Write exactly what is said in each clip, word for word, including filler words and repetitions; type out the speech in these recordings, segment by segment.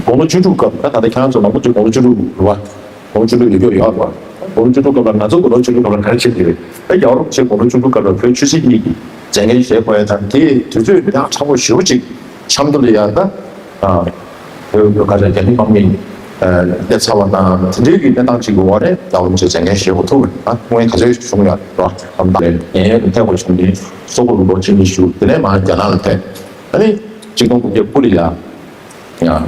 དགུང་ལོ་བཅུ་དྲུག་སྐབས་ད་ད་ལྟ་ཁྱེད་རང་ཚོ་མང་པོ་ཅིག་དགུང་ལོ་བཅུ་དྲུག་རེད་བ། དགུང་ལོ་བཅུ་དྲུག་ཡོད་རྒྱུ་ཡོད་རེད་བ། དགུང་ལོ་བཅུ་དྲུག་སྐབས་ལ་ང་ཚོ་དགུང་ལོ་བཅུ་དྲུག་སྐབས་ལ་ག་རེ་བྱེད་ཀྱི་རེད། ད་རྒྱལ་བ་རིན་པོ་ཆེ་དགུང་ལོ་བཅུ་དྲུག་སྐབས་ལ་བོད་ཆོས་སྲིད་གཉིས་ཀྱི་མཛད་འགན་བཞེས་དགོས་ཡ་དང་དེའི་དུས་ཚོད་ཡང་ཕྲ་བོ་ཞེ་པོ་ཅིག་འཆམ་དུ་ལ་ཡ་ད། བོད་བོད་ཁ་བྲལ་རྒྱ་མི་དམག་མི་སླེབས་ཚར་བ་དང་དེ་འདྲའི་གི་གནས་སྟངས་ཅིག་གི་འོག་ནས་རྒྱལ་བ་རིན་པོ་ཆེ་མཛད་འགན་བཞེས་དགོས་ཐུག་རེད། ཨ་སྐུ་ངལ་ག་ཚོད་བྱུང་ཡོད་རེད། ཨ་ད་ལན་ངས་ཕེབས་དགོས་བྱུང་ནས་སོག་པོ་ལུང་པ་ཅིག་ནས་བཞུགས། དེ་ནས་མར་རྒྱ་ནག་ལ་ཕེབས། ཨ་ནི་གཅིག་སྟོང་དགུ་བརྒྱ་དགུ་ལ་ཡ། ཡང་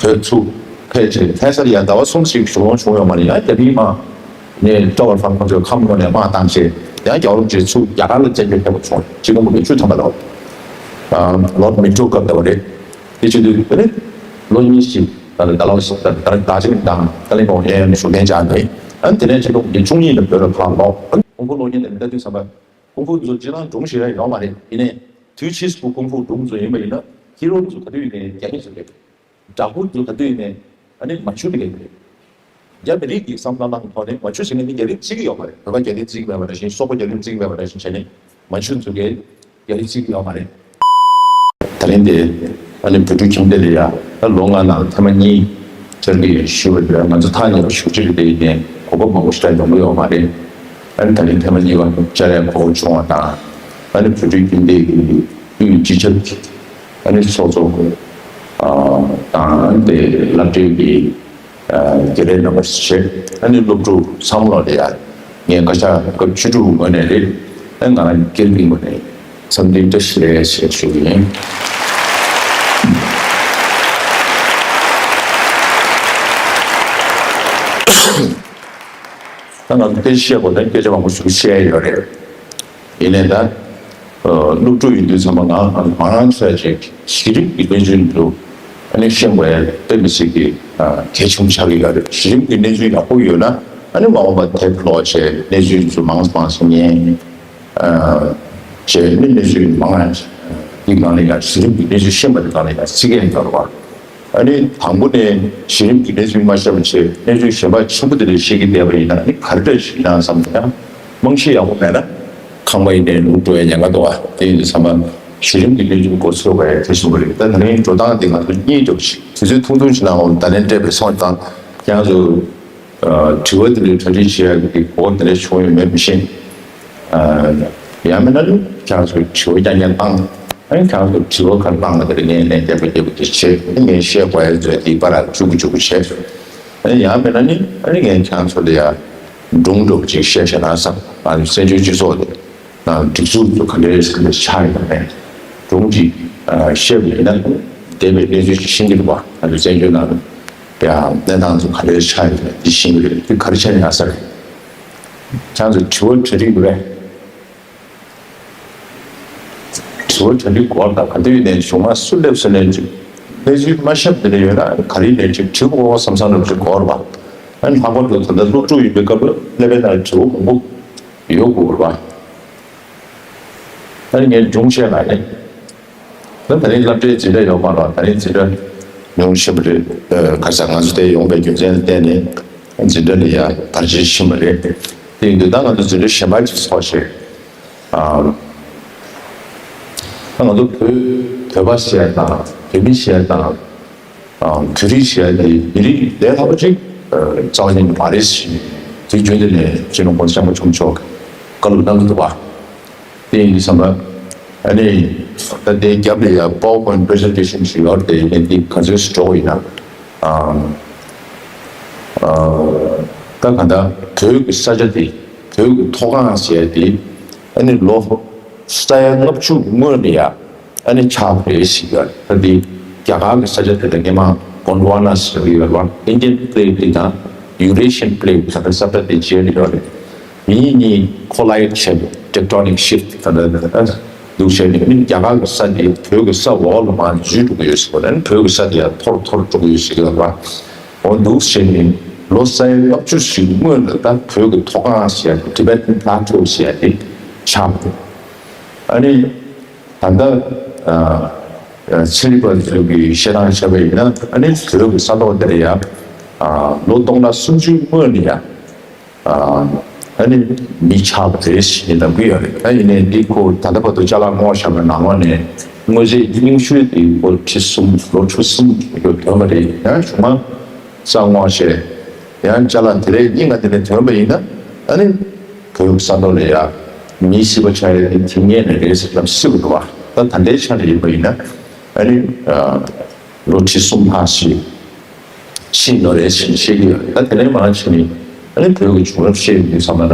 བོད་ཚུར་ཕེབས་རྗེས་ལྷ་སར་ཡང་ཟླ་བ་གསུམ་ཞིག་བཞུགས་ཡོང་བྱུང་ཡོད་མ་རེད། ཡང་རྒྱ་མིའི་དམག་ནས་ཀྲོ་བར་ཧྥང་ཁོང་ཚོས་ཁམས་ངོས་ནས་དམག་བཏང་རྗེས་ཡང་རྒྱལ་བ་རིན་པོ་ཆེ་ཚུར་རྒྱ་གར་ལ་བཙན་བྱོལ་ཕེབས་པ་བྱུང་། གཅིག་སྟོང་དགུ་བརྒྱ་བཅུ་ཐམ་པ་ལོ། ལོར་མིན་ཊོ་སྐབས་དེ་བ་རེད། དེ་བྱེད་དུས་དེ་ནས་ལོ་གཉིས་ཤིག་ད་ལྟ་ལོ་ཟླ་གཅིག་དང་ཏཱ་ལི་པོང་གཡས་གཡོན་བཞུགས་མཁན་བཅར་ནས། ཨ་ནི་དེ་ནས་གཅིག་སྟོང་དགུ་བརྒྱ་བཅུ་གཉིས་ལ་བོད་ལ་ཕར་ལོག་ཁོང་ཁོང་ལོ་གཉིས་དེ་ནས་ལྟ་དུས་ཙམ་པ། ཀུང་ཧྥུ་ཚོ་སྤྱིར་བཏང་སྒྲུང་ཞིག་རང་ཡོད་མ་རེད། ཡིན་ནའི་དུས་ཕྱིས་སུ་ཀུང་ཧྥུ་སྒྲུང་ཚོ་ཡིན་པ་ཡིན་ན་ཧི་རོ་ཚོ་ག་དུས་ཡིན་ནའི་རྒྱ་མི་ཚོ་རེད། དྲག་པོ་ཚོ་ག་དུས་ཡིན་ནའི་ཨ་ནི་མན་ཇུ་དེ་ག་ཡིན་རེད། རྒྱ་མི་རིགས་ཀྱི་བསམ་བློ་ནང་ཐོག་ནས་མན་ཇུ་ཟེར་མཁན་དེ་རྒྱ་རིགས་བརྩི་གི་ཡོད་མ་རེད། བོད་པ་རྒྱ་རིགས་བརྩི་གི་མེད་པ་འདྲ་བཞིན་སོག་པོ་རྒྱ་རིགས་བརྩི་གི་མེད་པ་འདྲ་བཞིན་བྱས་ནས་མན་ཇུ་ཚོ་གས་རྒྱ་རིགས་བརྩི་གི་ཡོད་མ་རེད། ད་རིང་དེ་ཨ་ནི་བོད་ཕྲུག་ཁྱིམ་སྡེ་ལ་ཡ་ད་ལོ་ལྔ་ནང་ཐེངས་མ་གཉིས་བཅར་གྱི་ཡོད་ཞུ་བ་རེད། ང་ཚོ་ཐག་ཉེ་པོ་ཞུ་ཅིག་རེད། དེ་ཡིན་ནའི་གོ་སྐབས་མང་པོ་ཞིག་ཡོང་གི་ཡོད་མ་རེད། ཨ་ནི་ད་རིང་ཐེངས་མ་གཉིས་པ་བཅར་ཡ་གོ་བྱུང་བ་དང་། ཨ་ནི་བོད་ཕྲུག་ཁྱིམ་སྡེ་གི་དབུས་སྤྱི་ཁྱབ་ཀྱི་ཨ་ནི་ཚོགས་གཙོ་དང་དེ་སློབ་གྲྭའི་གི་དགེ་ལས་རྣམ་པ་ཞིག་བྱས། ཨ་ནི་སློབ་ཕྲུག་ཚང་མ་ལ་ཡ་ངས་བཀའ་ཤག་སྐབས་བཅུ་དྲུག་ངོས་ནས་རེད། ཨ་ང་རང་སྐྱེ་རིམ་ངོས་ནས་འཚམས་འདྲི་བཀྲ་ཤིས་བདེ་ལེགས་ཞེས་ཞུ་གི་ཡིན། ད་ང་ཚོ་སྐད་ཆ་བཤད་དགོས་ན་སྐད་ཆ་མང་པོ་ཞིག་བཤད་ཡོད་རེད། ཡིན་ནའི་ད་སློབ་ཕྲུག་ཡིན་དུས་ཚང་མ་ང་ང་རང་ཚོས་ཅིག་གཞི་རིམ་གྱི་གནས་ཚུལ་འདུག་ཨ་ནི་ཤེས་དགོས་ཡ་དཔེ་མི་སྲིད་ཀྱི་གལ་ཆེན་པོ་ཆགས་ཀྱི་ཡོད་རེད། གཞི་རིམ་གྱི་གནས་ཚུལ་ཡག་པོ་ཡོད་ན་ཨ་ནི་མ་འོངས་པ་དེབ་ཀློག་བྱས་གནས་ཚུལ་ཚོ་མང་མང་ཞིག་ཉན་བྱས་ཨ་ནི་གནས་ཚུལ་མང་ཡ་འདི་སྒང་ལ་ཡ་གཞི་རིམ་གྱི་གནས་ཚུལ་ཤེས་པ་འདི་སྒང་ལ་ཡ་ཚིག་གི་ཡོད་རེད་བ། ཨ་ནི་དང་པོ་ནས་གཞི་རིམ་གྱི་གནས་ཚུལ་མ་ཤེས་པ་བྱས་གནས་ཚུལ་གཞན་པ་ཆེན་པོ་དེ་འདྲ་ཤེས་ཀྱི་བསྡད་པ་ཡིན་ན་ཨ་ནི་ག་རེ་འདྲ་ཞིག་ཡིན་ན་བསམ་ཡང་དམངས་གཞི་ཡག་པོ་མེད་ན་ཁང་པ་ཡིན་ནའི་ལུག་འགྲོ་ཡ་ཉེན་ཁ་འདུག་ཨ། དེ་ཡིན་དུས་ཚང་མ་གཞི་རིམ་གྱི་གནས་ཚུལ་འགོ་ཚུགས་པའི་དེ་བཞིན་པ་རེད། ད་ད་རིང་འགྲོ་སྟངས་དེ་ང་ཚོ་གཉིས་འགྲོ་ཞིག་དུས་ཚོད་ཐུང་ཐུང་ཞིག་ནང་ལ་ད་ལན་སྤྲད་པའི་སོང་དང་ཁྱེད་རང་ཚོ་དྲི་བ་དེ་འདྲའི་གྲ་སྒྲིག་བྱེད་ཡ་གི་གོ་སྐབས་དེ་འདྲ་བྱུང་ཡོད་མེད་མི་ཤེས། ཡང་མིན་ན་ནི་ཁྱེད་རང་ཚོས་དྲི་བ་རྐྱང་རྐྱང་བཏང་། ཨ་ནི་ཁྱེད་རང་ཚོས་དྲི་བ་ག་རེ་བཏང་ན་དེ་ལ་ངས་ལན་རྒྱབ་པ་རྒྱབ་པ་དེ་བྱེད། ཨ་ནི་ངས་བཤད་དགོས་ཡ་ཚོས་དེ་པར་བཅུག་གི་བཅུག་གི་བྱེད། ཨ་ནི་ཡང་མིན་ན་ནི་ཨ་ནི་ངས་ཁྱེད་རང་ཚོ་ལ་ཡ་སྒྲུང་འདྲ་པོ་ཅིག་བཤད་བཤད་ན་བསམ། ང་ཚོ་བཙན་བྱོལ་སྤྱི་ཚོགས་དེ་ནང་སྒྲིག་འཛུགས་ཚོ་ག་འདྲས་ག་འདྲས་ཆགས་ཡོད་མེད་སྒྲུང་ཅིག་བཤད་པ་ཡིན་ན་འདས་པའི་གནས་ཚུལ་ཅིག་ཤེས་ཀྱི་རེད་བ། ང་ཚོ་བཙན་བྱོལ་ནང་ཡ་གནས་སྟངས་ཚོ་ག་འདྲས་ཆགས་ཡོད་མེད་འདི་ཤེས་ཀྱི་རེད། འདི་ག་རེ་བྱས་ནས་ཡག་ས་རེད། ཁྱེད་ཚོ་དྲི་བ་གྲ་སྒྲིག་ཡོད་པས། དྲི་བ་གྲ་སྒྲིག་དགོས་པ་དང་ག་དུས་ནས་གཞུང་མང་སུ་སླེབས་ཟེར་ནས་ཅིག་གནས་ཚུལ་མ་ཤེས་པ་དེ་འདྲ་ཡོད་ན་ག་རེ་ནས་ཅིག་དྲི་དགོས་བསམ་བསམ་འདྲ་ཅིག་དགོས་རེད་པ། ཨ་ནི་ལྷག་པར་དུ་ད་ལྟ་སློབ་ཕྲུག་ཡིན་པའི་སྐབས་སློབ་དཔོན་ནང་དྲི་བ་མང་པོ་ཡོད་དགོས་རེད་པ། ཨ་ནི་ངས་སྒྲུང་བཤད་ན་ནི། ད་ད་རིང་སློབ་གྲྭའི་འཛིན་གྲྭ་ཡོད་མ་རེད། ད་རིང་འཛིན་གྲྭ་ཉུང་ཤོས་རེད། ཁ་སང་ང་ཚོ་དེ་ཡོང་པའི་རྒྱུ་མཚན་ལ་བརྟེན་ནས་འཛིན་གྲྭ་ལ་ཡ་བར་ཆད་ཕྱིན་པ་རེད། དེ་ཡིན་དུས་ད་ང་ཚོ་འཛིན་གྲྭ་གཞན་པ་ཅིག་འཚོགས་བྱས། ཨ་ང་ཚོ་བོད་བོད་པ་ཟེར་ཡ་དང་བོད་མི་ཟེར་ཡ་དང་བོད་རིགས་ཟེར་ཡ་དེ་མི་རིགས་ལས་སླ་པོ་ཅིག་རྩ་བ་ཉིད་ནས་མ་རེད་ཟེར་དེ་རྒྱུན་དུ་ནས་སྤྱི་ནོར་༸གོང་ས་༸སྐྱབས་མགོན་ཆེན་པོ་མཆོག་བཀའ་སློབ་གནང་གི་འདུག་བ། དེ་ཡིན་དུས་ཙམ་པ། ཨ་ནི། ད་ལྟའི་རྒྱབ་ལ་ཡ་PowerPoint presentation ཞིག་ཡོད་རེད། དེ་ཡིན་ནའི་འདི་ག་ཚོད་ཞིག་འགྲོ་གི་ཡིན་ན། ཨ། ཨ། ད་ག་ད་བོད་ཀྱི་ས་ཆ་དེ་བོད་ཀྱི་མཐོ་སྒང་ཟེར་ཡ་དེ་ཨ་ནི་ལོ་ས་ཡ་ལྔ་བཅུ་སྔོན་ལ་ཡ་ཨ་ནི་ཆགས་པ་རེད་ཟེར་གི་ཡོད་རེད། ད་འདི་རྒྱ་གར་གྱི་ས་ཆ་དེ་ལ་སྔོན་མ་Gondwana ཟེར་གི་ཡོད་རེད་བ། Indian plate དེ་དང་Eurasian plate ཟེར་བའི་ས་ཁྲ་དེ་བརྗེས་ནས་ཡོད་རེད། མི་གཉིས་collide བྱས་ནས་tectonic shift ག་འདྲ་འདུག་བྱས་ནས་ཨ་ནི་རྒྱ་གར་གྱི་ས་དེ་བོད་ཀྱི་ས་འོག་ལ་མར་འཛུལ་འགྲོ་གི་ཡོད་ཟེར་བ་ནི་བོད་ཀྱི་ས་དེ་ཡང་མཐོ་རུ་མཐོ་རུ་འགྲོ་གི་ཡོད་ཟེར་གི་ཡོད་པ། འོ་འདུག་བྱས་ནས་ལོ་ས་ཡ་ལྔ་བཅུ་ཞིག་སྔོན་ལ་ད་བོད་ཀྱི་མཐོ་སྒང་ཟེར་ཡ་དེ་Tibetan Plateau ཟེར་ཡ་དེ་ཆགས་འདུག་ཨ་ནི་ད་ལྟ་ཨ་ཨ་ཚན་རིག་པ་ཚོས་ཀྱི་བཤད་སྟངས་བྱས་པ་ཡིན་ན་ཨ་ནི་བོད་ཀྱི་ས་ཐོག་དེར་ཡ་ཨ་ལོ་སྟོང་ཕྲག་སུམ་ཅུའི་སྔོན་ལ་ཡ། ཨ་ ཨ་ནི་མི་ཆགས་པ་རེད་ཞེས་ནས་ལབ་ཀྱི་ཡོད་རེད། ཨ་ཡིན་ནའི་འདི་ཁོ་ད་ལྟ་བར་དུ་ཅ་ལག་བསྔོགས་བཞག་པའི་ནང་ལོགས་ནས་དངོས་རྫས་རྙིང་ཤོས་དེ་ལོ་ཁྲི་གསུམ་ལོ་ཁྲི་གསུམ་ལོ་ཐོན་པ་རེད། ཡང་གཞུག་མ་ས་བསྔོགས་བྱས་ཡང་ཅ་ལག་དེ་རིགས་རྙིང་བ་དེ་ནས་ཐོན་པ་ཡིན་ན། ཨ་ནི་བོད་ས་མཐོ་ལ་ཡ་མིའི་སྲིད་པ་ཆགས་ཡ་དེ་དེ་ངེས་ནས་རེད་ཟེར་ལབ་སྲིད་པ་འདུག་བ། ད་ད་ལྟའི་ཆ་ནས་ཡིན་པ་ཡིན་ན། ཨ་ནི་ལོ་ཁྲི་གསུམ་ལྷག་ཞིག་ཕྱིན་ནོ་རེད་ཟེར་བཤད་ཀྱི་ཡོད། ད་དེ་ནས་མར་ཕྱིན་ནས་ཨ་ནི་བོད་ཀྱི་བྱུང་རབས་བཤད་ཡོང་དུས་ཙམ་པ་ལ།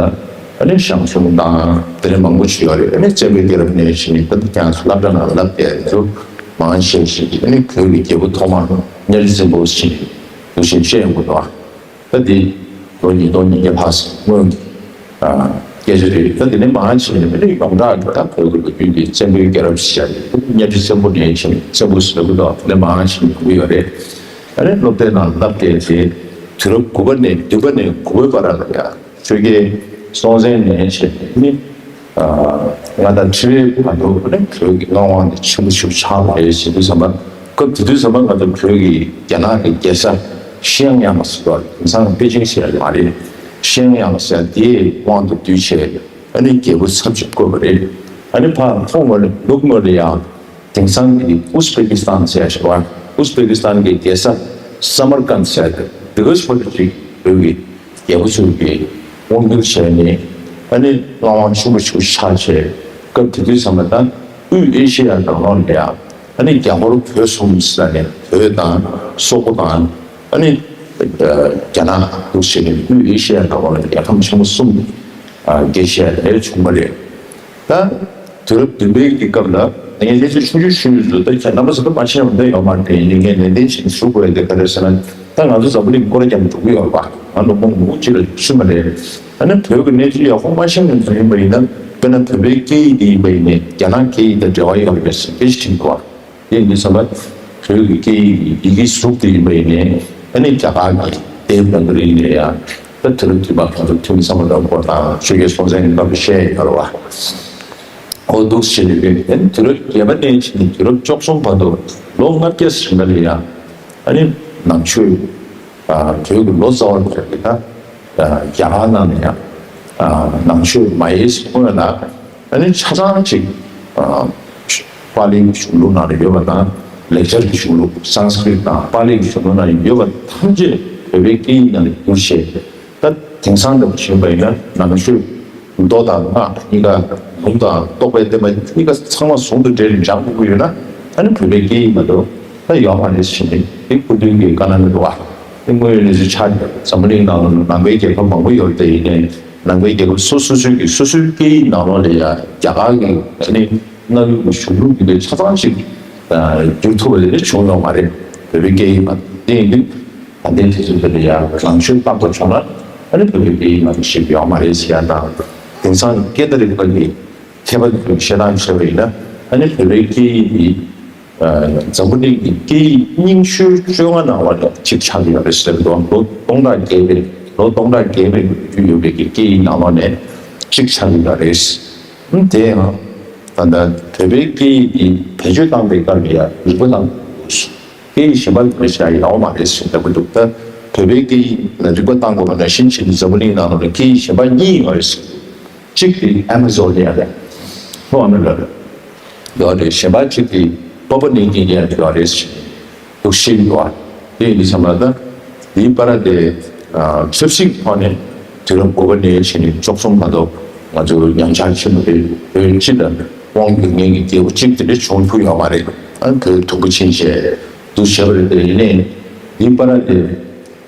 ཨ་ནི་ཞང་ཞུང་དང་དེ་ནས་མང་པོ་ཞིག་ཡོད་རེད། ཨ་ནི་བཙན་པོའི་རྒྱལ་རབས་ནས་ཕྱིན་ནས་ད་ལྟ་ཀྱང་སློབ་གྲྭ་ནང་ལ་བསླབ་བསྡད་ཚུལ་མང་བཤད་ཞིག་ཨ་ནི་བོད་ཀྱི་རྒྱལ་པོ་ཐོག་མ་གཉའ་ཁྲི་བཙན་པོ་ཕྱིན་ནས་འདུག་སེ་བཤད་ཡོང་གི་འདུག་ད་འདི་ལོ་ཉིས་སྟོང་ཉིས་བརྒྱ་ལྷག་སྔོན་གྱི་སྐད་ཆ་རེད། ད་འདི་ནས་མར་ཕྱིན་ནས་ཨ་ནི་ཡོངས་གྲགས་ཀྱི་ད་བོད་ཀྱི་ལོ་རྒྱུས་འདི་བཙན་པོའི་རྒྱལ་རབས་ཟེར་ཡ་རེད། གཉའ་ཁྲི་བཙན་པོ་ནས་ཕྱིན་བཙན་པོ་ཟེར་གི་འདུག་དེ་ནས་མར་ཕྱིན་ནས་ཡོང་གི་ཡོད་རེད། ཨ་ནི་སློབ་གྲྭའི་ནང་བསླབ་བསྡད་དེ་དུས་རབས་དགུ་པ་ནས་བདུན་པ་ནས་དགུ་པའི་བར་ལ་ཡ་ཆོས་རྒྱལ་སྲོང་བཙན་ནས་བྱས་ནས་ནི་མངའ་བདག་ཁྲི་པའི་བར་དུ་ནི་བོད་ཀྱི་མངའ་དབང་དེ་ཆེན་པོ་ཞིག་ཆགས་པ་རེད་ཟེར་དུས་ཙམ་པ། སྐབས་དེ་དུས་ཙམ་པ་ང་ཚོ་བོད་ཀྱི་རྒྱ་ནག་གི་རྒྱལ་ས་ཤི་ཡང་ཡང་ཟེར་བ་དེང་སང་པེ་ཅིང་ཟེར་ཡ་མ་རེད། ཤི་ཡང་ཡང་ཟེར་ཡ་དེའི་དབང་དུ་བསྡུས་བྱས་ཨ་ནི་རྒྱལ་པོ་ཚབ་ཅིག་བསྐོས་པ་རེད། ཨ་ནི་ཕར་ལྷོ་ངོས་ལ་ནུབ་ངོས་ལ་ཡང་དེང་སང་གི་ཨུ་ཛི་པེ་ཀི་སི་ཐན་ཟེར་ཞེས་པ། ཨུ་ཛི་པེ་ཀི་སི་ཐན་གྱི་རྒྱལ་ས་སམ་མར་ཀན་ཟེར་ཏེ་འདི་ག་ཆོས་ཅིག་བོད་ཀྱི་རྒྱལ་པོ་ཚོས་ཀྱི་དབང་བསྒྱུར་བྱས་ནས་ཨ་ནི་མངའ་དབང་ཆེན་པོ་ཞིག་ཆགས་བྱས། སྐབས་དེ་དུས་ཙམ་པ་ད་དབུས་ཨེ་ཤེ་ཡ་ནང་ལོགས་ལ་ཡང་ཨ་ནི་རྒྱ་ཧོར་བོད་གསུམ་ཟེར་ནས་བོད་དང་སོག་པོ་དང་ཨ་ནི་རྒྱ་ནག་འདུག་བྱས་ནས་དབུས་ཨེ་ཤེ་ཡ་ནང་ལོགས་ལ་རྒྱལ་ཁམས་ཆེན་པོ་གསུམ་རྒྱས་བྱས་ནས་བྱུང་བ་རེད། ད་དུས་རབས་བདུན་པའི་གི་སྐབས་ལ་ངས་གནས་ཚུལ་ཆུང་ཆུང་ཞུས་ཡོད་ཚུལ་ད་ཁྱེད་རྣམ་པ་ཚོ་ད་མ་ཤེས་པ་འདི་ཡོད་མ་རེད། དེ་ཡིན་ངས་ནན་ཏན་བྱས་ནས་ཞུ་དགོས་ཡ་དེ་ག་རེ་ཟེར་ན། ད་ང་ཚོ་འཛམ་བུ་གླིང་སྐོར་རྒྱབ་འགྲོ་གི་ཡོད་རེད་པ། ང་ལོ་མང་པོ་གཅིག་ལ་ཞུས་མ་རེད། ཨ་ནི་བོད་ཀྱི་གནས་ཚུལ་ཡག་པོ་མ་ཤེས་མཁན་ཚོ་ཡིན་པ་ཡིན་ན། དཔེར་ན་བོད་པའི་སྐད་ཡིག་དེ་ཡིན་པ་ཡིན་ནའི་རྒྱ་ནག་སྐད་ཡིག་དང་འབྲེལ་བ་ཡོད་རེད་པས་ཟེར་སྐད་ཆ་དྲིས་འདུག་བ། དེ་ཡིན་དུས་ཙམ་པ་བོད་ཀྱི་སྐད་ཡིག་ཡི་གེའི་གཟུགས་དེ་ཡིན་པ་ཡིན་ནའི་ཨ་ནི་རྒྱ་གར་གྱི་ལྡེབ་ལ་ཀི་རི་ཡིན་ནའི་ཡང་ད་དུས་རབས་བདུན་པ་ཁོང་ཚོ་ཐིམ་ས་མ་འདྲ་བོ་དང་ཆོས་རྒྱལ་སྲོང་བཙན་གྱི་སྐབས་ལ་བཤད་ཡོད་རེད་བ། འོ་འདུག་བྱས་ནས་ཡིན་ཨ་ནི་དུས་རབས་བརྒྱད་པ་ནས་བྱས་ནས་དུས་རབས་བཅུ་གསུམ་བར་དུ་ལོ་ལྔ་བརྒྱ་ཟིན་པ་ལ་ཡང་ཨ་ནི་ནང་ཆོས་བོད་ཀྱི་ལོ་ཙཱ་བ་ལ་ད་རྒྱ་གར་ནང་ནས་ཡང་ནང་ཆོས་མ་ཡལ་སྔོན་ལ། ཨ་ནི་ཆ་ཚང་ཅིག་ཨ་པཱ་ལིའི་གཞུང་ལུགས་ནང་ལ་ཡོད་པ་དང་། ལེགས་སྦྱར་གྱི་གཞུང་ལུགས་སཾ་སྐྲྀཏ་དང་པཱ་ལིའི་གཞུང་ལུགས་ནང་ཡོད་པ་ཐམས་ཅད་བོད་པའི་སྐད་ཡིག་ནང་ལ་བསྒྱུར་བྱས། ད་དེང་སང་འདྲ་པོ་བྱས་པ་ཡིན་ན་ནང་ཆོས་མདོ་དང་སྔགས་གཉིས་ཀ། ལུང་དང་རྟོགས་པའི་བསྟན་པ་གཉིས་ཀ་ཚང་མ་ཟུང་དུ་འབྲེལ་ནས་སྦྱང་དགོས་ཀྱི་ཡོད་ན། ཨ་ནི་བོད་པའི་སྐད་ཡིག་མ་གཏོགས་ད་ཡོད་མ་རེད་ཟེར་ནས་དེ་སྐུ་མདུན་གྱིས་བཀའ་གནང་གི་འདུག་བ། དེ་དངོས་ཡོད་གནས་ཚུལ་ཆགས་ཀྱི་འདུག་འཛམ་བུ་གླིང་ནང་ལ་ནང་པའི་རྒྱལ་ཁབ་མང་པོ་ཡོད་རེད་དེ། ཡིན་ནའི་ནང་པའི་རྒྱལ་ཁབ་སོ་སོ་སོའི་གི་སོ་སོའི་སྐད་ཡིག་ནང་ལོགས་ལ་ཡ་རྒྱ་གར་གྱི་ཨ་ནི་མངའ་ཁུལ་གྱི་གཞུང་ལུགས་འདི་འདྲའི་ཆ་ཚང་ཞིག་བསྒྱུར་ཐུབ་པ་དེ་འདྲ་བྱུང་ཡོད་མ་རེད། བོད་པའི་སྐད་ཡིག་མ་དེ་ཡིན་དུས་ད་ལྟའི་དུས་ཚོད་འདི་ལ་ཡ་ནང་ཆོས་བཏང་དགོས་བྱུང་ན་ཨ་ནི་བོད་པའི་སྐད་ཡིག་མ་ཞིག་ཡོད་མ་རེད་ཟེར་ཡ་དང་། དེང་སང་སྐད་བརྡ་རིག་པ་གི་མཁས་པ་ཚོས་བཤད་སྟངས་བྱས་པ་ཡིན་ན་ཨ་ནི་བོད་པའི་སྐད་ཡིག་འདི་འཛམ་བུ་གླིང་གི་སྐད་ཡིག་རྙིང་ཤོས་བཅོ་ལྔ་ནང་ལ་གཅིག་ཆགས་ཀྱི་ཡོད་རེད་ཟེར་འདུག་ལོ་སྟོང་ཕྲག་བརྒལ་བའི་ལོ་སྟོང་ཕྲག་བརྒལ་བའི་ལོ་རྒྱུས་ཡོད་པའི་གི་སྐད་ཡིག་ནང་ལོགས་ནས་གཅིག་ཆགས་ཀྱི་ཡོད་རེད། ཨང་། དེ་ཡང་ད་ལྟ་བོད་པའི་སྐད་ཡིག་འདི་བེད་སྤྱོད་བཏང་པའི་སྐབས་ལ་ཡང་རིག་པ་དང་སྐད་ཡིག་གཞན་པ་ལ་བྱ་ཡག་མ་རེད་ཟེར་ལབ་ཀྱི་འདུག་ད་བོད་པའི་སྐད་ཡིག་ལ་རིག་པ་བཏང་དགོས་པ་ནང་བཞིན་བྱས་ནས་འཛམ་བུ་གླིང་ནང་ལོགས་ལ་སྐད་ཡིག་གཞན་པ་གཉིས་ཡོད་རེད་ཟེར། གཅིག་དེ་ཨ་མ་ཛོ་ནི་ཡ་རེད། ལྷོ་ཨ་མི་རི་ཀ་རེད། ཡོད་རེད། གཞན་པ་གཅིག་དེ་པ་པ་ནིའུ་གི་ནི་ཡ་ཡོད་རེད་ཟེར་འདུག་ཤེས་ཀྱི་འདུག་ཨ། དེ་ཡིན་དུས་ཙམ་ལ་ད་འདིའི་བར་དེ་ཆབ་སྲིད་ཐོག་ནས་དུས་རབས་དགུ་པ་ནས་བྱས་ནས་བཅུ་གསུམ་བར་དུ་ང་ཚོ་ཉམས་ཆག་ཆེན་པོ་རེད། བོད་སྤྱི་ལ་དབང་སྒྱུར་མཁན་གྱི་རྒྱལ་པོ་གཅིག་དེ་འདྲ་བྱུང་ཐུབ་ཡོད་མ་རེད། ཨ་བོད་དུམ་བུ་ཕྱིན་བྱས་འདུག་བྱས་པ་རེད། དེ་ཡིན་ནའི་འདིའི་བར་དེ།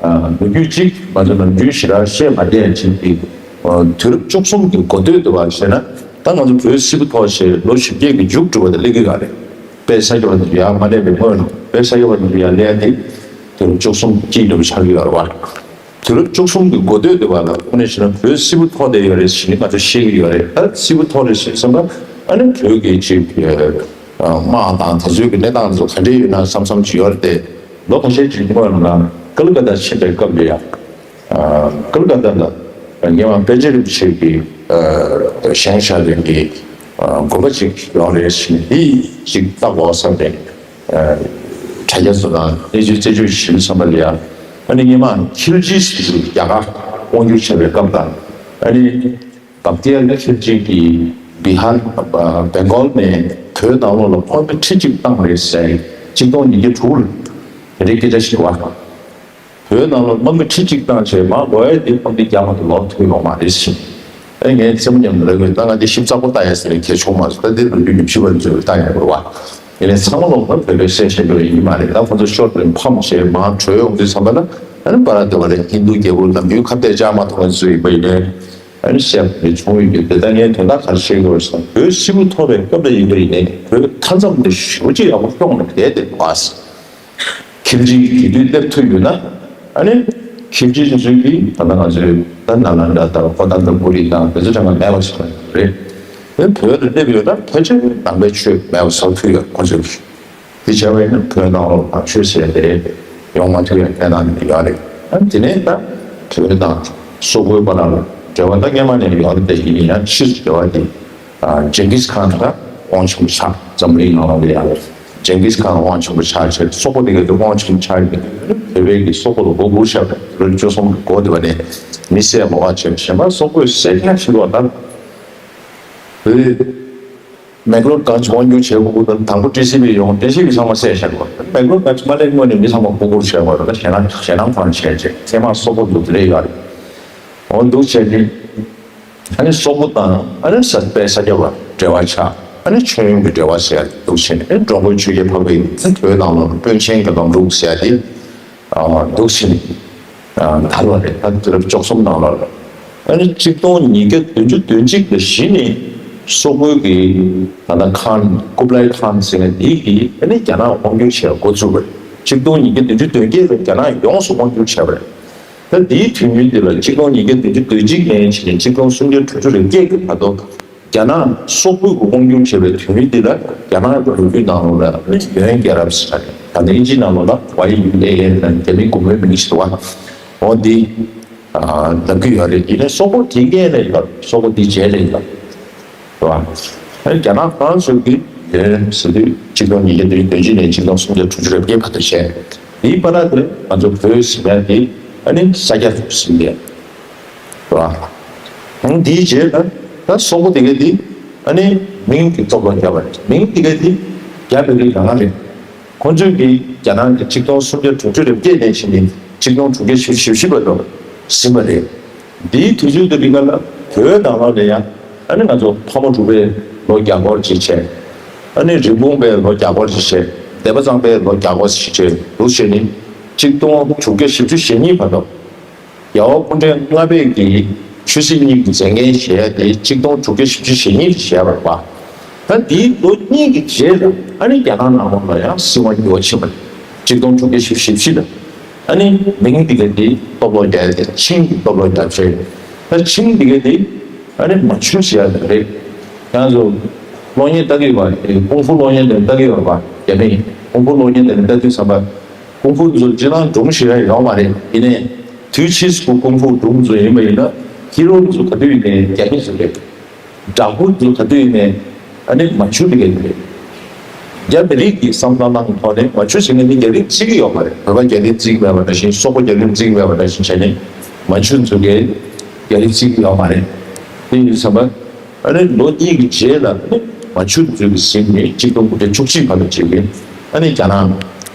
ལོ་རྒྱུས་གཅིག་ང་ཚོ་ནམ་རྒྱུན་ཞེ་དྲག་བཤད་མ་བསྡད་ཅིག་གི། དུས་རབས་བཅུ་གསུམ་གྱི་འགོ་སྟོད་དུ་བ་བྱས་ན་ད་ང་ཚོ་བོད་སིལ་བུ་ཐོག་ཞེས་ལོ་བཞི་བརྒྱད་ཀྱི་མཇུག་སྒྲིལ་བ་དེ་སླེབས་ཀྱི་ཡོད་རེད། དཔལ་ས་སྐྱ་པ་དེ་ཚོ་ཡར་མ་སླེབས་པའི་སྔོན་ལ་དཔལ་ས་སྐྱ་པ་དེ་ཚོ་ཡར་སླེབས་ཏེ་དུས་རབས་བཅུ་གསུམ་དཀྱིལ་འགྲོ་བ་ཆགས་ཀྱི་ཡོད་རེད་བ། དུས་རབས་བཅུ་གསུམ་གྱི་འགོ་སྟོད་དུ་བ་ལ་དངོས་གནས་བྱས་ན་བོད་སིལ་བུ་ཐོག་དེ་ཡོད་རེད་ཞེས་ང་ཚོ་ཤེས་ཀྱི་ཡོད་རེད། ད་སིལ་བུ་ཐོག་རེད་ཞེས་བསམ་པ་ཨ་ནི་བོད་ཀྱི་ཅིག་དམག་དང་དེ་ཚོའི་གི་གནས་སྟངས་དེ་ཚོ་ག་འདྲས་ཡོད་ན་བསམ་བསམ་ཅིག་ཡོད་རེད་དེ། ལོ་ཁ་ཤས་ཀྱི་སྔོན་ལ་ཀ་ལི་ཀ་ཏ་ཕྱིན་པའི་སྐབས་ལ་ཡང་། ཀ་ལི་ཀ་ཏ་ལ་ངེད་མ་པཎ་ཆེན་རིན་པོ་ཆེ་གི་བཞེངས་བཞག་པའི་གི་དགོན་པ་ཅིག་ཡོད་རེད་ཟེར་ནས་དེ་ཅིག་ལྟ་དགོས་བསམ་ནས་དྲ་རྒྱ་ཚོ་དང་གནས་ཚུལ་རྩད་གཅོད་ཞིབ་བསམ་པ་ལ་ཡང་ཨ་ནི་ངེད་མ་ཁྱིམ་རྗེས་སུ་རྒྱ་གར་དབང་བསྒྱུར་བྱས་པའི་སྐབས་དང་། ཨ་ནི་བག་ཏི་ཡ་ལ་ཁེལ་ཅིག་གི་བི་ཧར་བེང་གོལ་ནས་བོད་ནང་ལོགས་ལ་དམག་མི་ཁྲི་གཅིག་བཏང་རེད་ཟེར། གཅིག་སྟོང་ཉིས་བརྒྱ་དྲུག་ལ་དེ་འདྲའི་སྐད་ཆ་ཞིག་བ། བོད་ནང་ལ་དམག་མི་ཁྲི་གཅིག་བཏང་བྱས་མ་འགོ་ཡ་དེ་དམག་མི་བརྒྱ་མ་གཏོགས་ལོག་ཐུབ་ཡོང་མ་རེད་ཟེར། ཨེ་ངས་རྩེད་མོ་མཉམ་དུ་ལབ་དགོས། ད་ང་དེ་ཞིབ་ཚགས་པོ་ལྟ་ཡ་ཟེར་ནས་གལ་ཆུང་མ་སོང་། ད་དེ་ལོ་རྒྱུས་ཉམས་ཞིབ་པ་ཚོས་ལྟ་ཡ་དགོས་བ། ཡིན་ནའི་ཚང་མ་ལོག་ན་བོད་པའི་སྲས་ཆེན་པོ་ཡིན་མ་རེད། ད་ཁོ་ཚོ་ཤོར་ནས་ཕམ་བྱས་མར་བྲོས་ཡོང་དུས་ཙམ་པ་ལ་ཨ་ནི་པ་ར་དེ་བ་རེད། ཧིན་རྡུ་རྒྱལ་པོ་ནམ་རྒྱུན་ཁ་གཏད་བཅག་མ་ཐུབ་མཁན་ཚོ་ཡིན་པ་ཡིན་ནའི་ཨ་ནི་བཤད་པ་རེད། བྱུང་ཡོད་རྒྱུ་དེ་ད་ངས་དོན་དག་ག་རེ་བཤད་དགོས་རེད་ཟེར་ན། བོད་སིལ་བུ་ཐོར་བའི་སྐབས་ལ་ཡིན་པ་ཡིན་ནའི་བོད་མཐའ་མཚམས་དེ་ཞེ་པོ་ཅིག་ཡག་པོ་སྐྱོང་ནས་བསྡད་བསྡད་འདུག་ཨ། ཁེལ་ཅིག་གི་དུས་སླེབས་ཐུབ་ཡོད་ན། ཨ་ནི་ཁེལ་ཅིག་ཚོས་ཀྱིས་ད་ལྟ་ང་ཚོའི་ད་ནཱ་ལནྡ་དང་ཀོ་ཏམ་པུ་རི་དང་དེ་ཚོ་གྲངས་ཀ་མེད་པ་བཟོ་གི་རེད། དེ་བོད་དུ་སླེབས་ཡོད་ན་ཕལ་ཆེར་ནང་པའི་ཆོས་མེད་པ་བཟོ་ཐུབ་ཡོད་ཁོ་ཚོས། དེ་བྱས་པ་ཡིན་ན་བོད་ནང་ལོགས་ལ་ཆོས་ཟེར་དེ་ཡོང་མ་ཐུབ་ཡ་ཕན་ཐོགས་ནི་ཡོད་རེད། ཨ་ནི་དེ་ནས་ད་བོད་དང་སོག་པོའི་བར་ལ་འབྲེལ་བ་ད་སྔན་མ་ནས་ཡོད་རེད། དེ་ཡིན་ཡང་ཕྱིས་སུ་འབྲེལ་བ་དེ་ཨ་ཇིང་གིས་ཁཱན་དང་དབང་ཆེན་པོ་ཆགས། འཛམ་གླིང་ནང་ལོགས་ལ་ཡང་ཇིང་གིས་ཁཱན་དབང་ཆེན་པོ་ཆགས་བྱས། སོག་པོ་དེ་ག་དུས་དབང་ཆེན་པོ་ཆགས་ཡོད་དུས་བོད་པའི་གི་སོག་པོ་ལ་མགོ་སྒུར་བཞག་པ་རེད། ལོ་བཅུ་གསུམ་གི་འགོ་དེ་བ་ནས་མི་བསད་མ་བ་བྱས། གཞན་པ་སོག་པོས་ཟས་རྒྱག་བྱེད་རོགས་ད་བོད། མེག་ལོར་གང་ཅི་དབང་སྒྱུར་བྱེད་དགོས་དང་དང་པོ་ཀྲི་སི་བི་ཡོང་། ཀྲི་སི་བི་ཚང་མ་བསད་བཞག་པ། མེག་ལོར་གང་ཅི་མ་སླེབས་སྔོན་ནས་མི་ཚང་མ་མགོ་སྒུར་བྱས་པ་རེད། ད་ཞེད་སྣང་ཞེད་སྣང་ཁོ་རང་བྱས་རྗེས་ཚད་མ་སོག་པོ་འདུག་དེ་འདྲ་ཡོད་རེད། འོ་འདུག་བྱས་ནས་ཨ་ནི་སོག་པོ་དང་ཨ་ནི་ས་དཔལ་ས་སྐྱ་པ་འབྲེལ་བ་ཆགས། ཨ་ནི་མཆོད་ཡོན་གྱི་འབྲེལ་བ་ཟེར་ཡ་འདུག་བྱས་ནས་ཨ་ནི་འགྲོ་མགོན་ཆོས་རྒྱལ་འཕགས་པའི་བོད་ནང་ལ་དཔོན་ཆེན་གྱི་ལམ་ལུགས་ཟེར་ཡ་དེ། འདུག་ཕྱིན་དར་བ་རེད། ད་དུས་རབས་བཅུ་གསུམ་ནང་ལ་ཨ་ནི་གཅིག་སྟོང་ཉིས་བརྒྱ་བདུན་ཅུ་དོན་གཅིག་ལ་གཞི་ནས་སོག་པོའི་གི་ད་ལྟ་ཁཱན་ཀུབ་ལའི་ཁཱན་ཟེར་མཁན་འདི་གིས་ཨ་ནི་རྒྱ་ནག་དབང་སྒྱུར་བྱས་འགོ་བཙུགས་པ་རེད། གཅིག་སྟོང་ཉིས་བརྒྱ་བདུན་ཅུ་དོན་བརྒྱད་ལ་རྒྱ་ནག་ཡོངས་སུ་དབང་སྒྱུར་བྱས་པ་རེད། ད་འདིའི་དུས་ཡུན་འདི་ལ་གཅིག་སྟོང་ཉིས་བརྒྱ་བདུན་ཅུ་དོན་གཅིག་ནས་བྱས་ནས་གཅིག་སྟོང་སུམ་བརྒྱ་དྲུག་ཅུ་རེ་བརྒྱད་ཀྱི་བར་དུ། རྒྱ་ནག་སོག་པོས་དབང་སྒྱུར་བྱས་པའི་དུས་ཡུན་འདི་ལ་རྒྱ་ནག་གི་ལོ་རྒྱུས་ནང་ལོགས་ལ་ཡོན་རྒྱལ་རབས་ཟེར་བ་རེད། ད་ནི་ཨིན་ཇིའི་ནང་ལོགས་ལ་ཝའི་ཡུ་ཨེ་ཨེན་ལབ་རྒྱ་མིའི་དགོང་མོའི་མིང་ཞིག་འདུག་བ། འོ་འདི་ལབ་ཀྱི་ཡོད་རེད། ཡིན་ནའི་སོག་པོ་དེ་སྔོན་ནས་ཡོད། སོག་པོ་དེ་རྗེས་ནས་ཡོད། རེད་བ། རྒྱ་ནག་ཁོ་རང་ཚོ་གིས་ཡོན་ཟེར་དུས་གཅིག་སྟོང་ཉིས་བརྒྱ་བདུན་ཅུ་དོན་གཅིག་ནས་གཅིག་སྟོང་སུམ་བརྒྱ་དྲུག་ཅུ་རེ་བརྒྱད་བར་དུ་བྱས། དེའི་བར་ལ་དེ་ང་ཚོ་བོད་ཟེར་ཡ་དེ་ཨ་ནི་ས་སྐྱ་ཟེར་ཡ། རེད་བ། འདིའི་རྗེས་ལ་ད་སོག་པོ་དེ་ག་དེ་ཨ་ནི་མིང་དེ་སྟོབས་ལོག་བརྒྱབ་པ་རེད། མིང་དེ་ག་དེ་རྒྱ་བོད་རིགས་རང་རེད། ཁོང་ཚོས་ཀྱིས་རྒྱ་ནག་གི་གཅིག་སྟོང་སུམ་བརྒྱ་དྲུག་ཅུ་རེ་བརྒྱད་ནས་བྱས་ནས་གཅིག་སྟོང་དྲུག་བརྒྱ་བཞི་བཅུ་ཞེ་བཞི་བར་དུ་ཟིན་པ་རེད། འདིའི་དུས་ཚོད་དེ་རིང་ག་ལ་བོད་ནང་ལོགས་ལ་ཡང་ཨ་ནི་ང་ཚོ་ཕག་མོ་གྲུ་པའི་ལོ་བརྒྱ་སྐོར་ཅིག་བྱས། ཨ་ནི་རིན་སྤུངས་པའི་ལོ་བརྒྱ་སྐོར་ཅིག་བྱས། སྡེ་པ་གཙང་པའི་ལོ་བརྒྱ་སྐོར་ཅིག་བྱས། འདུག་བྱས་ནས་གཅིག་སྟོང་དྲུག་བརྒྱ་བཞི་བཅུ་ཞེ་གཉིས་བར་དུ། རྒྱལ་བ་སྐུ་ཕྲེང་ལྔ་པས་ཀྱིས་ཆོས་སྲིད་གཉིས་ཀྱི་མཛད་འགན་བཞེས་ཏེ་གཅིག་སྟོང་དྲུག་བརྒྱ་བཞི་བཅུ་ཞེ་གཉིས་ལ་བཞེས་པ་རེད་པ། ད་འདིའི་ལོ་གཉིས་ཀྱི་རྗེས་ལ་ཨ་ནི་རྒྱ་ནག་ནང་ལོགས་ལ་ཡང་སྲིད་དབང་འགྱུར་བ་ཕྱིན་པ་རེད། གཅིག་སྟོང་དྲུག་བརྒྱ་བཞི་བཅུ་ཞེ་བཞི་ལ། ཨ་ནི་མིང་འདི་ག་དེ་སྟོབས་ལོག་རྒྱག་ཡ་དེ་ཆིང་གི་སྟོབས་ལོག་རྒྱག་བྱས། ད་ཆིང་འདི་ག་དེ་ཨ་ནི་མན་ཆུ་ཟེར་ཡ་དེ་རེད། ཡང་སོ་གློག་བརྙན་ལྟ་གི་ཡོད་པ། ཀུང་ཧྥུ་གློག་བརྙན་དེ་ལྟ་གི་ཡོད་པ། རྒྱ་མི་ཀུང་ཧྥུ་གློག་བརྙན་དེ་ལྟ་དུས་ཙམ་པ། ཀུང་ཧྥུ་ཚོ་སྤྱིར་བཏང་སྒྲུང་ཞེ་དྲག་ཡོད་མ་རེད། ཡིན་ནའི་དུས་ཕྱིས་སུ་ཀུང་ཧྥུ་སྒྲུང་ཚོ་ཡིན་པ་ཡིན་ན་ཧི་རོ་ཚོ་ག་དུས་ཡིན་ནའི་རྒྱ་མི་ཚོ་རེད། བྲག་ཕུག་ཚོ་ག་དུས་ཡིན་ནའི་ཨ་ནི་མན་ཆུ་དེ་ག་རེད། རྒྱ་མི་རིགས་ཀྱི་བསམ་བློ་ནང་གི་ཐོག་ནས་མན་ཆུ་ཟེར་མཁན་དེ་རྒྱ་རིགས་བརྩི་གི་ཡོད་མ་རེད། བོད་པ་རྒྱ་རིགས་བརྩི་གི་མེད་པ་འདྲ་བཞིན། སོག་པོ་རྒྱ་རིགས་བརྩི་གི་མེད་པ་འདྲ་བཞིན་བྱས་ནས་མན་ཆུ་ཚོ་གས་རྒྱ་རིགས་བརྩི་གི་ཡོད་མ་རེད། དེ་ཡིན་ཙམ་པ། ཨ་ནི་ལོ་གཉིས་ཀྱི་རྗེས་ལ་ནི་མན་ཆུ་ཚོ་གིས་ཟིན་ནས་གཅིག་སྟོང་དགུ་བརྒྱ་བཅུ་གཅིག་བར་དུ་བྱས་ཏེ། ཨ་ནི་རྒྱ་ནག་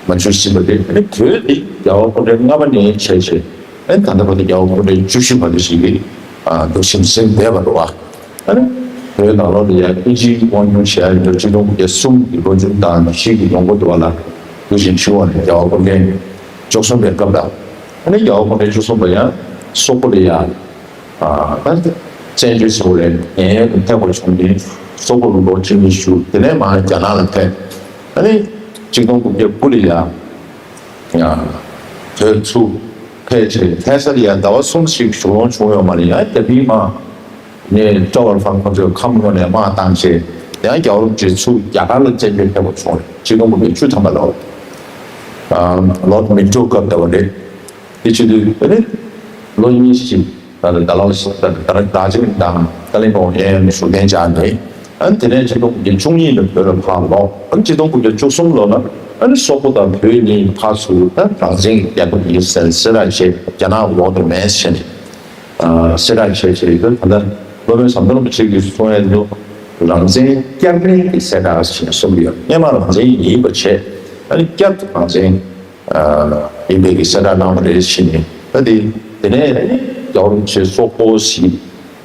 མན་ཆུ་ཟིན་པ་རེད། ཨ་ནི་བོད་དེ་རྒྱལ་བ་སྐུ་ཕྲེང་ལྔ་པ་ནས་བྱས་བྱས། ཨ་ནི་ད་ལྟ་བར་དུ་རྒྱལ་བ་སྐུ་ཕྲེང་བཅུ་བཞི་བར་དུ་ཞིག་གིས་འདུ་ཤེས་ཟིན་བསྡད་པ་རེད་བ། ཨ་ནི་བོད་ནང་ལོགས་ལ་ཡང་ཨིན་ཇིའི་དབང་སྒྱུར་བྱས་ཡ་ཡིན་ན་གཅིག་སྟོང་དགུ་བརྒྱ་གསུམ་གྱི་ལོ་མཇུག་དང་བཞི་གི་ལོ་མགོ་དེ་བ་ལ་དུས་ཆེན་ཞུ་བ་ནས་རྒྱལ་བ་སྐུ་ཕྲེང་བཅུ་གསུམ་པའི་སྐབས་ལ། ཨ་ནི་རྒྱལ་བ་སྐུ་ཕྲེང་བཅུ་གསུམ་པ་ཡང་སོག་པོ་ལ་ཡ། ད་བཙན་བྱོལ་ཟེར་བ་ལས་ངན་ཐེབས་པ་བྱུང་ནས་སོག་པོ་ལ་ལོ་གཅིག་གཉིས་བཞུགས། དེ་ནས་མར་རྒྱ་ནག་ལ་ཕེབས། ཨ་ནི་གཅིག་སྟོང་དགུ་བརྒྱ་དགུ་ལ་ཡ་བོད་ཚུར་ཕེབས་བྱས། ཕེབས་ས་ལ་ཡ་ཟླ་བ་གསུམ་ཞིག་བཞུགས་ལོང་བྱུང་ཡོད་མ་རེད། ཡང་རྒྱ་མིའི་དམག་ནས་ཀྲོ་ཝར་ཧྥང་ཁོང་ཚོས་ཁམས་ངོས་ནས་དམག་བཏང་བྱས། ཡང་རྒྱལ་བ་རིན་པོ་ཆེ་ཚུར་རྒྱ་གར་ལ་བཙན་བྱོལ་ཕེབས་པ་བྱུང་རེད། གཅིག་སྟོང་དགུ་བརྒྱ་བཅུ་ཐམ་པ་ལོར། ལོར་ཌི་མིན་ཊོ་སྐབས་དེ་བ་རེད། དེ་བྱེད་དུས་ཨ་ནི་ལོ་གཉིས་ཤིག་ད་ལྟ་ཌལ་ཧོ་སི་ད་ལྟ་རྡོ་རྗེ་གླིང་དང་ཏཱ་ལའི་བློན་ཡན་བཞུགས་གདན་འཇགས་ནས། ཨ་ནི་དེ་ནས་གཅིག་སྟོང་དགུ་བརྒྱ་བཅུ་གཉིས་ལ་བོད་ལ་ཕར་ལོག་ཨ་ནི་གཅིག་སྟོང་དགུ་བརྒྱ་བཅུ་གསུམ་ལོ་ལ་ཨ་ནི་སོག་པོ་དང་བོད་གཉིས་ཕར་ཚུར་ད་རང་བཙན་གྱི་རྒྱལ་ཁབ་ཡིན་ཟེར་ཟེར་ར་བྱས། རྒྱ་ནག་ལོག་ཏུ་མེད་ཟེར་ནས། གསལ་བསྒྲགས་བྱས་བྱས་ཡོད། ད་ལྟ་སློབ་དཔོན་ཟམ་གདོང་རིན་པོ་ཆེ་གིས་གསུང་ཡས་འདུག་རང་བཙན་བསྐྱར་ལེན་གྱི་གསལ་བསྒྲགས་ཞེས་གསུངས་ཡོད། སྔོན་མ་རང་བཙན་ཡིན་པ་བྱས། ཨ་ནི་བསྐྱར་དུ་རང་བཙན་ཡིན་པའི་གི་གསལ་བསྒྲགས་གནང་བ་རེད་ཟེར་ནས། ད་དེ་དེ་ནས་རྒྱལ་བ་རིན་པོ་ཆེ་སོག་པོ་ཞིག་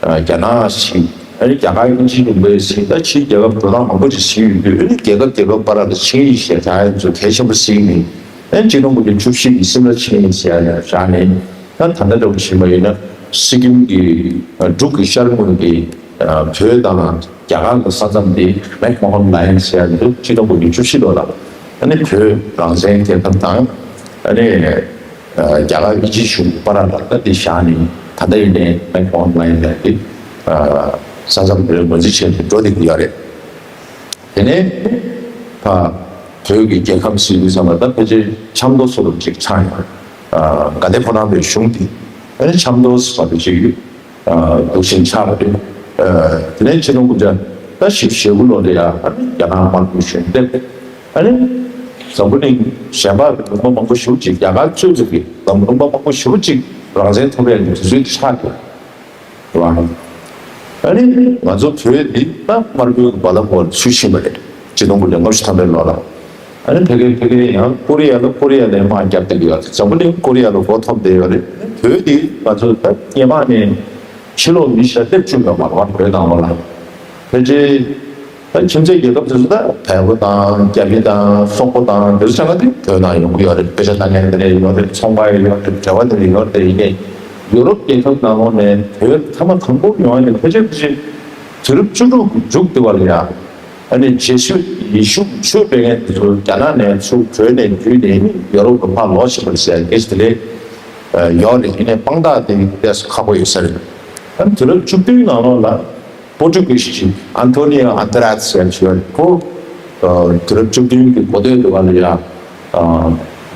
རྒྱ་ནག་ཞིག་ཨ་ནི་རྒྱ་གར་དབྱིན་ཇི་ལུང་པའི་ཞིག་ད་ཕྱིའི་རྒྱལ་ཁབ་འགྲོ་སྟངས་མང་པོ་ཅིག་ཟིན་ཡོད་དུས། ཨ་ནི་རྒྱལ་ཁབ་རྒྱལ་ཁབ་བར་ལ་ཆིངས་ཡིག་ཞེས་བྱ་ཡ་ཚོ་གལ་ཆེན་པོ་ཟིན་ནས། ཨ་ནི་སྤྱི་ནོར་བུ་དེ་བཅུ་བཞི་ཡི་སིམ་ལ་ཆིངས་ཡིག་ཟེར་ཡ་བཞག་ནས། ད་ད་ལྟ་འདྲ་པོ་བྱེད་པ་ཡིན་ན། སི་ཀིམ་གྱི་འབྲུག་གི་ཤར་ངོས་ཀྱི་བོད་དང་རྒྱ་གར་གྱི་ས་མཚམས་དེ་མེག་མོ་ཧན་ལའིན་ཟེར་ཡ་འདུག་སྤྱི་ནོར་བུ་དེ་བཅུ་བཞི་ལོ་ལ། ཨ་ནི་བོད་རང་བཙན་རྒྱལ་ཁབ་དང་། ཨ་ནི། རྒྱ་གར་དབྱིན་ཇིའི་གཞུང་བར་ལ་ད་དེ་བཞག་ནས། ད་ལྟ་ཡིན་ནའི་མེག་མོ་ཧན་ལའིན་ལ་དེ་ས་མཚམས་དེར་ངོས་འཛིན་བྱས་ནས་འགྲོ་བསྡད་ཀྱི་ཡོད་རེད། དེ་ནས་ད་བོད་ཀྱི་རྒྱལ་ཁམས་ཟེར་དུས་ཙམ་པ། ད་ཕལ་ཆེར་ཆབ་མདོ་སོགས་ལ་ཅིག་ཆགས་ཡོད། དགའ་ལྡན་ཕོ་བྲང་པའི་གཞུང་དེ་ཨ་ནི་ཆབ་མདོ་སོགས་ལ་ཅིག་འདུག་བཞིན་ཆགས་པ་རེད། དེ་ནས་ཕྱི་ལོ་སྐུ་ཕྲེང་ད་བཞི་བཅུ་ཞེ་དགུ་ལོ་ལ་ཡ་ཨ་ནི་རྒྱ་ནག་དམར་པོའི་གཞུང་སླེབས། ཨ་ནི་འཛམ་བུ་གླིང་གཞན་པ་ལུང་པ་མང་པོ་ཞེ་པོ་ཅིག་རྒྱ་གར་གཙོས་པའི་ལུང་པ་མང་པོ་ཞེ་པོ་ཅིག་རང་བཙན་ཐོབ་པའི་དུས་ཚོད་ཆགས་ཡོད་རེད་བ། ཨ་ནི་ང་ཚོ་བོད་འདི་ད་དམར་པོའི་རྦ་རླབས་འོག་ཚུད་ཕྱིན་པ་རེད། ཆིག་སྟོང་དགུ་བརྒྱ་ལྔ་བཅུ་ཐམ་པའི་ལོ་ལ། ཨ་ནི་ཕ་གིར་ཕ་གིར་ཡང་ཀོ་རི་ཡ་ལ་ཀོ་རི་ཡ་ལ་དམག་བརྒྱབ་བསྡད་ཀྱི་ཡོད་རེད། འཛམ་བུ་གླིང་ཀོ་རི་ཡ་ལ་མགོ་འཐོམ་བསྡད་ཡོད་རེད། བོད་འདི་ང་ཚོ་ད་སྔོན་མ་ནས་ཕྱི་ལོགས་མི་ཤ་སྟེར་བཅུག་ཡོད་མ་རེད་བ། བོད་ནང་ལོགས་ལ་ཕལ་ཆེར། ད་ཁྱིམ་མཚེས་རྒྱལ་ཁབ་དེ་ཚོ་ད་བལ་པོ་དང་རྒྱ་མི་དང་སོག་པོ་དང་དེ་ཚོ་ཆ་ལ་དེ་བོད་ནང་ཡོང་གི་ཡོད་རེད། དཔེ་ཆ་ལྟ་མཁན་དེ་འདྲ་ཡོད་རེད། ཚོང་པ་ཡོད་རེད། འབྲེལ་བ་དེ་འདྲ་ཡོད་རེད། ཡིན་ནའི་ཡུ་རོབ་རྒྱལ་ཁབ་ནང་ལོགས་ནས་བོད་མཐའ་མ་དང་པོ་ཡོང་ཡ་དེ་ཕལ་ཆེར་ཕལ་ཆེར་དུས་རབས་བཅུ་དྲུག་གི་མཇུག་དེ་བ་ལ་ཡ། ཨ་ནི་རྗེས་སུ་ཡེ་ཤུ་ཆོས་སྤེལ་མཁན་དེ་ཚོ་རྒྱ་ནག་ནས་ཚུར་བོད་ནས་བརྒྱུད་ནས་ཡུ་རོབ་ལ་ཕར་ལོག་བཞིན་པ་ཟེར་ཡ་གལ་སྲིད་དེ་འདྲ་ཡོད་རེད། ཡིན་ནའི་དཔང་རྟགས་དེ་ཏོག་ཙམ་ཁག་པོ་ཡོད་ས་རེད། ཨ་ནི་དུས་རབས་བཅུ་བདུན་ནང་ལོགས་ལ། པོར་ཊུ་གིས་ཀྱི་ཨན་ཐོ་ནི་ཡོ་ཨན་ཏི་རེ་ཟེར་ཞིག་ཡོད་རེད། ཁོ་དུས་རབས་བཅུ་བདུན་གྱི་འགོ་སྟོད་དུ་བ་ལ་ཡ།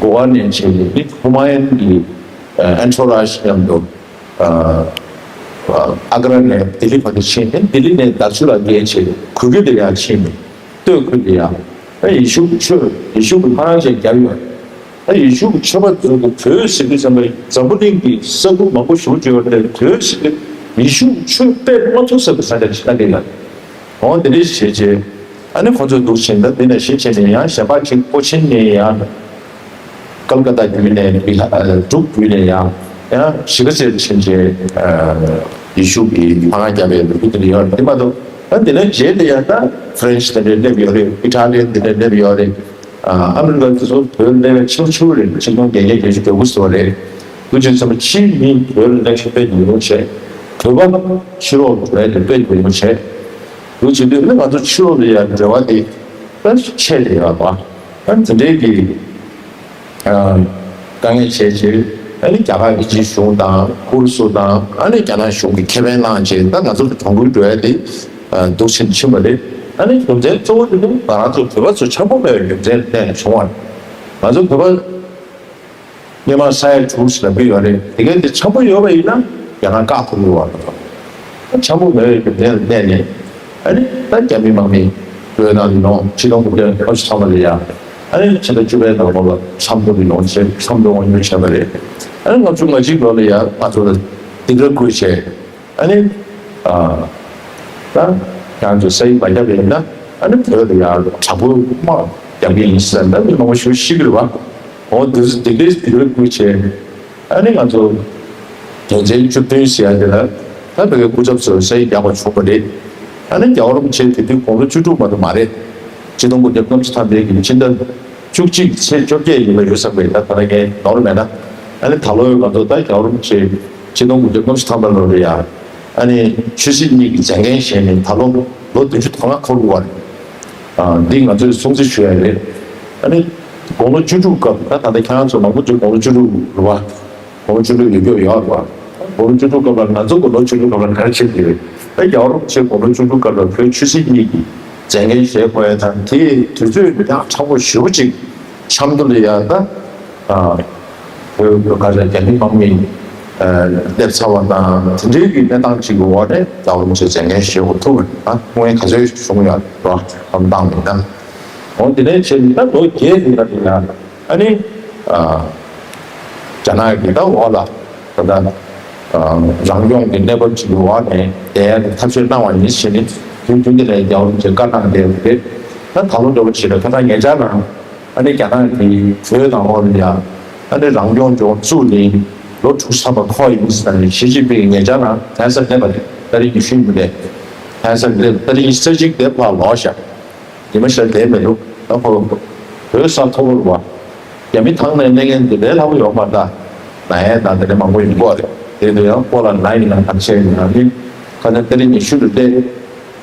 གོ་བ་ནས་བྱས་ནས་ཧུ་མ་ཡུན་གྱི་ཨན་ཐོ་ར་ཇི་མཉམ་དུ་ཨ་ཀ་ར་ནས་ལྡི་ལི་བར་དུ་ཕྱིན་ནས། ལྡི་ལི་ནས་དར་ཚུལ་ལ་བརྒལ་བྱས་གུ་གེ་ལ་ཡ་ཕྱིན་ནས། སྟོད་ཁུལ་དུ་ཡང་ཡེ་ཤུ་གི་ཆོས་ཡེ་ཤུ་གི་ཕ་རང་ཅན་བརྒྱབ་ཡོད། ད་ཡེ་ཤུ་གི་ཆོས་པ་ཚོ་གི་བོད་ཟེར་དུས་ཙམ་པ་འཛམ་བུ་གླིང་གི་ས་ཁུལ་མང་པོ་ཞེ་པོ་ཅིག་ཡོད་རེད། བོད་ཟེར་དུས་ཡེ་ཤུ་གི་ཆོས་སྤེལ་མ་ཐུབ་ས་གི་ས་ཆ་ཞིག་ལ་འདི་ལ། འོ་དེ་འདྲ་ཞིག་བྱས་རྗེས་ཨ་ནི་ཁོ་ཚོས་འདུག་ཕྱིན། ད་འདི་ནས་གཞིས་ཕྱིན་ནས་ཡང་གཞན་པ་ཅིག་ཀོ་ཆེན་ནས་ཡང་ཀལ་ཀ་ཏ་བརྒྱུད་ནས་འབྲུག་བརྒྱུད་ནས་ཡང་ཡང་གཞིས་ཀ་རྩེར་ཕྱིན་རྗེས་ཡེ་ཤུ་གི་ལྷ་ཁང་བརྒྱབ་པའི་ལོ་རྒྱུས་དེ་འདྲ་ཡོད་རེད། དེ་མ་གཏོགས་ད་འདི་ནས་རྗེས་དེ་ཡང་ད་ཧྥ་རན་སི་དེ་འདྲ་སླེབས་ཡོད་རེད། ཨི་ཊ་ལི་དེ་འདྲ་སླེབས་ཡོད་རེད། ཨ་མི་རི་ཀ་དེ་ཚོ་བོད་སླེབས་པའི་ཆེ་ཆུང་རེད། ཆིག་སྟོང་བརྒྱད་བརྒྱ་བརྒྱད་ཅུ་གྱ་དགུ་ཙམ་རེད། དུས་ཆེན་ཙམ་ཕྱིའི་མི་བོད་ལ་གནས་སྐབས་དཔེ་ཉུང་ཉུང་བྱས། བོད་པ་ཕྱི་ལོགས་ལ་འགྲོ་ཡ་དེ་དཔེ་ཉུང་ཉུང་བྱས། དུས་ཆེན་དུས་ནི་ང་ཚོ་ཕྱི་ལོགས་ལ་ཡ་འབྲེལ་བ་དེ་ད་ཆད་དེ་ཡོད་པ། ཨ་འདི་འདྲའི་གི་ཨ་དཀའ་ངལ་བྱས་རྗེས། ཨ་ནི་རྒྱ་གར་གྱི་སྤྱི་གཞུང་དང་ཧུར་སུ་དང་། ཨ་ནི་རྒྱ་ནག་གཞུང་གིས་ཁེ་ཕན་བླངས་རྗེས་ད་ང་ཚོ་གི་གྲོང་ཁུལ་འགྲོ་ཡ་དེ་འདུག་ཕྱིན་ཕྱིན་པ་རེད། ཨ་ནི་རྒྱུ་མཚན་གཙོ་བོ་དེ་ནི་ང་རང་ཚོ་བོད་པ་ཚོ་འཆམ་པོ་མེད་པའི་རྒྱུ་མཚན་ལ་བརྟེན་ནས་བྱུང་བ་རེད། ང་ཚོ་བོད་པ་སྔོན་མ་ས་ཡ་དྲུག་ཞིག་ལ་འབུད་ཡོད་རེད། དེ་གའི་དེ་འཆམ་པོ་ཡོད་པ་ཡིན་ན་རྒྱ་ནག་བཀག་ཐུབ་ཀྱི་ཡོད་རེད། འཆམ་པོ་མེད་པའི་རྒྱུ་མཚན་ལ་བརྟེན་ནས། ཨ་ནི་ད་རྒྱ་མི་དམག་མི་བོད་ནང་ལ་ཡོང་། ཆིག་སྟོང་དགུ་བརྒྱ་ལྔ་བཅུ་ཐམ་པ་ལ་ཡ། ཨ་ནི་ཕྱི་ཟླ་བཅུ་པའི་ནང་ལོགས་ལ་ཆབ་མདོ་ལ་ཡོང་བྱས་ཆབ་མདོ་དབང་སྒྱུར་བྱས་པ་རེད། ཨ་ནི་ལྔ་བཅུ་ང་གཅིག་ལོ་ལ་ཡ་ང་ཚོ་ལ་སྡིགས་ར་བསྐུལ་བྱས། ཨ་ནི་ཨ་ད་ཁྱེད་རང་ཚོ་ས་ཡིག་མ་བརྒྱབ་པ་ཡིན་ན། ཨ་ནི་བོད་ལ་ཡ་དྲག་པོའི་དམག་རྒྱག་གི་ཡིན་ཟེར་ད་མི་མང་པོ་ཞིག་ཤི་གི་རེད་བ། འོ་དེ་ཚོ་སྡིགས་ར་སྡིགས་ར་བསྐུལ་བྱས། ཨ་ནི་ང་ཚོ་དོན་ཚན་བཅུ་བདུན་ཟེར་ཡ་དེ་ལ་ད་བོད་ཀྱི་སྐུ་ཚབ་ཚོས་ས་ཡིག་རྒྱག་པ་བྱུང་བ་རེད། ཨ་ནི་རྒྱལ་བ་རིན་པོ་ཆེ་དེ་དུས་དགུང་ལོ་བཅུ་དྲུག་མ་གཏོགས་མ་རེད། ཆིག་སྟོང་དགུ་བརྒྱ་ལྔ་བཅུ་ཐམ་པའི་གི་ཕྱི་ཟླ་བཅུ་གཅིག་ཚེས་བཅོ་བརྒྱད་ཡིན་པ་ཡོད་ས་རེད། ད་ད་ལྟ་ངས་ནོར་མེད་ན། ཨ་ནི་ད་ལོ་ང་ཚོ་ད་རྒྱལ་བ་རིན་པོ་ཆེ་ཆིག་སྟོང་དགུ་བརྒྱ་ལྔ་བཅུ་ཐམ་པ་ལོ་རེད་ཡ། ཨ་ནི་ཆོས་སྲིད་གཉིས་ཀྱི་མཛད་འགན་བཞེས་ནས་ད་ལོ་ལོ་བདུན་ཅུ་དོན་ལྔ་འཁོར་དགོས་པ་རེད། ཨ་འདི་ང་ཚོས་སྲུང་བརྩི་ཞུ་ཡ་རེད། ཨ་ནི་དགུང་ལོ་བཅུ་དྲུག་སྐབས་ད་ད་ལྟ་ཁྱེད་རང་ཚོ་མང་པོ་ཅིག་དགུང་ལོ་བཅུ་དྲུག་རེད་བ། དགུང་ལོ་བཅུ་དྲུག་ཡོད་རྒྱུ་ཡོད་རེད་བ། དགུང་ལོ་བཅུ་དྲུག་སྐབས་ལ་ང་ཚོ་དགུང་ལོ་བཅུ་དྲུག་སྐབས་ལ་ག་རེ་བྱེད་ཀྱི་རེད། ད་རྒྱལ་བ་རིན་པོ་ཆེ་དགུང་ལོ་བཅུ་དྲུག་སྐབས་ལ་བོད་ཆོས་སྲིད་གཉིས་ཀྱི་མཛད་འགན་བཞེས་དགོས་ཡ་དང་། དེའི་དུས་ཚོད་ཡང་ཕྲ་བོ་ཞེ་པོ་ཅིག་ཆབ་མདོ་ལ་ཡ་ད། ཨ། བོད་ཀྱི་ཁ་ཆེ་རྒྱ་མི་དམག་མི་སླེབས་ཚར་བ་དང་། དེ་འདྲའི་གི་གནས་སྟངས་ཅིག་གི་འོག་ནས་རྒྱལ་བ་རིན་པོ་ཆེ་མཛད་འགན་བཞེས་དགོས་ཐུག་པ་རེད། ཨ་སྐུ་ངལ་ག་ཚོད་བྱུང་ཡོད་རོགས་བསམ་བཏང་མི་འདུག་འོ་དེ་ནས་བྱས་ནས་ད་ལོ་བརྒྱད་དེ་ལ་དེ་ཡང་ཨ་ནི། ཨ། རྒྱ་ནག་གི་ད་འོག་ལ་ད་ལྟ་ རང་སྐྱོང་གི་གནས་བབ་ཅིག་གི་འོག་ནས་བསྡད་ཐབས་ཤེས་གནང་བ་ཡིན་ཕྱིན་ནི་དུས་རྒྱུན་དེ་ལས་རྒྱལ་བ་རིན་པོ་ཆེ་བཀའ་གནང་བསྡད་ཡོད་རེད། ད་ད་ལོ་འདྲ་བོ་ཞིག་ལ་ཁ་སང་ཉེ་ཆར་ནང་ཨ་ནི་རྒྱ་ནག་གི་བོད་ནང་ལོགས་ལ་ཡང་ཨ་ནི་རང་སྐྱོང་ལྗོངས་བཙུགས་ནས་ལོ་དྲུག་ཅུ་ཐམ་པ་འཁོར་ཡིན་ཟེར་ནས་ཞི་ཅིན་ཕིང་ཉེ་ཆར་ནང་ཐེ་ས་སླེབས་པ་རེད། ཏ་རིག་ཉི་ཤུ་ཡིན་པ་རེད། ཐེ་ས་སླེབས་ཏ་རིག་ཉི་ཤུ་རྩ་གཅིག་དེ་ཕར་ལོག་ཤག་ཉི་མ་ཤར་བསྡད་མི་འདུག་ད་ཁོ་བོད་ས་མཐོ་པོ་རེད་བ། རྒྱ་མི་ཐང་ནས་གནས་མཁན་དེ་འདྲའི་ལྷག་པ་ཡོད་མ་རེད་ད། ན་ཡས་དང་དེ་འདྲ་མང་པོ་ཡིན་གོ་རེད། དེ་དུ་ཡང་ཁོ་ལ་ན་ཡིན་ན་གང་བྱས་ཡིན་ན་ནི་ཁ་སང་ཏ་རིག་ཉི་ཤུ་རུ་བལྟས།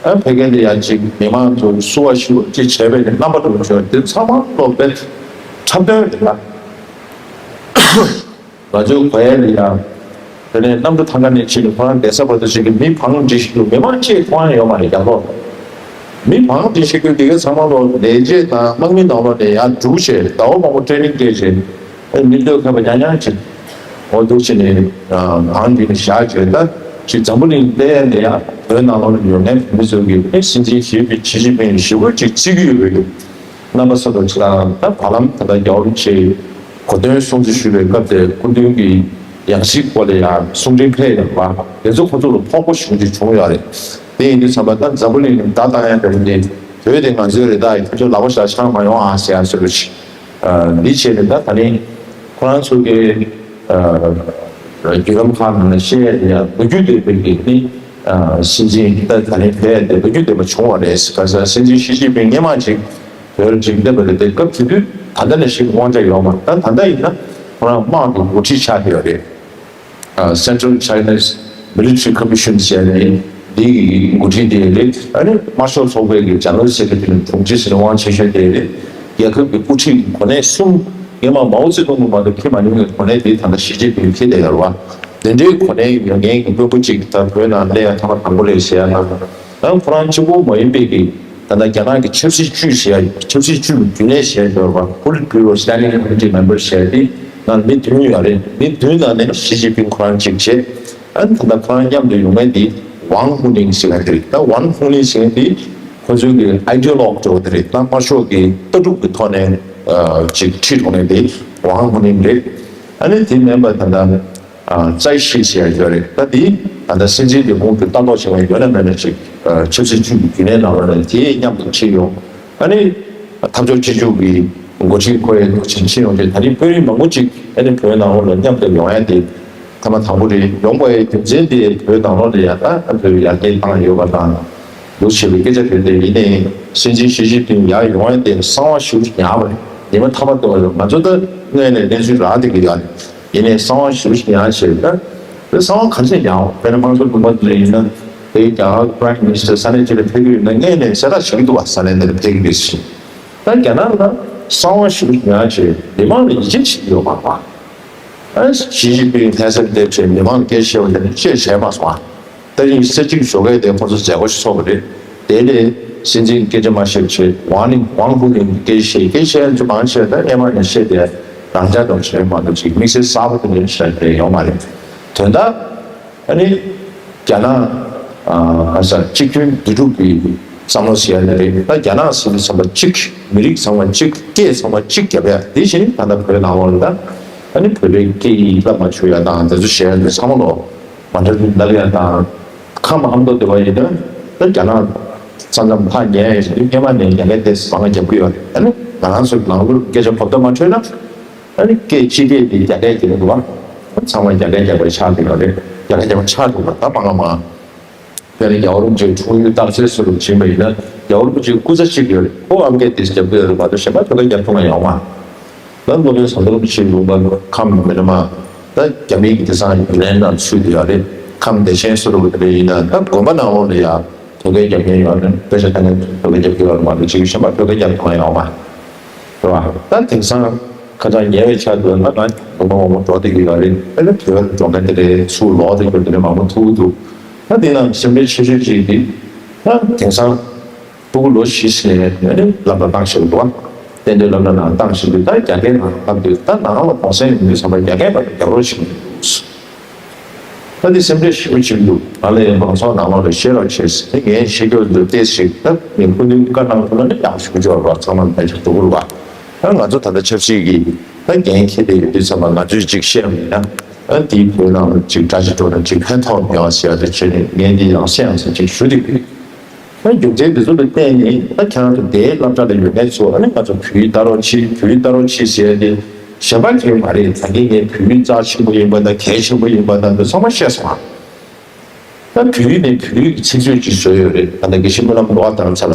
ཨ་ཕ་གི་དེ་ཡང་ཅིག་མི་མང་ཚོ་བསུ་བ་ཞུ་བ་ཅིག་བྱས་པས་ནི་རྣམ་པ་དུ་བྱོས་དེ་ཚང་མ་ལོ་པས་འཁྲབ་སྟོན་རེད་ད། ང་ཚོའི་གོ་ཡ་ལ་ཡང་། དེ་ནས་གནམ་གྲུ་ཐང་ག་ནས་ཕྱིན་ནས་ཁོ་རང་བསྡད་ས་བར་དུ་ཞིག་གི་མི་བང་སྒྲིག་ཞིག་ཏུ་མི་མང་ཆེ་མཐོང་ཡ་ཡོད་མ་རེད་རྒྱབ་ལོགས། མི་བང་སྒྲིག་ཞིག་ཏུ་དེ་ག་ཚང་མ་ལོ་ལས་བྱེད་དང་དམག་མི་ནང་ལོགས་ནས་ཡར་འགྲུལ་བྱས་ཟླ་བ་མང་པོ་ཊེ་ནིང་སྤྲད་བྱས། ཨེ་མི་སྡོད་མཁན་པ་ཉག་ཉག་ཅིག་འོ་འདུག་བྱས་ནས་བང་སྒྲིག་ནས་བཞག་བྱས་ད་ཅིག་འཛམ་བུ་གླིང་སླེབས་ཡ་ལ་ཡ་བོད་ནང་ལོགས་ནས་ཡོད་མཁན་བོད་མི་ཚོ་གིས་ཨེ་སྲིད་འཛིན་ཞི་ཅིན་ཕིང་ཞི་བོ་ཅིག་བརྩི་གི་ཡོད་པའི། རྣམ་པ་གསར་པ་ཅིག་དང་ད་བར་ལམ་ད་ལྟ་རྒྱལ་བ་རིན་པོ་ཆེའི་གོ་སྟོན་སྲུང་བརྩི་ཞུ་བའི་སྐབས་དེར་སྐུ་མདུན་གྱི་ཡང་སྲིད་སྐོར་ལ་ཡང་གསུང་འཕྲིན་ཕེབས་ཡོད་པ་དེ་ཚོ་ཁོ་ཚོ་ལ་ཕོག་པོ་ཞེ་པོ་ཅིག་བྱུང་ཡོད་རེད། དེ་ཡིན་དུས་ཙམ་པ་ད་འཛམ་བུ་གླིང་ནས་བརྡ་བཏང་ཡ་འདྲ་བོ་འདི་བོད་དེ་ང་ཚོའི་རེད་ད་ཡིན་ཁོ་ཚོ་ལག་པ་བཞག་ཆང་མ་ཡོང་ཨ་ཟེར་ཡ་བཟོ་འདྲ་ཅིག་འདི་བྱས་ནས་ད་ད་ནི་ཁོ་རང་ཚོ་གི་བརྒྱུད་ལམ་ཁག་ནང་ལ་བཤད་ཡ་དེ་ཡང་ལོ་རྒྱུས་ལྡན་པའི་གི་ནི་སྲིད་འཛིན་ད་ད་ནི་ཕེབས་ཡ་དེ་ལོ་རྒྱུས་ལྡན་པ་བྱུང་བ་རེད་ཟེར་ག་ས་སྲིད་འཛིན་ཞི་ཅིན་ཕིང་སྔོན་མ་ཅིག་བོད་ལ་འགྲིམ་བསྡད་པ་རེད་དེ་སྐབས་དེ་དུས་ད་ལྟ་ནས་ཞིག་དབང་ཆ་ཡོད་མ་རེད། ད་ད་ལྟ་ཡིན་ན་ཁོ་རང་དམག་གི་འགོ་ཁྲིད་ཆགས་བསྡད་ཡོད་རེད། Central China's Military Commission ཟེར་ནས་འདི་གི་འགོ་ཁྲིད་དེ་རེད། ཨ་ནི་དམར་ཤོག་ཚོགས་པའི་གི་General Secretary དྲུང་ཆེ་ཟེར་ནས་དབང་ཆེ་ཤོས་དེ་རེད། རྒྱལ་ཁབ་ཀྱི་དབུ་ཁྲིད་ཀྱི་གོ་གནས་གསུམ་སྔོན་མ་མའོ་ཙེ་ཏུང་གི་བར་དུ་འཁྱེར་མ་མྱོང་བའི་གོ་གནས་དེ་ད་ལྟ་ཞི་ཅིན་ཕིང་འཁྱེར་བསྡད་ཡོད་རེད་བ། དེ་འདྲའི་གོ་གནས་ཡོད་མཁན་གྱི་དཔོན་པོ་གཅིག་ད་བོད་ནང་སླེབས་ཡ་ཐོག་མ་དང་པོ་རེད་ཟེར་ཡ་ན། ཡང་ཁོ་རང་གཅིག་པོ་མ་ཡིན་པའི་གི་ད་ལྟ་རྒྱ་ནག་གི་ཆབ་སྲིད་ཅུས་ཟེར་ཡ་ཆབ་སྲིད་ཅུས་ཀྱི་རྒྱུན་ལས་ཟེར་ཡ་ཡོད་རེད་བ། Politburo Standing Committee Member ཟེར་ཡ་དེ་ནང་མི་བདུན་ཡོད་རེད། མི་བདུན་ནང་ནས་ཞི་ཅིན་ཕིང་ཁོ་རང་གཅིག་བྱས། ཨ་ནི་ད་ལྟ་ཁོ་རང་མཉམ་དུ་ཡོང་མཁན་དེ་ཝང་ཧུ་ནིང་ཟེར་མཁན་དེ་རེད། ད་ཝང་ཧུ་ནིང་ཟེར་མཁན་དེ་ཁོ་ཚོའི་གི་ཨའི་ཌི་ཡོ་ལོག་འདྲ་བོ་དེ་རེད། ད་དམར་ཤོག་གི་ལྟ་གྲུབ་ཀྱི་ཐོག་ནས་ཅིག་ཁྲིད་འགྲོ་མཁན་དེ་ཝང་ཧུ་ནིང་རེད། ཨ་ནི་དེ་མིན་པ་ད་ལྟ་ཙའི་ཤི་ཟེར་ཡ་ཡོད་རེད། ད་དེ་ད་ལྟ་སྲིད་འཛིན་དེ་ཁོང་གི་ལྟ་རྟོག་བྱེད་མཁན་ཡོད་ན་མེད་ན་ཅིག་ཆབ་སྲིད་ཅུས་ཀྱི་རྒྱུན་ལས་ནང་ལོགས་ནས་དེ་མཉམ་དུ་ཁྲིད་ཡོང་། ཨ་ནི། འཐབ་ཕྱོགས་གཅིག་གྱུར་གྱི་འགོ་ཁྲིད་ཁོ་ཡི་ཇེམ་ཤིན་ཡོང་རྗེས་ད་རིང་དཔོན་རིགས་མང་པོ་ཅིག་ཨ་ནི་བོད་ནང་ལོགས་ལ་མཉམ་དུ་ཡོང་ཡ་དེ་ཐ་མ་དང་པོ་རེད། ཡོང་བའི་རྒྱུ་མཚན་དེ་བོད་ནང་ལོགས་ལ་ཡ་ད་ཨ་ཚོས་ཡར་རྒྱས་བཏང་ཡོད་པ་དང་ལུགས་བྱས་པའི་སྐད་ཆ་དེ་རེད། ཡིན་ནའི་སྲིད་འཛིན་ཞི་ཅིན་ཕིང་ཡར་ཡོང་ཡ་དེ་གསང་བ་ཞེ་པོ་ཅིག་ཉར་བ་རེད། ཉི་མ་ཐ་མ་དེ་བ་ལ་ང་ཚོ་ད་སྔོན་ནས་གནས་ཚུལ་རག་བསྡད་ཀྱི་ཡོད་རེད། ཡིན་ནའི་གསང་བ་ཞེ་པོ་ཅིག་ཉར་བྱས་ད་དེ་གསང་བ་ག་ཚད་ཉར་བ་དཔེར་ན་དམངས་གཙོ་ལུང་པ་དེ་ལ་ཡིན་ན། དེ་རྒྱ་གར་Prime Minister ས་གནས་གཅིག་ལ་ཕེབས་ཀྱི་ཡོད་ན་སྔོན་ནས་གསལ་བསྒྲགས་བྱེད་ཀྱི་འདུག་བ། ས་གནས་འདི་ལ་ཕེབས་ཀྱི་རེད་ཟེར། ད་རྒྱ་ནག་ལ་གསང་བ་ཞིག་ཉར་བྱས་མི་མང་ལ་ཡིད་ཆེས་བྱེད་ཀྱི་ཡོད་མ་རེད་བ། ཨ་ཞི་ཅིན་ཕིང་ལྷ་སར་སླེབས་བྱས་མི་མང་ལ་སྐད་ཆ་བཤད་པ་དེ་ནི་བཤད་བྱས་མ་སོང་ཨ། ད་རིང་ས་གཅིག་བཟོ་མཁན་དེ་ཁོ་ཚོ་མཛད་སྒོ་ཞིག་ཚོགས་པ་རེད། དེ་ནས་སྲིད་འཛིན་སྐད་ཆ་མ་བཤད་བྱས་ཝང་ནིང་ཝང་ཧུ་ནིང་སྐད་ཆ་བཤད། སྐད་ཆ་ཚོ་མང་ཆེ་ད་སྔས་མ་ནས་བཤད་དེ་རང་འཇགས་དང་བྱས་མ་གཏོགས་ཅིག་དམིགས་བསལ་གསར་པ་དེ་འདྲ་བཤད་དེ་ཡོད་མ་རེད། དོན་དག་ཨ་ནི་རྒྱ་ནག་ཨ་ས་གཅིག་མཐུན་འདུས་གྲུབ་ཀྱི་བསམ་བློ་ཟེར་ཡ་ནི་རེད། ད་རྒྱ་ནག་ཟེར་དུས་ཙམ་པ་གཅིག་མི་རིགས་ཚང་མ་གཅིག་སྐད་ཚང་མ་གཅིག་རྒྱབ་ཡ་དེ་བཞིན་ད་ལྟ་བོད་ནང་ལོགས་ལ་ད་ཨ་ནི་བོད་པའི་སྐད་ཡིག་བསླབ་མ་བཅུག་ཡ་དང་དེ་ཚོ་བྱས་ཡ་འདི་ཚང་མ་ལོ་མ་འདྲ་ལབ་ཡ་དང་ཁམས་ཨ་མདོ་སྡེ་བ་ཡིན་ན་ད་རྒྱ་ནག་ས་མཚམས་ཐག་ཉེ་ཡ་ཡིན་ཟེར་དུས་སྔས་མ་ནས་རྒྱ་སྐད་དེ་ཟང་ང་རྒྱབ་ཀྱི་ཡོད་རེད། ཨ་ནི་ང་རང་ཚོ་ནང་ལོགས་སྐད་ཆ་གོ་བརྡ་མ་འཕྲོད་ན། ཨ་ནི་སྐད་སྤྱི་སྐད་དེ་རྒྱ་སྐད་ཀྱི་རེད་བ། ཚང་མ་རྒྱ་སྐད་རྒྱག་པའི་ཆགས་ཀྱི་ཡོད་རེད། རྒྱ་སྐད་རྒྱག་པ་ཆགས་འདུག་པ་ད་མང་ང་མང་། དེ་ནི་རྒྱལ་བ་རིན་པོ་ཆེའི་འཁྲུངས་ཡུལ་སྟག་འཚེར་སུ་རུ་ཕྱིན་པ་ཡིན་ན་རྒྱལ་བ་རིན་པོ་ཆེའི་སྐུ་ཚ་གཅིག་ཡོད་རེད། ཁོ་ཨམ་སྐད་དེ་རྒྱབ་ཀྱི་ཡོད་རེད་མ་གཏོགས་གཞན་པ་བོད་སྐད་རྒྱབ་ཐུབ་མཁན་ཡོད་མ་རེད། ད་སློབ་དཔོན་ཟམ་གདོང་རིན་པོ་ཆེའི་ལུང་པ་ཁམས་མི་ནི་མ། ད་རྒྱ་མིའི་གི་དེང་སང་ཡུན་ནན་ནང་ཚུད་དེ་ཡོད་རེད། ཁམས་བདེ་ཆེན་སུ་རུ་དེ་འདྲ་ཡིན་ན་ད་དགོན་པ་ནང་ལོགས་ལ་ཡ་བོད་སྐད་རྒྱབ་མཁན་ཡོད་རེད། དཔེ་ཆ་ལྟ་མཁན་བོད་སྐད་རྒྱབ་ཀྱི་ཡོད་རེད་མ་གཏོགས་གཅིག་གཞན་པ་བོད་སྐད་རྒྱབ་ཐུབ་མཁན་ཡོད་མ་རེད། རེད་བ། ད་དེང་སང་ཁ་སང་ཉེ་བའི་ཆར་དུ་ང་ང་ལོ་མང་པོ་འགྲོ་བསྡད་ཀྱི་ཡོད་རེད། ཨ་ནི་བོད་ལ་འགྲོ་མཁན་དེ་འདྲའི་ཚུར་ལོག་བསྡད་ཀྱི་ཡོད་དེ་འདྲ་མང་པོ་ཐུག་འདུག་ད་དེ་ནང་སེམས་ཁྲལ་ཆེ་ཤོས་གཅིག་དེ་ད་དེང་སང་ཕྲུ་གུ་ལོ་བཞི་ཟིན་ནས་ཨ་ནི་སློབ་གྲྭ་བཏང་བཞིན་འདུག་བ། གཏན་སྡོད་སློབ་གྲྭ་ནང་བཏང་བཞིན་འདུག་ད་རྒྱ་སྐད་ནང་ལབ་དུས་ད་ནང་ལ་གུང་སེང་ཡོང་དུས་ཙམ་པ་རྒྱ་སྐད་པ་རྒྱབ་རོགས་བྱེད་ཀྱི་འདུག་ད་འདི་སེམས་ཁྲལ་ཞེ་པོ་ཅིག་འདུག་ང་ལ་ཡང་མང་ཚོགས་ནང་ལོགས་ལ་བཤད་རོགས་བྱས་ཟེར་ངས་བཤད་རྒྱུ་འདུག་ཏོག་ཙམ་ཞིག་ད་ངས་སྐུ་མདུན་བཀའ་གནང་ཐུབ་ན་ནི་ཡག་ཞུ་རྒྱུ་རོགས་ཚང་མ་ལ་ཕན་ཆེ་འགྲོ་གི་རེད་བ། ད་ང་ཚོ་ད་ལྟ་ཆབ་སྲིད་ཀྱི་ད་འགན་འཁྱེར་བསྡད་ཡོད་དུས་ཙམ་པ་ང་ཚོས་ཅིག་བཤད་པ་ཡིན་ན་ ཨ་དེའི་བོད་ནང་ལ་ཅིག་དགྲ་ཅིག་འགྲོ་ན་ཅིག་ཕན་ཐོགས་ཡོང་ཟེར་ཡ་དེ་བྱས་ནས་ངས་འདི་ཡང་སེ་ཡང་སེ་ཅིག་ཞུ་དེ་གི། ཨ་རྒྱུ་མཚན་དེ་ཚོ་ལ་བརྟེན་ནས་ཨ་ཁྱེད་རང་ཚོ་དེའི་སློབ་གྲྭ་ལ་ཡོད་མཁན་ཚོ་ཨ་ནི་ང་ཚོ་བོད་ཡིག་ལྟ་རོགས་བྱེད་བོད་ཡིག་ལྟ་རོགས་བྱེད་ཟེར་ཡ་དེ་གཞན་པ་གང་ཡང་མ་རེད། ད་གིན་ངས་བོད་ཡིག་རྩ་ཆེན་པོ་ཡིན་པ་དང་གལ་ཆེན་པོ་ཡིན་པ་དང་དེ་ཚང་མ་བཤད་སོང་ཨ། ད་བོད་ཡིག་ནས་བོད་ཡིག་གི་ཚིག་མཛོད་ཅིག་བཟོས་ཡོད་རེད། ད་ལྟ་དགེ་བཤེས་སྨོན་ལམ་འགྲོ་བ་དང་ཚ་ལ་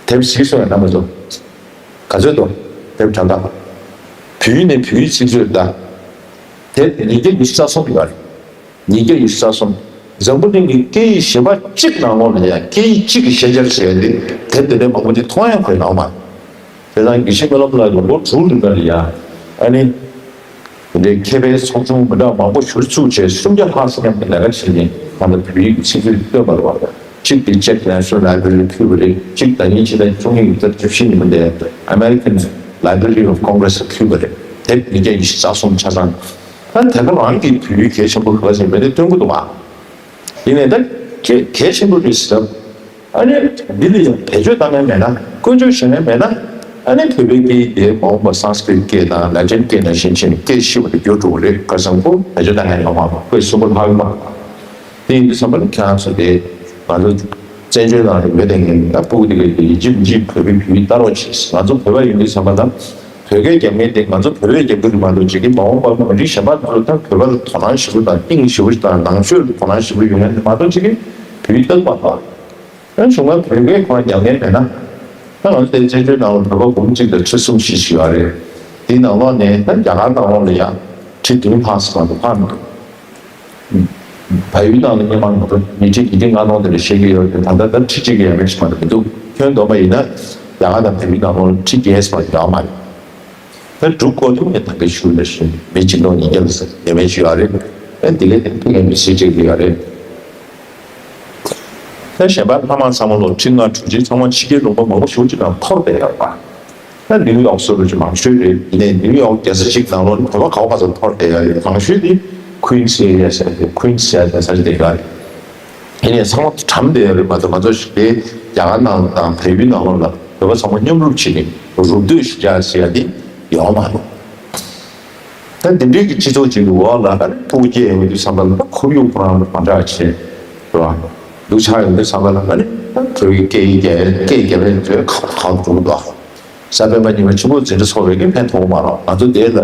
དེབ་གཟིགས་སོང་ཡ་རྣམ་པ་ཚོ། ག་ཚོད་འདུག་དེབ་གྲངས་ཀ། བོད་ཡིག་ནས་བོད་ཡིག་ཚིག་མཛོད་ད། དེབ་ཉིས་བརྒྱ་ཉི་ཤུ་རྩ་གསུམ་ཡོད་རེད། ཉིས་བརྒྱ་ཉི་ཤུ་རྩ་གསུམ། འཛམ་བུ་གླིང་གི་སྐད་ཡིག་གཞན་པ་གཅིག་ནང་ལོགས་ལ་ཡང་སྐད་ཡིག་གཅིག་གི་ཤན་སྦྱར་བྱས་ཏེ་དེབ་དེ་འདྲའི་མང་པོ་དེ་མཐོང་ཡང་ཁོས་ནང་མ། དེ་དང་དགེ་བཤེས་སྨོན་ལམ་ལགས་ཀྱིས་ལོ་དྲུག་རིང་ལ་ཡང་ཨ་ནི། དེ་འདྲའི་མཁས་པའི་ཚོགས་ཆུང་མི་འདྲ་མང་པོ་གཞིར་བཙུགས་བྱས་སུམ་བརྒྱ་ལྷག་ཙམ་མཉམ་དུ་ལས་ཀ་བྱས་ནས་ང་ཚོ་བོད་ཡིག་གི་ཚིག་མཛོད་བཏོད་པ་རེད་བ། གཅིག་དེ་Czech National Library ཕུལ་བ་རེད། གཅིག་ད་ནི་ཕྱི་ཟླ་བཅུ་གཉིས་ཀྱི་ཚེས་བཅུ་བཞི་ཉིན་མོ་དེ་American Library of Congress ཕུལ་བ་རེད། དེབ་ཉིས་བརྒྱ་ཉི་ཤུ་རྩ་གསུམ་ཆ་ཚང་། ཨ་དེ་ག་རང་གི་བོད་ཡིག་གལ་ཆེན་པོ་ག་ཚོད་མེད་དེ་སྟོན་གི་འདུག་བ། ཡིན་ནའི་ད་གལ་གལ་ཆེན་པོ་རེད་ཟེར། ཨ་ནི་འདི་ལ་ཡང་བེད་སྤྱོད་བཏང་མཁན་མེད་ན། བཀོལ་སྤྱོད་བྱེད་མཁན་མེད་ན། ཨ་ནི་བོད་པའི་སྐད་ཡིག་དེ་མ་འོངས་པ་སཾ་སྐྲྀཏ་སྐད་དང་ལ་ཏིན་སྐད་ནང་བཞིན་བྱས་ནས་སྐད་ཤི་བ་དེ་འགྱུར་འགྲོ་གི་རེད། ཁ་སང་ཁོ་བེད་སྤྱོད་བཏང་མཁན་ཡོད་མ་རེད། དཔེ་གསུམ་པོ་ལྷག་ཡོད་མ་རེད། དེ་ཡིན་དུས་ཙམ་པ་ལ་ཁྱེད་རང་ཚོ་དེ་ང་ཚོ་བཙན་བྱོལ་ནང་ལ་ཡོད་དེ་ངས་ད་ཕྲུ་གུ་དེ་གའི་ཡིན་གཅིག་མིན་གཅིག་བོད་པའི་བོད་ཡིག་ལྟ་རོགས་བྱེད། ང་ཚོ་བོད་པ་ཡིན་དུས་ཙམ་པ་ལ། བོད་སྐད་རྒྱབ་མཁན་དེ་ང་ཚོ་བོད་པས་རྒྱབ་ཀྱི་རེད་མ་གཏོགས་ཅིག་གི་མ་འོངས་པར་མི་རིགས་གཞན་པ་ཚོ་ད་བོད་པ་ལ་དོ་སྣང་ཞེ་པོ་དང་གཏིང་ཞེ་པོ་ཞིག་དང་ནང་ཆོས་ལ་དོ་སྣང་ཞེ་པོ་ཡོད་མཁན་དེ་མ་གཏོགས་ཅིག་གི་བོད་ཡིག་རྟག་པར་དང་། ཡང་གཞུང་ལ་བོད་སྐད་ཁོ་རང་རྒྱབ་མཁན་མེད་ན། ད་ང་ཚོ་དེ་བཙན་བྱོལ་ནང་ལ་བོད་པ་འབུམ་གཅིག་དང་ཁྲི་གསུམ་བཞི་ཞིག་ཡོད་རེད། དེའི་ནང་ལོགས་ནས་ད་རྒྱ་གར་ནང་ལོགས་ལ་ཡང་ཁྲི་བདུན་ལྷག་ཙམ་མ་གཏོགས་ཕར་མི་འདུག་བལ་ཡུལ་ནང་ལ་སྔོན་མ་ང་ཚོ་ཉིས་ཁྲི་ཉིས་ཁྲི་ལྔ་སྟོང་དེ་འདྲ་བཤད་ཀྱི་ཡོད་རེད། ད་ལྟ་ད་ཁྲི་གཅིག་ཡས་མས་ཞིག་མ་གཏོགས་མི་འདུག་ཁྱོན་བསྡོམས་པ་ཡིན་ན་རྒྱ་གར་དང་བལ་ཡུལ་ནང་ལོགས་ལ་ཁྲི་བརྒྱད་ཙམ་ཡོད་མ་རེད། ད་འབྲུག་སྐོར་དུ་ངས་ད་ག་ཞུ་ལ་ཞུ་མི་སྤྱི་ལོ་ཉིས་བརྒྱ་ལ་ཟེར་ཡས་མས་ཞུ་ཡོད་རེད། ཨ་འདི་གས་དེ་ཕ་གིའི་མི་སེར་ཅིག་ཡོད་རེད། ད་གཞན་པ་ལྷ་དམག་ཚང་མ་ལོ་ཁྲི་ལྔ་དྲུག་ཅུ་ཚང་མ་ཕྱི་རྒྱལ་ལུང་པ་མང་པོ་ཞེ་པོ་ཅིག་ནང་འཐོར་བསྡད་ཡོད་པ། ད་ནིའུ་ཡོག་སོགས་ལ་ཅིག་མང་ཤོས་རེད། ཡིན་ནའི་ནིའུ་ཡོག་རྒྱལ་ས་གཅིག་ནང་ལོགས་ནི་བོད་པ་ག་བ་ག་ཚོད་འཐོར་བསྡད་ཡོད་རེད། མང་ཤོས་དེ་Queens area ཟེར་ཏེ་Queens ཟེར་ཏེ་ས་ཆ་དེ་ག་རེད། ཡིན་ནའི་ཚང་མ་གྲམ་བསྡད་ཡོད་རེད་མ་གཏོགས་ང་ཚོ་ཞིག་དེ་རྒྱ་གར་ནང་དང་བལ་ཡུལ་ནང་ལོགས་ལ་བོད་པ་ཚང་མ་མཉམ་རུབ་བྱས་ནས་རུབ་སྡོད་ཞིག་བྱ་ཟེར་ཡ་དེ་ཡོད་མ་རེད། ད་འདི་འདྲའི་གི་སྤྱི་ཚོགས་ཅིག་གི་འོག་ལ་ཨ་ནི་ཕྲུ་གུ་སྐྱེས་ཡོང་དུས་ཙམ་པ་ལ་ཁོར་ཡུག་ཁོ་རང་ལ་མ་འདྲ་བ་བྱས་རེད་བ། སྡུག་ཆགས་ཡོང་དུས་ཙམ་པ་ལ་ཨ་ནི་བོད་ཀྱི་སྐད་ཡིག་རྒྱ་སྐད་རྒྱབ་པའི་ཚོས་ཁག་ཁག་འགྲོ་གི་འདུག་གསར་སྤེལ་མ་ཉི་མ་ཆེན་པོ་འཛིན་གྲྭ་ཚོགས་པའི་གི་ཕན་ཐོགས་མ་རེད། ང་ཚོ་དེ་ལ་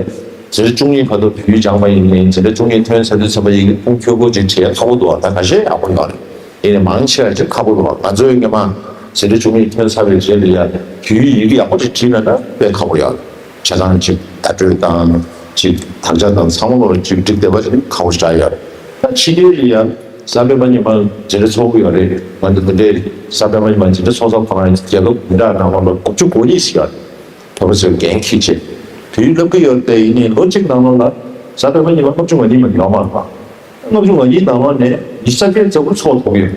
འཛིན་གྲྭ་བཅུ་གཉིས་བར་དུ་བོད་ཡིག་སྦྱངས་པ་ཡིན་ནའི་འཛིན་གྲྭ་བཅུ་གཉིས་ཐོན་ཚར་དུས་ཙམ་པ་ཡི་གེ་ཁུངས་འཁྱོལ་སྒོ་ཅིག་བྲིས་ཡ་ཁག་པོ་འདུག་ད་ཁ་ཤས་ཡག་པོ་ཡོད་རེད། ཡིན་ནའི་མང་ཆེ་བ་ཅིག་ཁག་པོ་འདུག་ང་ཚོའི་སྔོན་མ་འཛིན་གྲྭ་བཅུ་གཉིས་ཐོན་ཚར་བའི་རྗེས་ལ་ཡ་བོད་ཡིག་ཡག་པོ་ཅིག་བྲིས་ན་ན་དཔེ་ཁག་པོ་ཡོད་རེད། བྱས་ཙང་ཅིག་བརྡ་སྤྲོད་དང་ཅིག་དག་ཆ་དང་ཚང་མ་ལོ་ཅིག་འགྲིག་བསྡད་པ་ཅིག་ཁག་པོ་ཞེ་དྲག་ཡོད་རེད། ད་ཕྱི་རྒྱལ་ལ་ཡ་གསར་སྤེལ་མ་ཉི་མ་འཛིན་གྲྭ་ཚོགས་ཀྱི་ཡོད་རེད། ང་ཚོ་འདི་འདྲའི་གསར་སྤེལ་མ་ཉི་མ་འཛིན་གྲྭ་ཚོགས་ས་ཁོ་རང་རྒྱལ་ཁབ་འདི་འདྲ་ནང་ལོགས་ལ་དགུ་བཅུ་གོ་གཉིས་ཤིག་ཡོད་རེད། བོད་པ་ཚོས་འགན་འཁྱེར་བྱས་བོད་ཡིག་བསླབ་ཀྱི་ཡོད་རེད་དེ། ཡིན་ནའི་ལོ་གཅིག་ནང་ལོགས་ལ་གསར་སྤེལ་མ་ཉི་མ་ལྔ་བཅུ་ང་གཉིས་མ་ཡོད་མ་རེད་པ། ལྔ་བཅུ་ང་གཉིས་ནང་ལོགས་ནས་ཉི་ཤུ་རྩ་བརྒྱད་རྩ་དགུ་ཚོགས་ཐུབ་ཀྱི་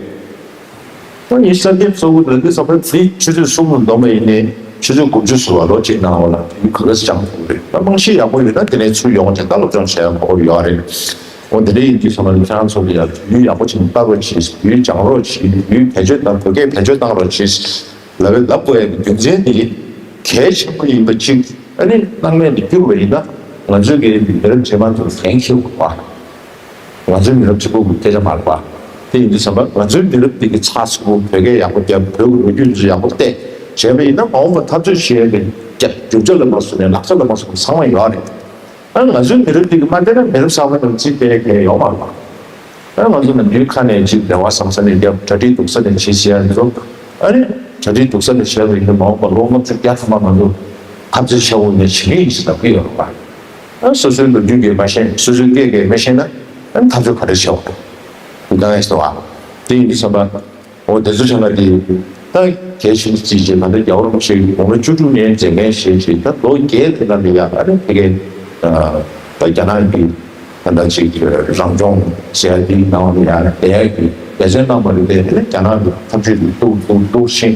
ཡོད། ད་ཉི་ཤུ་རྩ་བརྒྱད་རྩ་དགུ་ལ་འདི་ཚོ་ཕར་ཚིག་ཆུ་ཚོད་གསུམ་ལ་འདོན་པ་ཡིན་ནའི་ཆུ་ཚོད་དགུ་བཅུ་ཟུར་བ་ལོ་གཅིག་ནང་ལོགས་ལ་བོད་ཡིག་ག་འདྲ་སྦྱང་ཐུབ་ཀྱི་རེད། ད་རྨང་གཞི་ཡག་པོ་ཡོད་ན་དེ་ནས་ཚུར་ཡོང་བྱས་ད་སློབ་སྦྱོང་བྱས་ཡག་པོ་ཡོད་རེད། འོ་དེ་འདྲ་ཡིན་དུས་ཚང་མ་ལ་ཁྱེད་རང་ཚོ་ལ་ཡ་བོད་ཡིག་ཡག་པོ་ཅིག་ལྟ་རོགས་གྱིས། བོད་ཡིག་སྦྱང་རོགས་གྱིས། བོད་ཡིག་བེད་སྤྱོད་དང་བོད་སྐད་བེད་སྤྱོད་བཏང་རོགས་གྱིས། ལབ་པའི་ལབ་དགོས་ཡ་གི་རྒྱུ་མཚན་ནི་གལ་ཆེན་པོ་ཡིན་པ་གཅིག་ཨ་ནི་སྣང་མེད་དུ་བསྐྱུར་བ་ཡིན་ན་ང་ཚོའི་གི་མི་རབས་རྗེས་མ་ཚོ་འགན་འཁྱེར་དགོས་པ། ང་ཚོའི་མི་རབས་གཅིག་པོ་གི་སྐད་ཆ་མ་རེད་པ། དེ་ཡིན་དུས་ཙམ་པ་ང་ཚོའི་མི་རབས་འདི་གི་ཚགས་ཚུད་པོ་བོད་སྐད་ཡག་པོ་རྒྱབ། བོད་ཀྱི་ལོ་རྒྱུས་ཚོ་ཡག་པོ་བལྟས་བྱས་པ་ཡིན་ན་མ་འོངས་པ་འཐབ་རྩོད་བྱེད་ཡ་གི་རྒྱབ་རྒྱུག་ཆ་ལ་མ་སོང་ནས་ལག་ཆ་ལ་མ་སོང་ཚང་མ་ཡོད་རེད། ཨ་ང་ཚོའི་མི་རབས་འདི་གི་མ་བལྟས་ན་མི་རབས་གསར་པ་རྣམས་རྩིས་སྤྲད་མཁན་ཡོད་མ་རེད་པ། ཨ་ང་ཚོ་ནམ་རྒྱུན་ཁ་ནས་ཅིག་བདེ་བ་བཟང་ས་ནས་རྒྱབ། གྲ་སྒྲིག་སྡུག་ས་ནས་བྱེད་ཟེར་ཡ་འདི་ཚོ། ཨ་ནི་གྲ་སྒྲིག་སྡུག་ས་ནས་བྱས་པ་ཡིན་ན་མ་འོངས་པ་ལོ་ལྔ་བཅུ་བརྒྱ་ཐམ་པ་ང་ཚོ་འཐབ་རྩོད་བྱ་འོང་ནས་བྱེད་ཀྱི་ཡིན་ཟེར་ལབ་ཀྱི་ཡོད་རེད་པ། ཨ་སོ་སོའི་ལོ་རྒྱུས་ཀྱིས་མ་ཤེས། སོ་སོའི་སྐད་ཀྱིས་མ་ཤེས་ན་ཨ་འཐབ་རྩོད་ག་རེ་བྱེད་འོང་། འདི་ལྟ་ཡིན་ཟེར་བ། དེ་ཡིན་དུས་ཙམ་པ། འོ་དེ་ཚོ་བྱུང་ན་དེ་ད་གལ་ཆེན་པོ་བརྩིས་བྱས། ད་ལྟ་རྒྱལ་བ་རིན་པོ་ཆེ་དགུང་ལོ་བཅུ་དྲུག་ནས་མཛད་འགན་བཞེས་བྱས་ད་ལོ་བརྒྱད་དེ་ལ་ནི་ཡང་ཨ་ནི་ཕ་གི་ད་རྒྱ་ནག་གི་ད་ལྟ་ཅིག་རང་སྐྱོང་ཟེར་ཡ་དེའི་ནང་ལ་ཡང་བསྡད་ཡ་གི་འབད་བརྩོན་གནང་བ་རེད་དེ། ཨ་ནི་རྒྱ་ནག་གི་འཐབ་ཇུས་དེ་ཏོག་ཏོག་ཏོག་ཕྱིན་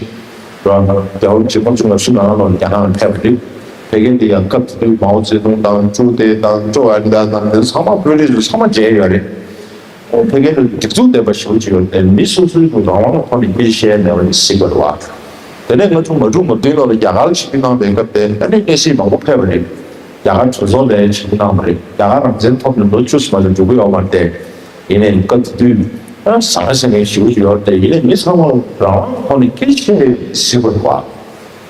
རང་རྒྱལ་བ་རིན་པོ་ཆེ་ལྔ་བཅུ་ང་གསུམ་ནང་ལོགས་རྒྱ་ནག་ལ་ཕེབས་པ་རེད། ཕ་གི་འདི་ཡང་སྐབས་དེ་དུས་མའོ་ཙེ་ཏུང་དང་ཅུའུ་ཏེ་དང་ཀྲོའུ་ཨེན་ལའེ་དང་དེ་ཚང་མ་བོད་རིགས་ཚོ་ཚང་མ་མཇལ་ཡོད་རེད། ཕ་གི་ལ་སྒྲིག་འཛུགས་ལྡན་པ་ཞེ་པོ་ཅིག་ཡོད་དེ། མི་སོ་སོའི་གི་རང་དབང་ཐོག་ནས་སྐད་ཆ་བཤད་མེད་པ་ནི་གཟིགས་པ་རེད་བ། དེ་ནས་ང་ཚོ་ང་དྲུག་ང་བདུན་ལོ་ལ་རྒྱ་གར་ཆིབས་བསྒྱུར་གནང་བའི་སྐབས་དེ་ཨ་ནི་སྣེ་སྲིད་མང་པོ་ཕེབས་པ་རེད། རྒྱ་གར་གྲོས་ཚོགས་ལ་ཆིབས་བསྒྱུར་གནང་བ་རེད། རྒྱ་གར་རང་བཙན་ཐོབ་ནས་ལོ་བཅུ་ཙམ་ལ་འགྲོ་གི་ཡོད་མ་རེད་དེ། ཡིན་ནའི་སྐབས་དེ་དུས་ཟང་ཟིང་ཞེ་པོ་ཅིག་ཡོད་རེད་དེ། ཡིན་ནའི་མི་ཚང་མ་རང་དབང་ཐོག་ནས་སྐད་ཆ་གཟིགས་པ་རེད་བ།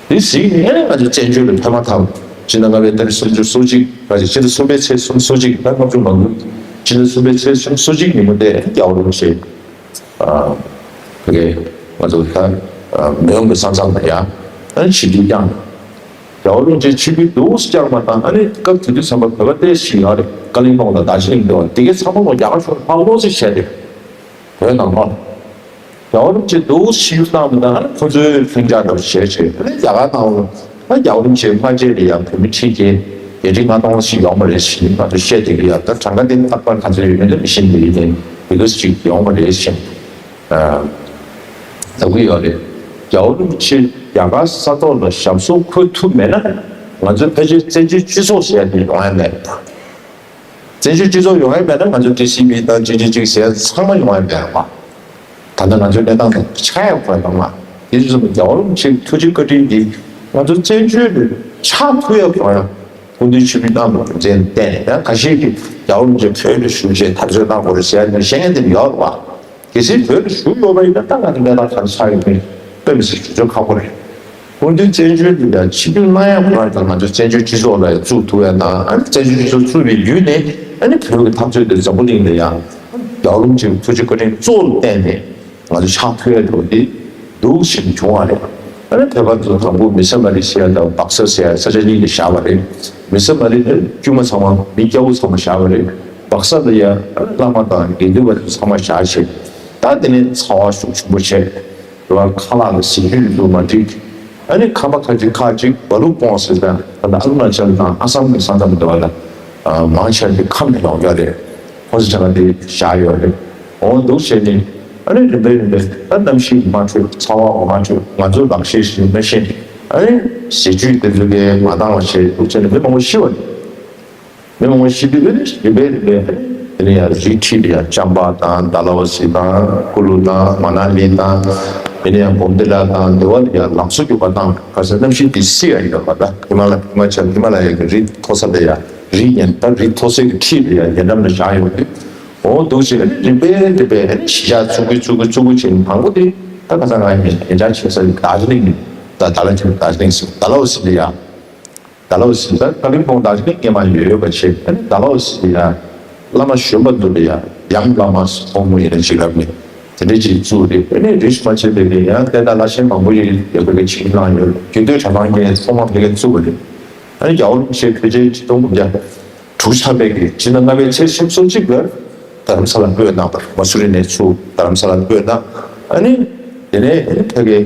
དེ་གཟིགས་ནས་ཨ་ནི་ང་ཚོ་བཙན་བྱོལ་ལ་ཕེབས་མ་ཐག་སྤྱི་ཟླ་ལྔ་པའི་ཏ་རིག་སོ་གཅིག་སོ་གཅིག་ག་ཅིག་སྤྱི་ཟླ་གསུམ་པའི་ཚེས་སོ་གཅིག་ཟླ་ལྔ་བཅུ་ང་དགུ་སྤྱི་ཟླ་གསུམ་པའི་ཚེས་སོ་གཅིག་ཉིན་མོ་དེ་རྒྱལ་བ་རིན་པོ་ཆེ་ཨ་ཕ་གི་ང་ཚོ་ད་མེས་དབོན་གྱི་ས་མཚམས་ལ་ཡ་ཨ་ནི་ཆིབས་བསྒྱུར་བསྐྱངས། རྒྱལ་བ་རིན་པོ་ཆེ་ཆིབས་བསྒྱུར་འདུག་སེ་བསྐྱངས་པ་དང་། ཨ་ནི་སྐབས་དེ་དུས་ཙམ་པ་བོད་པ་ཏོག་ཙམ་ཡོད་རེད། ཀ་ལིམ་པོང་དང་རྡོ་རྗེ་གླིང་དུ་དེ་གའི་ཚང་མ་ལོ་རྒྱ་གར་གཞུང་ཕར་སློབ་གསོ་བྱས་ཏེ། བོད་ནང་ལོགས་རྒྱལ་བ་རིན་པོ་ཆེ་འདུག་སེ་ཆིབས་བསྒྱུར་བཏང་བ་དང་། ཨ་ནི་ཁོ་ཚོའི་ལྷིང་འཇགས་འདྲ་བོ་བྱས་བྱས། ཨ་ནི་རྒྱ་གར་ནང་ལ་ཨ་རྒྱལ་བ་རིན་པོ་ཆེ་སྔ་རྗེས་ལ་ཡང་བོད་མི་ཁྲི་བརྒྱད་བརྒྱད་ཁྲི་ལྔ་སྟོང་ཞིག་ཡོང་བ་རེད་ཟེར་ནས་ང་ཚོས་བཤད་བསྡད་ཀྱི་ཡོད། ད་གྲངས་ཀ་དེ་རྟག་པར་ག་ཚོད་ཡོད་མེད་ལ་མི་ཤེས་འདུག་ཡིན་ནའི་དེ་ག་ཅིག་ཡོང་བ་རེད་ཟེར། ལབ་ཀྱི་ཡོད་རེད། རྒྱལ་བ་རིན་པོ་ཆེ་རྒྱ་གར་ས་ཐོག་ལ་ཞབས་སོར་འཁོད་ཐུབ་མེད་ན། ང་ཚོའི་ཕལ་ཆེར་བཙན་བྱོལ་སྤྱི་ཚོགས་ཟེར་ཡ་དེ་ཡོང་ཡ་མེད། བཙན་བྱོལ་སྤྱི་ཚོགས་ཡོང་ཡ་མེད་ན། ང་ཚོ་ཊི་སི་བྷི་དང་གཅིག་གཅིག་གཅིག་ཟེར་ཡ་ཚང་མ་ཡོང་ཡ་མེད་པ། ད་ལྟ་ང་ཚོའི་གནས་སྟངས་དང་ཆགས་ཡ་དགོས་པ་དང་མ། དེ་ཚོ་རྒྱལ་བ་རིན་པོ་ཆེའི་ཐུགས་རྗེ་བཀའ་དྲིན་གྱིས་ང་ཚོ་བཙན་བྱོལ་དུ་ཕྱག་ཕུལ་ཡ་དགོས་ཡ། སྐུ་མདུན་ཆིབས་བསྒྱུར་གནང་བའི་རྒྱུ་མཚན་བརྟེན་ནས། ཡང་ཁ་ཤས་ཀྱིས་རྒྱལ་བ་རིན་པོ་ཆེ་བོད་ལ་བཞུགས་བྱས་དར་རྒྱས་གནང་དགོས་རེད་ཟེར་ཡ་ནི་བཤད་མཁན་དེ་ཡོད་རེད་བ། གལ་སྲིད་བོད་ལ་བཞུགས་ཡོད་པ་ཡིན་ན་ད་ང་ཚོ་གནས་སྟངས་ག་རེ་ཆགས་ཡོད་མེད་དཔེ་མི་སྲིད་ཞུ་ཆོག་ཁག་པོ་རེད། སྐུ་མདུན་བཙན་བྱོལ་དུ་ཡང་ཆིབས་བསྒྱུར་གནང་ཡག་ཁོ་རང་ཀྱང་ང་ཚོ་བཙན་བྱོལ་སྤྱི་ཚོགས་ལ་ཡང་བཙུགས་ཐུབ་ཡ་དང་། ཨ་ནི་བཙན་བྱོལ་སྤྱི་ཚོགས་བཙུགས་པའི་བརྒྱུད་ནས་ཨ་ནི་བོད་ཀྱི་འཐབ་རྩོད་དེ་འཛམ་བུ་གླིང་ལ་ཡང་རྒྱལ་བ་རིན་པོ་ཆེའི་ཐུགས་རྗེ་བཀའ་དྲིན་གཙོ་བོར་བརྟེན་ནས་ང་ཚོ་ཕྱག་ཕུལ་ཡ་འགྲོ་དེ་འདུག་ཞེས་བྱུང་བ་རེད། ཨ་ནི་བོད་པ་ཚོ་དང་པོ་མི་ས་མ་རི་ཟེར་ཡ་དང་བག་ས་ཟེར་ཡ་ས་ཆ་གཉིས་ལ་བཞག་པ་རེད། མི་ས་མ་རི་ནི་དཀྱུས་མ་ཚང་མ་མི་སྐྱ་བོ་ཚང་མ་བཞག་པ་རེད། བག་ས་ལ་ཡ་ཨ་ནི་བླ་མ་དང་དགེ་འདུན་པ་ཚོ་ཚང་མ་བཞག་བྱས། ད་དེ་ནས་ཚ་བ་ཤུགས་ཆེན་པོ་བྱས། རེད་བ། ཁ་ལག་ལ་ཟས་བཅུད་འདུག་མ་འགྲིག་ཨ་ནི་ཁང་པ་ཁ་ཅིག་ཁག་ཅིག་སྦ་ལུག་སྤུངས་ཟེར་ཙང་། ད་ལྟ་ཨ་རུ་ན་ཅལ་དང་ཨ་སམ་གྱི་ས་མཚམས་འདི་བ་ལ་མང་ཆེ་བ་དེ་ཁམས་ནས་ཡོང་ཡོད་རེད། ཁོ་ཚོ་ཆ་ལ་དེ་བཞག་ཡོད་རེད། འོ་འདུག་བྱས་ནས་ཨ་ནི་རིམ་པས་རིམ་པས་ད་གནམ་གཤིས་མ་འཕྲོད། ཚ་བ་མ་འཕྲོད། ང་ཚོ་ལག་ཤེས་ཤིག་མ་ཤེས། ཨ་ནི་ཟས་བཅུད་དེ་ཚོ་གས་མ་འདང་བ་བྱས་འདུག་བྱས་ནས་མི་མང་པོ་ཤི་བ་རེད། མི་མང་པོ་ཤི་དུས་རིམ་པས་རིམ་པས་དེ་ནས་ཡང་རི་ཁྲིད་ལ་ཡང་ཅམ་པ་དང་ཌལ་ཧོ་སི་དང་ཀུ་ལུ་དང་མ་ན་ལི་དང་། དེ་ནས་ཡང་སྦོམ་ཏི་ལ་དང་དེ་བ་ལ་ཡང་ལམ་བཟོ་རྒྱག་པ་དང་། ག་ས་གནམ་གཤིས་དེ་བསིལ་ཡ་ཡོད་པ། ད་ཧི་མ་ལ་ཧི་མ་ཅལ་ཧི་མ་ལ་ཡ་གི་རི་མཐོ་ས་ལ་ཡ་རི་ཉེ་ད་རི་མཐོ་སའི་གི་ཁྲིད་ལ་ཡ་ཉེ་འགྲམ་ལ་བཞག་ཡོད་དུས། འོ་འདུག་བྱས་རིམ་པས་རིམ་པས་གཞིས་ཆགས་བཙུགས་གི་བཙུགས་གི་བཙུགས་གི་བྱས་ནས་དང་པོ་དེ་ད་ག་ས་ང་ཉེ་ཆར་བྱས་ས་རྡ་རྗེ་གླིང་། ད་ད་ལ་ཅིག་རྡ་རྗེ་གླིང་ཟེར། ཌལ་ཧོ་སི་ལ་ཡ། ཌལ་ཧོ་སི་ད་ཀ་ལིམ་པོང་ཌར་ཇི་ལིང་སྔོན་མ་ཡོད་ཡོད་པ་བྱས། ཨ་ནི་ཌལ་ཧོ་སི་ཡ་བླ་མ་གཞོན་པ་ཚོ་ལ་ཡ་ཡང་བླ་མ་ཚོགས་མི་ཡིན་ན་ཅིག་རབ་ནས་དེ་འདྲ་ཅིག་བཙུགས་རེད། ཨ་ནི་རིས་མ་ཆད་པའི་ལས་ཡང་བསྟན་བདག་བླ་ཆེན་མང་པོ་ཡིན་ཡོད་པའི་ཆིངས་གནང་ཡོད། རྒྱུན་སྡོད་གྲྭ་ཚང་གི་ཚོགས་མ་ཕ་གིར་བཙུགས་པ་རེད། ཨ་ནི་རྒྱལ་བ་རིན་པོ་ཆེ་ཕལ་ཆེར་ཆིག་སྟོང་དགུ་བརྒྱ་དྲུག་ཅུ་ཐམ་པའི་གི་སྤྱི་ཟླ་ལྔ་པའི་ཚེས་སུམ་ཅུ་སོ་གཅིག་ལ་རྡ་རམ་ས་ལར་སྤོས་གནང་བར། མ་སུ་རི་ནས་ཚུར་རྡ་རམ་ས་ལར་སྤོས་གནང་། ཨ་ནི་དེ་ནས་ཨ་ནི་ཕ་གི་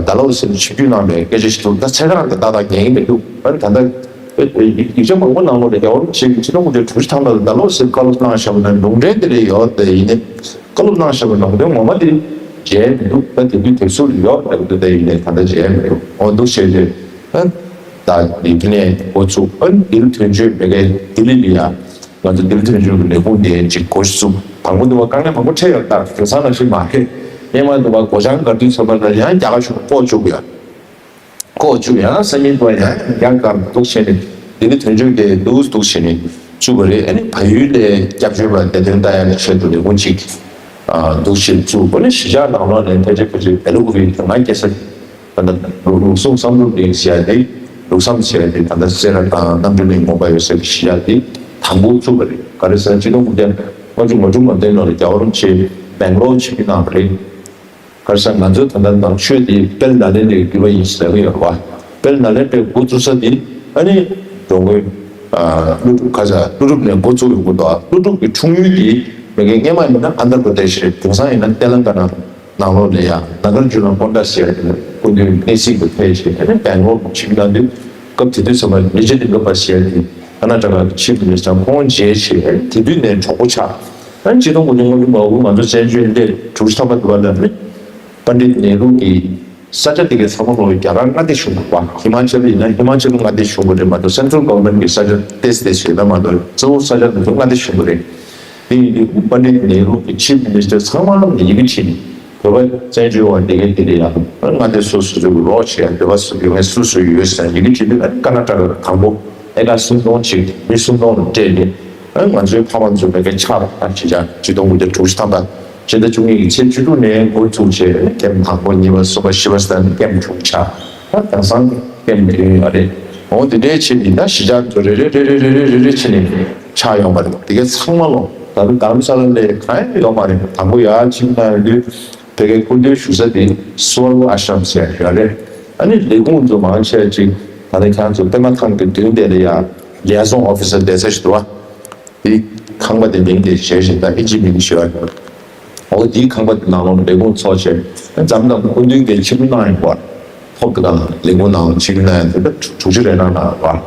ཌལ་ཧོ་སི་ལ་ཆིབས་བསྒྱུར་གནང་བའི་སྐད་ཆ་ཞིག་འདུག་ད་ཚེ་གང་ལ་ད་ལྟ་ཉན་གྱི་མི་འདུག་ཨ་ནི་ད་ལྟ་ཡིག་ཆ་མང་པོ་ནང་ལོགས་ལ་རྒྱལ་བ་རིན་པོ་ཆེ་གིས་ཆིག་སྟོང་དགུ་བརྒྱ་དྲུག་ཅུ་ཐམ་པ་ལ་ཌལ་ཧོ་སི་བཀའ་སློབ་གནང་བཞག་པ་དང་ལུང་འདྲེན་དེ་འདྲ་ཡོད་དེ། ཡིན་ནའི་བཀའ་སློབ་གནང་བཞག་པའི་ལུང་འདྲེན་ངོ་མ་དེ་མཇལ་མི་འདུག་ད་དེ་དུས་དེབ་གཟུགས་ལ་ཡོད་རེད་འདུག་ད་ཡིན་ནའི་ད་ལྟ་མཇལ་མི་འདུག་འོ་འདུག་བྱས་རྗེས་ཨ་ད་འདི་ནས་འགོ་ཚུགས། ཨ་ནི་ལྡི་ལི་དོན་གཅོད་མ་གི་ལྡི་ལི་ལ་ཡ་ང་ཚོ་ལྡི་ལི་དོན་གཅོད་ཀྱི་ལས་ཁུངས་དེ་ཅིག་འགོ་ཞིག་བཙུགས། དང་པོ་འདི་བ་དཀའ་ངལ་མང་པོ་འཕྲད་ཡོད། ད་དེང་སང་ནང་བཞིན་མ་རེད། སྔོན་མ་འདི་བ་སྒོ་བྱང་སྒར་དུས་ཚོད་པ་ལ་ཡང་རྒྱ་གར་གཞུང་ལྐོག་བཅུག་ཡོད། ལྐོག་བཅུག་ཡང་སང་ཉིན་འདི་བ་ཡང་རྒྱ་གར་འདུག་བྱས་ནས་ལྡི་ལི་དོན་གཅོད་དེ་འདུག་འདུག་བྱས་ནས་བཙུགས་པ་རེད། ཨ་ནི་བལ་ཡུལ་ལ་སྐྱབས་བཅོལ་བ་བདེ་དོན་ལྟ་ཡག་གི་ཆེད་དུ་ལས་ཁུངས་གཅིག་འདུག་བྱས་བཙུགས། ཨ་ནི་གཞིས་ཆགས་ནང་ལོགས་ནས་ཕལ་ཆེར་ཕལ་ཆེར་བལ་ལུག་རིགས་དང་ང་སྐྱེ་ས་ད་ལྟ་ལུགས་ལུགས་ཟུང་བསམ་གྲུབ་གླིང་ཟེར་ཡ་དེ། ལུགས་བསམ་ཟེར་ཡ་དེ་ད་ལྟ་སེ་ར་དང་རྣམ་གྲོལ་གླིང་དགོན་པ་ཡོད་སའི་གཞིས་ཆགས་དེ་དང་པོ་བཙུགས་པ་རེད། ག་རེ་ཟེར་ན་ཆིག་སྟོང་དགུ་བརྒྱ་ལྔ་བཅུ་ང་དྲུག་ང་བདུན་ལོ་ལ་རྒྱལ་བ་རིན་པོ་ཆེ་སྦེང་ལོར་ཆིབས་བསྒྱུར་གནང་བ་རེད། ག་རེ་ཟེར་ན་ང་ཚོའི་ད་ལྟ་ནང་ཆོས་དེ་དཔལ་ནཱ་ལེནྡྲའི་བརྒྱུད་པ་ཡིན་ཟེར་གྱི་ཡོད་རེད་བ། དཔལ་ནཱ་ལེནྡྲའི་འགོ་བཙུགས་ས་དེ་ཨ་ནི་འགྲོ་མགོན་ཀླུ་སྒྲུབ། ག་རེ་ཟེར། ཀླུ་སྒྲུབ་ནས་འགོ་བཙུགས་ཡོང་གི་འདུག་ཀླུ་སྒྲུབ་ཀྱི་འཁྲུངས་ཡུལ་དེ་མ་གི་སྔོན་མ་ཡིན་ན་ཨན་དྷྲ་པྲ་དེཤ་རེད། དེང་སང་ཡིན་ན་ཏེ་ལང་ཀ་ན་ནང་ལོགས་ལ་ཡ་ནཱ་གར་ཇུ་ན་ཀོན་ཌ་ཟེར་ཡ་དེ་སྐུ་མདུན་གནས་གཟིགས་ལ་ཕེབས་བྱས། ཨ་ནི་སྦེང་ལོར་ཆིབས་བསྒྱུར་གནང་དུས་སྐབས་དེ་དུས་ཙམ་པ་ནི་ཇེ་ལིང་ག་པ་ཟེར་ཡ་དེ་ཀར་ནཱ་ཊ་ཀ་ཆིབས་བསྒྱུར་ནས་ཀྱང་ཁོང་མཇལ་བྱས། ཨ་ནི་དེ་དུས་ནས་གྲོགས་པོ་ཆགས། ཨ་ནི་ཆིག་སྟོང་དགུ་བརྒྱ་ལྔ་བཅུ་ང་དགུ་ང་ཚོ་བཙན་བྱོལ་སླེབས་དྲུག་ཅུ་ཐམ་པ་དུ་བ་ལ་ནི་པཎྜི་ཏ་ནེ་རུ་གི་ས་ཆ་དེ་གའི་ཚང་མ་ལོ་རྒྱ་གར་མངའ་སྡེ་གཞུང་གི་བ། ཧི་མ་ཅལ་ཡིན་ན་ཧི་མ་ཅལ་མངའ་སྡེ་གཞུང་གི་རེད་མ་གཏོགས་སེན་ཊ་རལ་གྷ་ཝར་མེན་ཊ་གི་ས་ཆ་ཏོག་ཙམ་ཡོད་ན་མ་གཏོགས་གཙོ་བོ་ས་ཆ་དེ་ཚོ་མངའ་སྡེ་གཞུང་གི་རེད། དེ་ཡིན་དུས་པཎྜི་ཏ་ནེ་རུ་གི་ཆིབ་མི་ནི་སི་ཊར་ཚང་མ་ལ་ཡི་གེ་བྲིས་ནས་བོད་པ་བཙན་བྱོལ་བ་དེ་གའི་དེ་ལ་ཡང་མངའ་སྡེ་སོ་སོ་སོ་གི་རོགས་བྱས། བོད་པ་སོ་སོ་སོ་ཡོད་ཟེར་ཡི་གེ་བྲིས་དུས་ཀར་ནཱ་ཊ་ཀ་དང་པོ། ཨེ་ཀར་སུམ་སྟོང་ཅིག་མི་སུམ་སྟོང་ལ་སྤྲད་ནས། ཨ་ང་ཚོའི་ཕ་མ་ཚོ་ལས་ཀ་ཆགས་པ་ཆེ་ཆ་ཆིག་སྟོང་དགུ་བརྒྱ་དྲུག་ཅུ་ཐམ་པ་ཕྱི་ཟླ་བཅུ་གཉིས་ཀྱི་ཚེས་བཅུ་དྲུག་ནས་འགོ་བཙུགས་བྱས། ཀེམ་དང་པོ་གཉིས་པ་གསུམ་པ་བཞི་པ་ཟེར་ནས་ཀེམ་དྲུག་ཆགས། ད་དེང་སང་ཀེམ་བདུན་ཡོད་རེད། འོ་དེ་འདྲའི་ཆེད་ནས་ད་གཞིས་ཆགས་ཚོ་རེ་རེ་རེ་རེ་ཆེད་ནས་ཆགས་ཡོང་པ་རེད། དེ་གའི་ཚང་མ་ལོ་ད་ལོ་དྷ་རམ་ས་ལ་ལས་གང་ཡང་ཡོད་མ་རེད། དང་པོ་ཡར་ཕྱིན་ན་ཡོད་དུས། དེ་གའི་སྐུ་མདུན་བཞུགས་ས་དེ་སུ་བར་ཝ་ཨ་ཤྲམ་ཟེར་ཡ་རེད། ཨ་ནི་ལས་ཁུངས་ཚོ་མང་ཆེ་ཅིག་ད་ལྟ་ཁྱེད་ཚོ་པད་མ་ཐང་གི་མདུན་དེ་ལ་ཡ་ལི་ཡ་སོང་ཨོ་ཕི་སར་བསྡད་ས་ཞིག་འདུག་བ། དེ་ཁང་པ་དེ་མིང་དེ་བྱས་ཤིང་ད་ཨིན་ཇིའི་མིང་ཞིག་ཡོད། འོ་དེའི་ཁང་པ་དེ་ནང་ལོགས་ལས་ཁུངས་ཚོགས་བྱས། འཛམ་ཐང་སྐུ་མདུན་གྱི་ཆིབས་བསྒྱུར་གནང་ཡོད་པ། ཐོབ་ཀྱི་དང་ལས་ཁུངས་ནང་ཆིབས་བསྒྱུར་གནང་ཡོད་པ་དྲུག་ཅུ་རེ་གྲངས་ནང་ལ།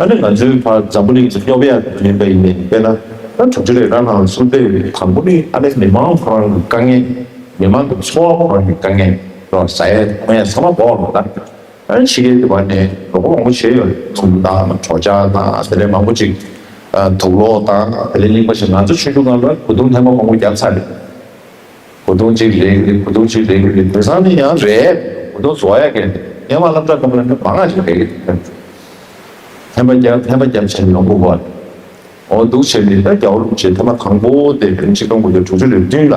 ཨ་ནི་ང་ཚོའི་ཕར་འཛམ་བུ་གླིང་གི་སློབ་གཡག་ཡིན་པ་ཡིན་ནའི་དཔེར་ན་ད་དྲུག་ཅུ་རེ་གྲངས་ནང་གསུམ་པའི་དང་པོ་ནི་ཨ་ནི་མི་མང་ཁོ་རང་གི་དཀའ་ངལ། མི་མང་གི་འཚོ་བ་ཁོ་རང་གི་དཀའ་ངལ་རོ། ཟ་ཡས་འཐུང་ཡས་ཚང་མ་འགོག་རོགས་ད། ཨ་ནི་ཕྱི་རྒྱལ་དུ་བར་ནས་ལོ་གོ་མང་པོ་བྱས་ཡོད་རེད། ཚོང་དང་གྲོ་ཆ་དང་དེ་ལས་མང་པོ་ཅིག་དུག་ལོག་དང་དེ་ལས་རྙིང་པ་ཞིག་ང་ཚོ་ཆུང་ཆུང་སྒང་ལ་གོས་ཐུང་ལྷན་པ་མང་པོ་བརྒྱབ་ཚར་རེད། གོས་ཐུང་གཅིག་རེག་རེག་གོས་ཐུང་གཅིག་རེག་རེག་དེང་སང་ནི་ཡང་རེད། གོས་ཐུང་བཟོ་ཡག་གི་ངས་མ་སློབ་གྲྭ་སྐབས་ལ་ནི་མང་ང་ཞིག་རེག་གི་འདུག་ལྷན་པ་བརྒྱབ་ལྷན་པ་བརྒྱབ་བྱས་ནས་ཡོང་གི་ཡོད་རེད། འོ་འདུག་བྱས་ནས་ད་རྒྱལ་བ་རིན་པོ་ཆེ་ཐེངས་མ་དང་པོ་དེ་ཆིག་སྟོང་དགུ་བརྒྱ་དྲུག་ཅུ་རེ་བདུན་ལ་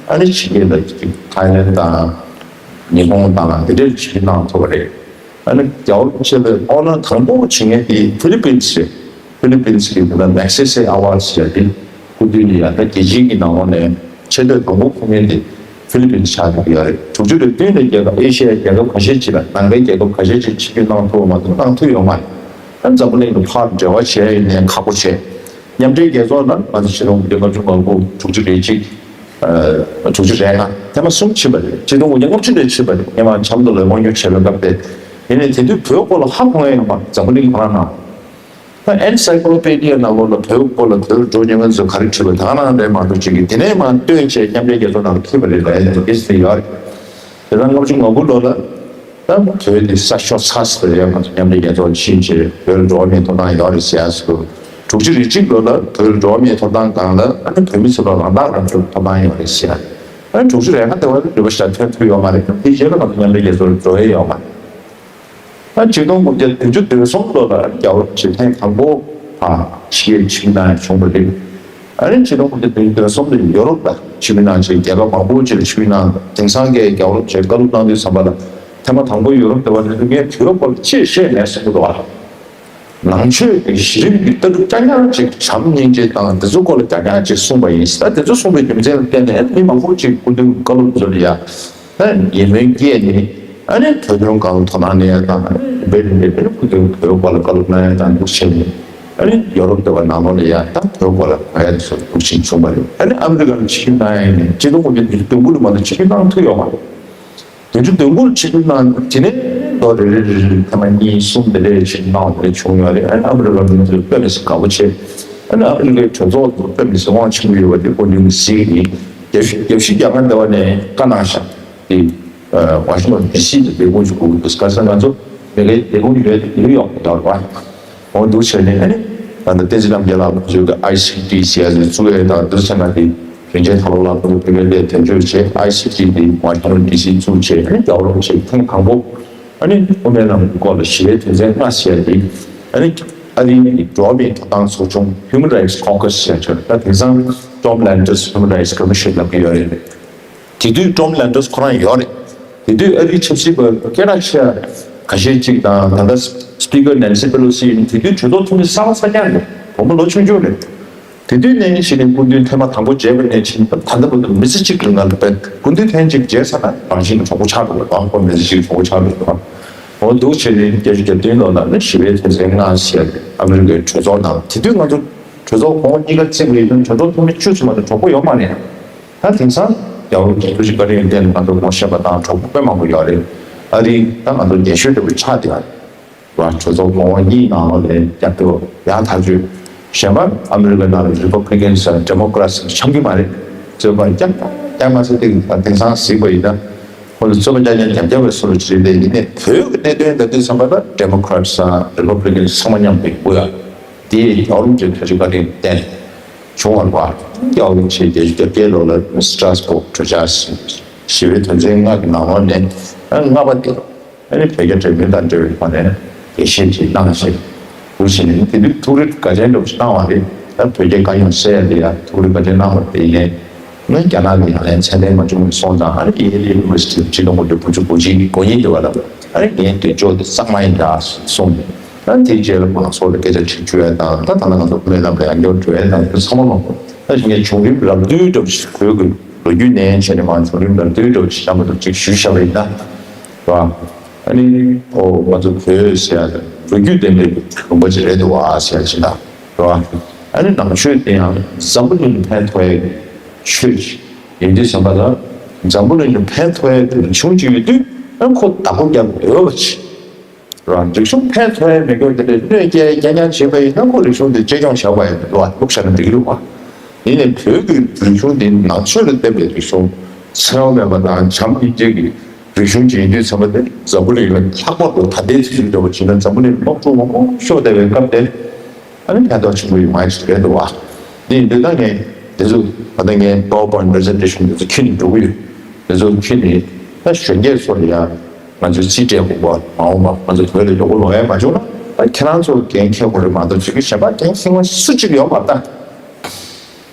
ཨ་ནི་ཕྱི་རྒྱལ་ལ་ཅིག་ཐའི་ལེན་དང་ཉི་ཧོང་དང་དེ་འདྲའི་ཆིབས་བསྒྱུར་གནང་ཐུབ་པ་རེད། ཨ་ནི་རྒྱལ་བ་རིན་པོ་ཆེ་ལ་དབུ་བརྙེས་དང་པོ་བྱེད་མཁན་དེ་ཕི་ལི་པིན་སི་རེད། ཕི་ལི་པིན་སི་གི་དེ་ལ་མེག་སེ་སེ་ཨ་ཝར་ཌི་ཟེར་ཡ་དེ་སྐུ་མདུན་གྱི་ཡང་ད་རྒྱལ་སྤྱིའི་གི་ནང་ལོགས་ནས་ཆེ་བསྟོད་དང་པོ་ཕུལ་མཁན་དེ་ཕི་ལི་པིན་སི་ཆགས་ཀྱི་ཡོད་རེད། དྲུག་ཅུ་རེ་བདུན་ནས་རྒྱལ་ཁབ་ཨེ་ཤི་ཡའི་རྒྱལ་ཁབ་ཁ་ཤས་ཅིག་ལ་ནང་པའི་རྒྱལ་ཁབ་ཁ་ཤས་ཅིག་ཆིབས་བསྒྱུར་གནང་ཐུབ་པ་མ་གཏོགས་གནང་ཐུབ་ཡོད་མ་རེད། ཨ་འཛམ་བུ་གླིང་གི་ཕར་འབྲེལ་བ་བྱས་ཡིན་ནའི་ཁག་པོ་བྱས། མཉམ་འབྲེལ་རྒྱལ་ཚོགས་ནང་ང་ཚོ་ཆིག་སྟོང་དགུ་བརྒྱ་ལྔ་བཅུ་ང་དགུ་དྲུག་ཅུ་རེ་གཅིག་ཨ་དྲུག་ཅུ་རེ་ལྔ་ཐེངས་མ་གསུམ་ཕྱིན་པ་རེད། ཆིག་སྟོང་དགུ་བརྒྱ་ལྔ་བཅུ་ནས་ཕྱིན་པ་རེད། སྔོན་མ་ཆབ་མདོ་ལ་དབུ་བརྙེས་བྱས་པའི་སྐབས་དེ། ཡིན་ནའི་དེ་དུས་བོད་སྐོར་ལ་ཧ་གོ་མཁན་ཡོད་མ་རེད། འཛམ་བུ་གླིང་གང་ན། ད་ཨེན་སའི་ཀོ་ལོ་པེ་ཌི་ཡ་ནང་ལོགས་ལ་བོད་སྐོར་ལ་བོད་འགྲོ་མྱོང་མཁན་ཚོས་ག་རེ་བྲིས་པ་ད་ག་རང་རེད་མ་གཏོགས་ཅིག་གིས་དེ་ནས་མར་བཏོན་བྱས་མཉམ་འབྲེལ་རྒྱལ་ཚོགས་ནང་འཁྱེར་བ་རེད་ལབ་ཡ་དེ་ག་ཚོད་ཡོད་རེད། དེ་ལྟར་ལྔ་བཅུ་ང་དགུ་ལོ་ལ་ད་བོད་དེ་ས་ཤོར་ཚར་ཟེར་ཡ་ང་ཚོ་མཉམ་འབྲེལ་རྒྱལ་ཚོགས་ཕྱིན་བྱས་བོད་ལ་འགྲོ་བ་མིའི་ཐོབ་ཐང་ཡོད་རེད་ཟེར་ཡ་ཟེར། དྲུག་ཅུ་རེ་གཅིག་ལོ་ལ་བོད་ལ་འགྲོ་བ་མིའི་ཐོབ་ཐང་སྒང་ལ་ཨ་ནི་བོད་མི་ཚོ་ལ་རང་ཐག་རང་གཅོད་ཐོབ་ཐང་ཡོད་རེད་ཟེར་ཡ། ཨ་ནི་དྲུག་ཅུ་རེ་ལྔ་དེ་བར་ལུས་པ་ཞིག་ཐོན་ཐུབ་ཡོད་མ་རེད། དེ་རྗེས་ལ་ང་ཚོ་མཉམ་འབྲེལ་རྒྱལ་ཚོགས་ལ་འགྲོ་ཡས་ཡོད་མ་རེད། ད་ཆིག་སྟོང་དགུ་བརྒྱ་བདུན་ཅུ་དོན་གསུམ་ལོ་ལ་རྒྱལ་བ་རིན་པོ་ཆེ་ཐེངས་དང་པོ་ཕར་ཕྱི་རྒྱལ་ཆིབས་བསྒྱུར་གནང་བྱུང་བ་རེད། ཨ་ནི་ཆིག་སྟོང་དགུ་བརྒྱ་བདུན་ཅུ་དོན་གསུམ་ལ་ཡོ་རོབ་ལ་ཆིབས་བསྒྱུར་གནང་བྱས་རྒྱལ་ཁབ་མང་པོ་ཅིག་ལ་ཆིབས་བསྒྱུར་གནང་། དེང་སང་གི་རྒྱལ་བ་རིན་པོ་ཆེ་བཀའ་སློབ་གནང་དུས་ཙམ་པ་ལ་ཐེངས་མ་དང་པོ་ཡོ་རོབ་དེ་བ་ནས་ངས་བོད་སྐོར་ལ་ཅི་བཤད་མེད་གསུང་གི་འདུག་བ། ནང་ཆོས་ཀྱི་གཞི་རིམ་གྱི་ལྟ་གྲུབ་རྐྱང་རྐྱང་ཅིག་བྱམས་སྙིང་རྗེ་དང་དེ་ཚོ་སྐོར་ལ་རྐྱང་རྐྱང་ཅིག་གསུངས་པ་ཡིན། ད་དེ་ཚོ་གསུངས་པའི་རྒྱུ་མཚན་ལ་བརྟེན་ནས་མི་མང་པོ་ཅིག་སྐུ་མདུན་བཀའ་སློབ་ཚོ་ལ་ཡ། ཨ་ཡིད་སྨོན་སྐྱེས་ནས་ཨ་ནི་བོད་དོན་སྒང་ལ་དོ་སྣང་གནང་ཡ་དང་། ཨ་ནི་རིམ་པས་རིམ་པས་ཨ་ནི་སྐུ་མདུན་བོད་སྐོར་ལ་བཀའ་སློབ་གནང་ཡ་དང་འདུག་བྱས་ནས། ཨ་ནི་ཡོ་རོབ་དེ་བ་ནང་ལོགས་ལ་ཡ་ད་བོད་སྐོར་ལ་གོ་ཡ་དེ་ཚོ་འདུག་ཕྱིན་བྱུང་བ་རེད། ཨ་ནི་ཨ་མི་རི་ཀ་ལ་ཆིབས་བསྒྱུར་གནང་ཡ་ཡིན་ནའི་ཆིག་སྟོང་དགུ་བརྒྱ་བདུན་ཅུ་དོན་དགུ་ལོ་མ་གཏོགས་ཆིབས་བསྒྱུར་གནང་ཐུབ་ཡོད་མ་རེད། དོན་གཅིག་དོན་དགུ་ཆིག་སྟོང་ནང་དེ་ནས་ལོ་རེ་རེ་རེ་རེ་ཐེངས་མ་གཉིས་གསུམ་དེ་འདྲས་ཞིག་གནང་བ་དེ་འདྲས་བྱུང་ཡོད་རེད། ཨ་ནི་ཨ་མི་རི་ཀ་མི་ཚོས་དཔེ་མི་སྲིད་དགའ་པོ་བྱས། ཨ་ནི་ཨ་མི་རི་ཀའི་གྲོས་ཚོགས་ཚོ་དཔེ་མི་སྲིད་དབང་ཆེན་པོ་ཡོད་པ་དེ་སྐུ་མདུན་གྱིས་གཟིགས་ནས་རྒྱལ་སྤྱི་རྒྱལ་སྤྱི་རྒྱ་གར་འདྲ་བ་ནས་བཀའ་གནང་ཤག་དེ་ཝ་ཤིང་ཊོན་ཌི་སི་དུ་ལས་ཁུངས་ཤིག་དགོས་ཀྱི་འདུག་ག་ས་ང་ཚོ་མི་ཀའི་ལས་ཁུངས་ཡོད་དེ་ནིའུ་ཡོག་ཏུ་ཡོད་རེད་བ། འོ་འདུག་བྱས་ནས་ཨ་ནི་ད་ལྟ་བསྟན་འཛིན་རྣམ་རྒྱལ་ལགས་ཁོང་ཚོས་ཀྱི་ཨའི་སི་ཊི་ཟེར་ཡ་ཚོ་བཙུགས་ཡས་དང་དེ་ཚོ་ཚང་མ་དེ་རིན་ཆེན་ཐར་ལོ་ལགས་ཁོང་ཚོ་ཕ་གིར་སླེབས་དོན་གཅོད་བྱས། ཨའི་སི་ཊི་དེ་ཝ་ཤིང་ཊོན་ཌི་སི་བཙུགས་བྱས། ཨ་ནི་རྒྱལ་བ་རིན་པོ་ཆེ་ཐེངས་དང་པོ་ཨ་ནི་དབུ་མའི་ལམ་གྱི་སྐོར་ལ་ཞི་བའི་དོན་ཚན་ལྔ་ཟེར་ཡ་དེ་ཨ་ནི་ཨ་རིའི་འགྲོ་བ་མིའི་ཐོབ་ཐང་ཚོགས་ཆུང་Human Rights Caucus ཟེར་ཡ་ཅིག་ཡོད་རེད། ད་དེང་སང་Tom Lantos Human Rights Commission ལབ་ཀྱི་ཡོད་རེད། དེ་དུས་Tom Lantos ཁོ་རང་ཡོད་རེད། དེ་དུས་ཨ་རིའི་ཆབ་སྲིད་པ་སྐད་གྲགས་ཆེ་བ་ཁ་ཤས་ཅིག་དང་། ད་ལྟ་Speaker Nancy Pelosi ཡིན། དེ་དུས་གྲོས་ཚོགས་འཐུས་མི་གསར་པ་གསར་རྐྱང་རེད། བུ་མོ་ལོ་ཆུང་ཆུང་རེད། དེ་དུས་ནས་གཞི་ནས་སྐུ་མདུན་ཐེངས་མ་དང་པོ་མཇལ་བ་ནས་ཕྱིན་ད་ལྟ་བར་དུ་མི་ཚེ་གཅིག་གི་ནང་ལ་དཔེ་སྐུ་མདུན་ཐེངས་གཅིག་མཇལ་ཚར་ན་རང་བཞིན་གྱི་གྲོགས་པོ་ཆགས་འགྲོ་བ་དང་། ཁོ་མི་ཚེ་གཅིག་གི་གྲོགས་པོ་ཆགས་འགྲོ་བ། འོ་འདུག་བྱས་ནས་བརྒྱད་ཅུ་གྱ་བདུན་ལོ་ལ་ནི་ཞི་བའི་དོན་ཚན་ལྔ་ཟེར་ཨ་མི་རི་ཀའི་གྲོས་ཚོགས་ནང་། དེ་དུས་ང་ཚོ་གྲོས་ཚོགས་གོང་འོག་གཉིས་ཀ་བརྩིས་པ་ཡིན་ན་གྲོས་ཚོགས་འཐུས་མི་བཅུ་ཙམ་མ་གཏོགས་གྲོགས་པོ་ཡོད་མ་རེད། ད་དེང་སང་རྒྱལ་བ་རིན་པོ་ཆེ་ཐུགས་རྗེ་བཀའ་དྲིན་བརྟེན་ནས་ང་ཚོ་ངོ་ཤེས་པ་དང་གྲོགས་པོ་དཔེ་མང་པོ་ཡོད་རེད། ཨ་རི་ད་ང་ཚོ་རྒྱལ་ཤོས་འདྲ་པོ་ཆགས་བསྡད་ཡོད་རེད། གྲོས་ཚོགས་གོང་འོག་གཉིས་ནང་ལོགས་ལ་རྒྱབ་སྐྱོར་ཡག་ཐག་ཆོད། གཞན་པ་ཨ་མི་རི་ཀ་ནང་ལ་རི་པབ་ལི་ཀན་དང་ཌེ་མོ་ཀ་རེ་ཊི་འཆམ་གྱི་མ་རེད། རྩོད་པ་རྐྱང་རྐྱང་མ་ཟད་དེ་དེང་སང་གཟིགས་པ་ཡིན་ན་ཁོ་ཚོ་རྩོད་པ་རྐྱང་རྐྱང་རྒྱབ་རྒྱབ་པའི་བཟོ་འདྲ་ཅིག་རེད། དེ་ཡིན་ནའི་བོད་ཀྱི་གནད་དོན་ད་དུས་བསམ་པ་ལ་ཌེ་མོ་ཀ་རེ་ཊི་དང་རི་པབ་ལི་ཀན་ཚང་མ་མཉམ་དུ་ཡོད་ཡ། དེ་རྒྱལ་བ་རིན་པོ་ཆེ་ཐུགས་རྗེ་བཀའ་དྲིན་བརྟེན་བྱུང་བ་རེད་བ། རྒྱལ་བ་རིན་པོ་ཆེ་བརྒྱད་ཅུ་གྱ་བརྒྱད་ལོ་ལ་སི་ཊ་ར་སི་བྷོག་གྲོས་འཆར་ཞི་བའི་དོན་ཚན་ལྔ་གི་ནང་ལོགས་ནས་ལྔ་པ་དེ་ཨ་ནི་བོད་རྒྱ་འབྲེལ་མོལ་དང་འབྲེལ་བའི་ཐོག་ནས་འགྲེལ་བཤད་ཅིག་གནང་ཞིང་ བུ་ཞིག་ནས་དེ་དུས་ཐུགས་རེ་དགའ་ཅན་འདྲ་བོ་ཞིག་བཏང་བ་རེད། ད་བོད་རྒྱའི་དཀའ་རྙོག་སེལ་ཡ་དེ་ཡ་ཐུགས་རེ་དགའ་ཅན་གནང་བ་དེ་ཡིན་ནའི། ང་རྒྱ་ནག་ལ་ཡང་ལན་ཚད་ལྡན་མ་བྱུང་བའི་སོང་ཙང་ཨ་ནི་ཡེ་ལི་ཡུ་ནི་ཝར་སི་ཊི་ཆིག་སྟོང་དགུ་བརྒྱ་དགུ་བཅུ་གོ་གཅིག་གོ་གཉིས་དེ་བ་ལ་ཨ་ནི་ངའི་འདོད་ཕྱོགས་དེ་གཙང་མ་ཡིན་འདྲ་གསུངས་ནས། ད་དེའི་རྗེས་ལ་མང་ཚོགས་ལ་སྐད་ཆ་དྲི་བཅུག་ཡ་དང་ད་ད་ལྟ་ང་ཚོ་སྨོན་ལམ་ལ་ཡང་བསྐྱར་འགྲོ་ཡ་དང་དེ་ཚང་མ་མང་པོ་ད་ཞིག་ངས་བྱུང་རིམ་རབ་བསྡུས་འདྲ་བོ་ཞིག་བོད་ཀྱི་ལོ་རྒྱུས་ནས་བྱས་ནས་མང་བྱུང་རིམ་རབ་བསྡུས་འདྲ་བོ་ཞིག་བྱ་མ་ཐུབ་ཅིག་ཞུས་བཞག་པ་ཡིན་ན། རེད་བ། ཨ་ནི་ཨོ་ང་ཚོ་བོད་ཟེར་ཡ་ལོ་རྒྱུས་ལྡན་པའི་ལུང་པ་ཅིག་རེད་འདུག་བ་ཟེར་ཡ་ཅིག་ལ་རེད་བ། ཨ་ནི་ནང་ཆོས་དེ་ཡང་འཛམ་བུ་གླིང་ལ་ཕན་ཐོགས་ཡ་ཆོས་ཅིག་ཡིན་དུས་ཙམ་པ་ལ་འཛམ་བུ་གླིང་ལ་ཕན་ཐོགས་ཡ་རིག་གཞུང་ཅིག་ཡོད་དུས་ཨ་ཁོ་བདག་པོ་རྒྱབ་འོས་པ་ཅིག་རང་རིག་གཞུང་ཕན་ཐོགས་ཡ་མེད་མཁན་དེ་འདྲའི་གནོད་སྐྱེལ་རྐྱང་རྐྱང་བྱེད་པ་ཡིན་ན་ཁོ་རིག་གཞུང་དེ་གཅེས་སྐྱོང་བྱ་དགོས་ཡ་མི་འདུག་བ། ལུགས་བཞག་ན་འགྲིག་གི་རེད་བ། ཡིན་ནའི་བོད་ཀྱི་རིག་གཞུང་དེ་ནང་ཆོས་ལ་བརྟེན་པའི་རིག་གཞུང་འཚེ་བ་མེད་པ་དང་བྱམས་སྙིང་རྗེ་གི་རིག་གཞུང་ཅིག་ཡིན་དུས་ཙམ་པ་དེ་འཛམ་བུ་གླིང་ལ་ལྷག་པར་དུ་ད་ལྟའི་དུས་ཚོད་འདྲ་བོ་བྱས་ན་འཛམ་བུ་གླིང་སློབ་ཕྲུག་མང་པོ་ཤོར་བསྡད་པའི་སྐབས་དེ། ཨ་ནི་ཕན་ཐོགས་ཆེན་པོ་ཡོང་ཡ་ཞིག་རེད་འདུག་བ། འདི་ཡིན་དུས་ད་ངས་དེ་ཚོ་ད་ལྟ་ངའི་PowerPoint presentation་དེ་ཚོ་ཁྱེར་ནས་འགྲོ་གི་ཡོད། དེ་ཚོ་ཁྱེར་ནས་ད་གཞོན་སྐྱེས་ཚོ་ལ་ཡ་ང་ཚོས་རྩིས་སྤྲད་དགོས་པ་མ་འོངས་པ་ང་ཚོ་བོད་ལ་ཡོང་གི་ལོང་ཡ་མ་བྱུང་ན་ད་ཁྱེད་རང་ཚོ་འགན་འཁྱེར་དགོས་རེད་མ་གཏོགས་ཅིག་གི་གཞན་པ་འགན་འཁྱེར་མཁན་སུ་གཅིག་ཡོད་མ་རེད་ད།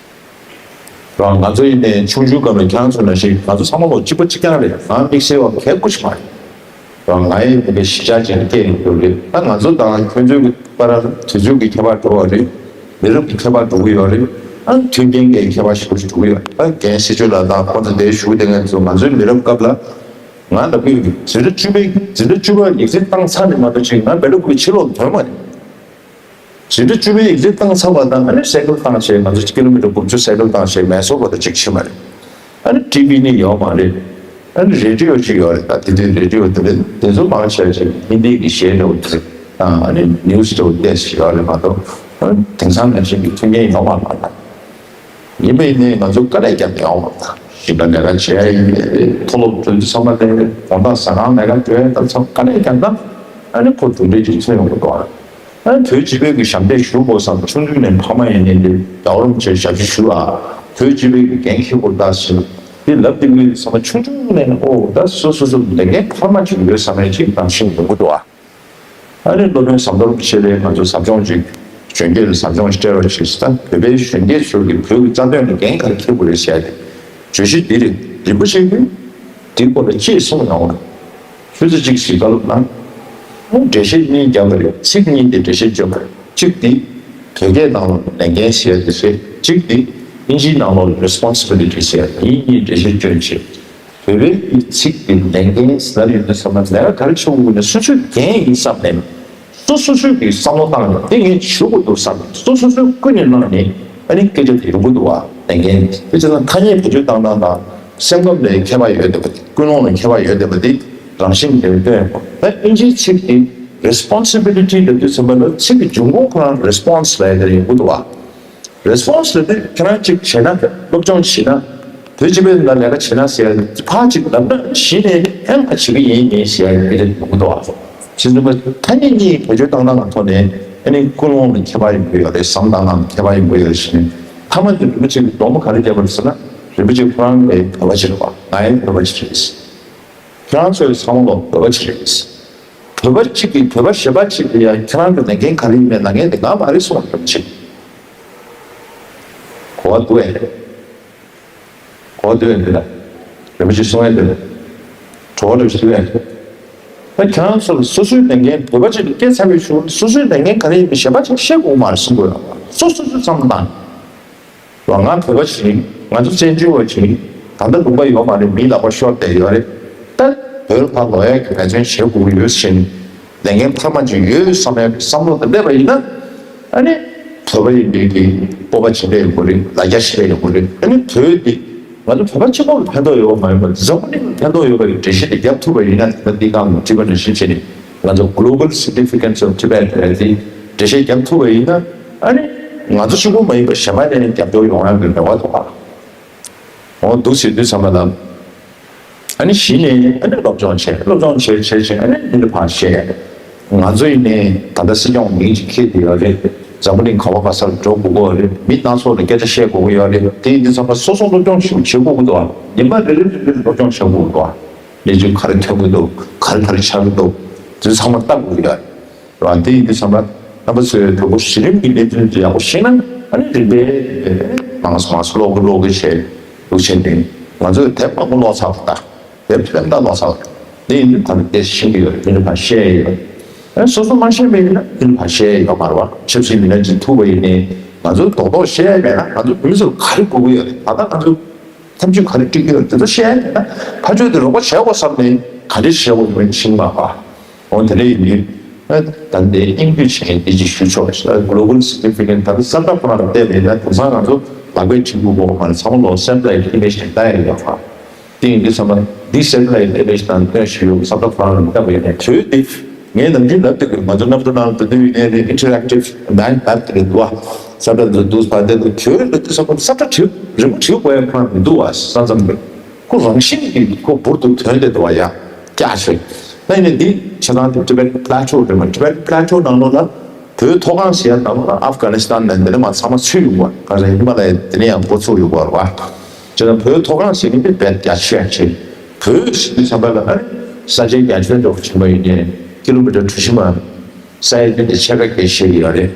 རང་ང་ཚོ་ཡིན་ནའི་ཆུང་ཆུང་སྐབས་ལ་ཁྱེད་རང་ཚོ་ནང་བཞིན་ང་ཚོ་ཚང་མ་ལོ་གཅིག་པ་གཅིག་རྐྱང་རེད། ང་དམིགས་བསལ་བ་གལ་དགུ་ཞིག་མ་རེད། རང་ང་ཡི་མི་གི་གཞིས་ཆགས་ཅན་སྐད་ཡོད་རེད། ད་ང་ཚོ་དང་ཁྱོད་ཚོའི་གི་བར་དུས་ཚོད་ཀྱི་ཁྱད་པར་འགྲོ་བ་རེད། མི་རབས་ཀྱི་ཁྱད་པར་འགྲོ་གི་ཡོད་རེད། ཨ་མཐུན་རྐྱེན་གྱི་ཁྱད་པར་ཞིག་འགྲོ་གི་ཡོད་རེད། ད་རྒན་སྲིད་སྐྱོང་ལགས་དང་ཁོང་ཚོ་དེ་བཞུགས་བསྡད་མཁན་ཚོ་ང་ཚོའི་མི་རབས་སྐབས་ལ་ང་ལབ་གི་ཡོད། འཛིན་གྲྭ་བཅུ་པའི་འཛིན་གྲྭ་བཅུ་པ་ཡིག་ཚད་བཏང་ཚར་ནས་མ་གཏོགས་ཅིག་ང་བེ་ལོ་ཀུའི་ཕྱི་ལོགས་ཐོན་མ་རེད། འཛིན་གྲྭ་བཅུ་པའི་ཡིག་ཚད་བཏང་ཚར་བ་དང་ཨ་ནི་སའི་ཀལ་བཏང་བྱས་ང་ཚོ་ཀི་ལོ་མི་ཊར་དགུ་བཅུ་སའི་ཀལ་བཏང་བྱས་མལ་ཚོགས་པ་དང་གཅིག་ཕྱིན་པ་རེད། ཨ་ནི་ཊི་ཝི་ནི་ཡོད་མ་རེད། ཨ་ནི་རེ་ཌི་ཡོ་ཅིག་ཡོད་རེད། ད་དེ་དུས་རེ་ཌི་ཡོ་དེ་རེད། དེ་ཚོ་མང་ཆེ་བ་ཅིག་ཧིན་དི་གི་གཞས་འདྲ་བོ་དེ་རེད། དང་ཨ་ནི་ནིའུ་སི་འདྲ་བོ་ཏོག་ཙམ་ཡོད་རེད་མ་གཏོགས་ཨ་ནི་དེང་སང་ནང་བཞིན་གྱི་མཐུན་རྐྱེན་ཡོད་མ་རེད། ཡིན་པ་ཡིན་ནའི་ང་ཚོ་དཀའ་ལས་རྒྱབ་ནས་ཡོང་བ་དང་ཞིང་ཁ་ལས་ཀ་བྱེད་ཡ་ཡིན་ནའི་རེད། མཐོ་སློབ་འགྲོ་དུས་ཚང་མ་ལས་དགོང་དག་ཟ་ཁང་ལས་ཀ་འགྲོ་ཡ་ད་ཚོ་དཀའ་ལས་རྒྱབ་ན་ཨ་ནི་ཁོ་གྲུབ་འབྲས་ཅིག་ཐོན་ཡོང་གི་འདུག་ཨ་ནི་བོད་སྤྱི་པའི་གི་ཞབས་འདེགས་ཞུ་དགོས་བསམ་ཆུང་དུས་ནས་ཕ་མ་ཡིན་ནའི་འདི་རྒྱལ་བ་རིན་པོ་ཆེ་ཞབས་ཕྱི་ཞུ་ཨ། བོད་སྤྱི་པའི་གི་འགན་འཁྱེར་དགོས་ད་ཟེར་འདི་ལབ་དེ་དུས་ཚང་མ་ཆུང་ཆུང་ནས་ཨོ་ད་སོ་སོ་སོ་ལས་འགན་འཕར་མ་ཅིག་ཡོད་བསམ་ཡ་ཅིག་རང་བཞིན་ཡོང་གི་འདུག་ཨ། ཨ་ནི་སློབ་དཔོན་ཟམ་གདོང་རིན་པོ་ཆེ་ལས་ང་ཚོ་ཟབ་སྦྱོང་ཅིག་གཞོན་སྐྱེས་ལ་ཟབ་སྦྱོང་ཞིག་སྤྲད་རོགས་ཞེས་ད་བོད་པའི་གཞོན་སྐྱེས་ཚོ་གི་བོད་ཀྱི་རྩ་དོན་ལ་འགན་ག་རེ་འཁྱེར་དགོས་རེད་ཟེར་ཏེ་བརྗོད་གཞི་འདི་རེད། རིན་པོ་ཆེ་གིས་འདིའི་སྐོར་ལ་ཅི་གསུངས་ཡོང་རེད། ཆུ་ཚོད་གཅིག་ཞིག་བཀའ་སློབ་གནང་། འགྲེལ་བཤད་གཉིས་བརྒྱབ་པ་རེད། ཚིག་གཉིས་དེ་འགྲེལ་བཤད་བརྗོད་པ་རེད། གཅིག་འདི་བོད་སྐད་ནང་ལོགས་ལས་འགན་ཟེར་ཡ་དེ་རེད། གཅིག་འདི་ཨིན་ཇིའི་ནང་ལོགས་ལ་རེ་སི་པོན་སི་བི་ལི་ཊི་ཟེར་ཡ་དེ་གཉིས་འགྲེལ་བཤད་བསྐྱོན་བྱས། བོད་པའི་གི་ཚིག་དེ་ལས་འགན་ཟེར་ཡོད་དུས་ཙམ་པ་ལས་ཀ་ག་རེ་བྱེད་དགོས་ན་སོ་སོའི་འགན་ཡིན་བསམ་ནས་སོ་སོ་སོའི་གི་བསམ་བློ་བཏང་ནས་དེ་ངས་བྱེད་དགོས་འདུག་བསམ་ནས་སོ་སོ་སོའི་ཀུན་ནས་གནང་ནས་ཨ་ནི་སྐད་ཆ་དེ་ཡོང་གི་འདུག་བ། ལས་འགན་དེ་བྱས་ཙང་ཐ་སྙད་བེད་སྤྱོད་བཏང་སྟངས་དང་སེམས་ཁམས་ལ་ཁྱད་པར་ཡོད་བསྡད་པ་དེ་ཀུན་སློང་ལ་ཁྱད་པར་ཡོད་བསྡད་པ་དེ་རང་བཞིན་ལས་སྟོན་ཡོང་གི་འདུག་ད་ཨིན་ཇིའི་ཚིག་དེ་རེ་སི་པོན་སི་བི་ལི་ཊི་ལབ་དུས་ཙམ་པ་ལ་ཚིག་གི་འབྱུང་ཁུངས་ཁོ་རང་རེ་སི་པོན་སི་ལབ་ཡ་དེ་ཡོང་གི་འདུག་བ། རེ་སི་པོན་སི་ལབ་དུས་ཁྱེད་རང་གཅིག་བྱས་ན་སློབ་སྦྱོང་བྱས་ན་བོད་སྤྱི་པའི་ནང་ལས་ཀ་བྱས་ན་ཟེར་ཡ་ཕར་གཅིག་ལབ་ན་གཞི་ནས་ཨེ་ང་བྱེད་ཀྱི་ཡིན་མིན་ཟེར་ཡ་དེ་ཡོང་གི་འདུག་བ། བྱས་ཙང་ཐ་སྙད་གཉིས་བེད་སྤྱོད་བཏང་སྟངས་ཐོག་ནས་ཨ་ནི་ཀུན་སློང་ལ་ཁྱད་པར་ཡོང་གི་ཡོད་རེད། བསམ་སྟངས་ནང་ལ་ཁྱད་པར་ཡོང་གི་ཡོད་རེད་ཟེར་ནས་མཐའ་མ་དེ་རིན་པོ་ཆེ་གིས་སྡོམ་པ་ག་རེ་བརྒྱབ་པ་རེད་ཟེར་ན་རིན་པོ་ཆེ་ཁོ་རང་ལ་བོད་པ་ཅིག་རེད་བ། ང་ཡང་བོད་པ་ཅིག་རེད། ཁྱེད་རང་ཚོའི་ཚང་མ་ལོ་བོད་པ་ཅིག་རེད། བོད་པ་གཅིག་གིས་བོད་པ་གཞན་པ་གཅིག་ལ་ཡང་ཁྱེད་རང་གི་ལས་འགན་ག་རེ་ཡིན་མིན་ལབ་མཁན་དེ་ང་མ་རེད་གསུངས་པ་རེད་ཅིག་གོ་བ་འདུག་ཨེ། གོ་བ་འདུག་ཨེ་འདི་ལ། རིན་པོ་ཆེ་གསུང་ཨེ་འདི་ལ། གྲོགས་འདྲ་ཞིག་འདུག་ཨེ། ད་ཁྱེད་རང་ཚོ་ལ་སོ་སོའི་ལས་འགན་བོད་པ་གཅིག་ལ་སྐྱེས་ཚར་བའི་གཞུག་ལ་སོ་སོའི་ལས་འགན་ག་རེ་ཡིན་མིན་གཞན་པ་གཅིག་བཤད་དགོས་མ་རེད་གསུང་དགོས་རེད། སོ་སོ་སོ་བསམ་བློ་བཏང་། ང་བོད་པ་ཞིག་ཡིན། ང་ཚོ་བཙན་བྱོལ་བ་ཞིག་ཡིན། ད་ལྟ་ལུང་པ་ཡོད་མ་རེད། མིའི་ལག་པར་ཤོར་བསྡད་ཡོད་རེད། ད་བོད་ལ་ཕར་ལོག་ཡག་གི་འབད་བརྩོན་བྱེད་དགོས་ཀྱི་ཡོད་ཟེར་ནས་ལས་འགན་འཕར་མ་ཅིག་ཡོད་བསམ་ཡག་གི་བསམ་བློ་དེ་སླེབས་པ་ཡིན་ན་ཨ་ནི་བོད་པ་ཡིན་པའི་གི་སྤོབས་པ་ཇི་འདྲ་ཡོད་དགོས་རེད། ལ་རྒྱ་ཇི་འདྲ་ཡོད་དགོས་རེད། ཨ་ནི་བོད་འདི་ང་ཚོ་བོད་པ་གཅིག་པོ་ལ་ཕན་ཐོགས་ཡོད་པ་མ་ཡིན་པར་འཛམ་བུ་གླིང་ལ་ཕན་ཐོགས་ཡོད་པའི་འགྲེལ་བཤད་དེ་རྒྱབ་ཐུབ་པ་ཡིན་ན་ད་ལྟ་འདི་སྒང་ལ་བྲིས་པ་ནང་བཞིན་བྱས་ནས་ང་ཚོ་Global Significance of Tibet་ལབ་ཡག་དེ་འགྲེལ་བཤད་རྒྱབ་ཐུབ་པ་ཡིན་ན། ཨ་ནི་ང་ཚོ་གཅིག་པུ་མ་ཡིན་པར་གཞན་པ་ནས་རྒྱབ་སྐྱོར་ཡོང་ཡག་གི་རེ་བ་འདུག་ག་འོ་འདུག་ཟེར་དུས་ཙམ་པ་ལ། ཨ་ནི་གཞི་ནས་ཨ་ནི་སློབ་སྦྱོང་བྱས། སློབ་སྦྱོང་བྱས་བྱས་བྱས་ཨ་ནི་འདི་འདྲ་ཕར་བཤད་ཡ་རེད། ང་ཚོ་ཡིན་ནའི་ད་ལྟ་སྲིད་སྐྱོང་མིང་ཅིག་འཁྱེར་བསྡད་ཡོད་རེད། འཛམ་བུ་གླིང་ག་བ་ག་སར་འགྲོ་དགོས་ཀྱི་ཡོད་རེད། མི་སྣ་ཚོགས་ལ་སྐད་ཆ་བཤད་དགོས་ཀྱི་ཡོད་རེད། དེ་ཡིན་དུས་ཙམ་པ་སོ་སོ་སློབ་སྦྱོང་ཞིག་བྱེད་དགོས་ཀྱི་འདུག་ག་ཉིན་མ་རེ་རེ་རེ་རེ་སློབ་སྦྱོང་བྱེད་དགོས་ཀྱི་འདུག་ག་གནས་ཚུལ་ག་རེ་ཐོན་གྱི་འདུག་ག་རེ་ག་རེ་ཆགས་ཀྱི་འདུག་དེ་ཚང་མ་ལྟ་དགོས་ཀྱི་ཡོད་རེད། རང་དེ་ཡིན་དུས་ཙམ་པ། རྣམ་པ་ཚོས་དང་པོ་གཞི་རིམ་གྱི་གནས་ཚུལ་དེ་ཡག་པོ་ཤེས་ན། ཨ་ནི་རིམ་པས་རིམ་པས་མང་སུ་མང་སུ་ཀློག་གི་ཀློག་གི་བྱས་འདུག་བྱས་ནས། ང་ཚོས་དེབ་མང་པོ་ཀློག་ཚར་བ་དང་། དེབ་དེབ་འདྲ་ཀློག་ཚར་བ་དང་། དེ་ཡིན་དུས་ད་ནི་དེ་ཤེས་ཀྱི་ཡོད་རེད། དེ་ནི་ཕར་བཤད་ཡོད། ཨ་སོ་སོ་མ་ཤེས་པ་ཡིན་ན་དེ་ནི་ཕར་བཤད་ཡོད་མ་རེད་བ། ཆབ་སྲིད་མི་སྣ་ཅིག་ཐུག་པ་ཡིན་ནའི་ང་ཚོས་རྡོག་རྡོག་བཤད་ཡ་མེད་ན། ང་ཚོ་བོད་མི་ཚོར་ག་རེ་དགོས་ཀྱི་ཡོད་རེད། ད་ལྟ་ང་ཚོ་ཐབས་ཇུས་ག་རེ་སྒྲིག་གི་ཡོད་རེད། དེ་ཚོ་བཤད་ཡ་མེད་ན། ཕར་ཕྱོགས་དེ་རོགས་པ་བྱེད་དགོས་བསམ་ནས་ག་རེ་བྱེད་དགོས་ཡོད་མེད་ཤེས་མ་པ། འོ་དེ་འདྲ་ཡིན་དུས། ཨ་ད་ལྟའི་སྙིང་བསྡུས་བྱས་འདི་ཅིག་ཞུ་ཆོག་ཤག Global Significant། ད་ལྟ་ས་བཀྲ་ཁོ་རང་ལ་བལྟས་པ་ཡིན་ན་དེང་སང་ང་ཚོ་ལག་པས་བྲིས་དགོས་དགོས་མ་རེད། ཚང་མ་ལོ་སེ་ཊི་ལའིཊ་ཨི་མེ་ཇི་ནས་ལྟ་ཡ་ཡོད་པ། དེ་ཡིན་དུས་ཙམ་པ་འདི་སེ་ཊི་ལའིཊ་ཨི་མེ་ཇི་དང་སྟོན་བཞིན་ཡོད། ས་བཀྲ་ཁོ་རང་ལ་བལྟས་པ་ཡིན་ན། དེ་དུས་དེ་ངས་ནམ་རྒྱུན་ལབ་བསྡད་ཀྱི་ཡོད། ང་ཚོ་གནམ་གྲུ་ནང་ལ་འགྲོ་དུས་ཡིན་ནའི་རེད། ཨིན་ཊར་ཨེག་ཊིབ་མེབ་དེ་རེད་འདུག་བ། ས་བཀྲ་འདི་འདུག་ཕར་བལྟས་འདུག་དེ་འདྲ་འདུག་བསམ་པ། ས་བཀྲ་བྲིས་རི་མོ་བྲིས་དགོས་ཡ་ཁོ་རང་མི་འདུག་བ། ས་མཚམས་རེད། ཁོ་རང་བཞིན་གྱིས་ཁོ་འབུར་དུ་ཐོན་བསྡད་འདུག་བ། ཡ་རྒྱ་ཆེ། ད་ཡིན་ནའི་འདི་བྱེད་སྟངས་དེ་Tibetan Plateau རེད་མ། Tibetan Plateau ནང་ལོགས་ལ་བོད་མཐོ་སྒང་ཟེར་ཡ་ནང་ལོགས་ལ་ཨབ་གྷ་ནི་སི་ཐན་ནས་འདི་ནས་མར་ཚང་མ་ཚུད་ཡོང་བ། གང་ཟེར་ཧི་མ་ལ་ཡའི་འདི་ནས་ཡང་འགོ་ཚུགས་ཡོང་བ་རེད་བ། བྱས་ཙང་བོད་མཐོ་སྒང་ཟེར་མཁན་དེ་རྦད་རྒྱ་ཆེ་ཡ་ཆེ། བོད་ཟེར་དུས་ཙམ་པ་ལ་ཨ་ནི་ས་ཆའི་རྒྱ་ཁྱོན་འདྲ་བོ་ཕྱིན་པ་ཡིན་ནའི་ཀི་ལོ་མི་ཊར་གྲུ་བཞི་མ་ས་ཡ་བདུན་དེ་ཕྱེད་ཀ་བརྒལ་བཞག་གི་ཡོད་རེད།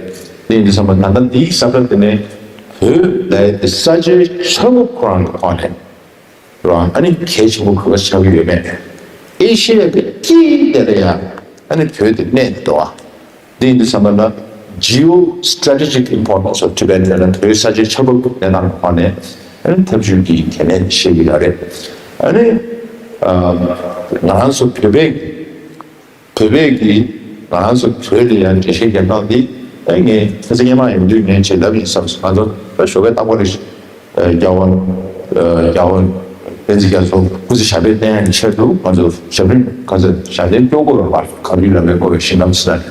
དེ་ཡིན་དུས་ཙམ་པ་ད་ལྟ་འདིའི་ས་ཁུལ་དེ་ནས་བོད་ལབ་ཡ་དེ་ས་ཆའི་ཆགས་རབས་ཁོ་རང་གི་ཐོག་ནས་རང་ཨ་ནི་གལ་ཆེན་པོ་ག་པར་ཆགས་ཀྱི་ཡོད་མེད། ཨེ་ཤེ་ཡ་གི་དཀྱིལ་དེ་ལ་ཡང་ཨ་ནི་བོད་དེ་གནས་འདུག་བ། དེ་ཡིན་དུས་ཙམ་པ་ལ་Geostrategic Importance of Tibet ལབ་ན་བོད་ས་ཆའི་ཆགས་རབས་གནས་སྟངས་ཐོག་ནས་ཨ་ནི་ཐབས་ཇུས་ཀྱི་གལ་གནད་བཤད་ཀྱི་ཡོད་རེད། ཨ་ནི་ཨ་ང་རང་ཚོ་བོད་པའི་བོད་པའི་གི་ང་རང་ཚོ་བོད་ལ་ཡང་འགྲེལ་བཤད་རྒྱག་སྟངས་འདི་ཨ་ངས་ཁ་སང་སྔོན་མ་ཡིན་དུས་ངས་བྱས་ལབ་ཡིན་བསམ་སོང་། ང་ཚོ་ད་ཞོགས་པའི་རྟག་པར་རེ་རྒྱལ་བ་རྒྱལ་བ་བསྟན་འཛིན་རྒྱ་མཚོ་སྐུ་ཚེ་ཞབས་པད་བརྟན་ཡག་ཆེད་དུ་ང་ཚོ་ཞབས་རིམ་ག་ཚོད་ཞབས་བརྟན་སྐྱོར་དགོས་པ་གངས་རི་ར་བས་བསྐོར་བའི་ཞིང་ཁམས་ཟེར་ནས།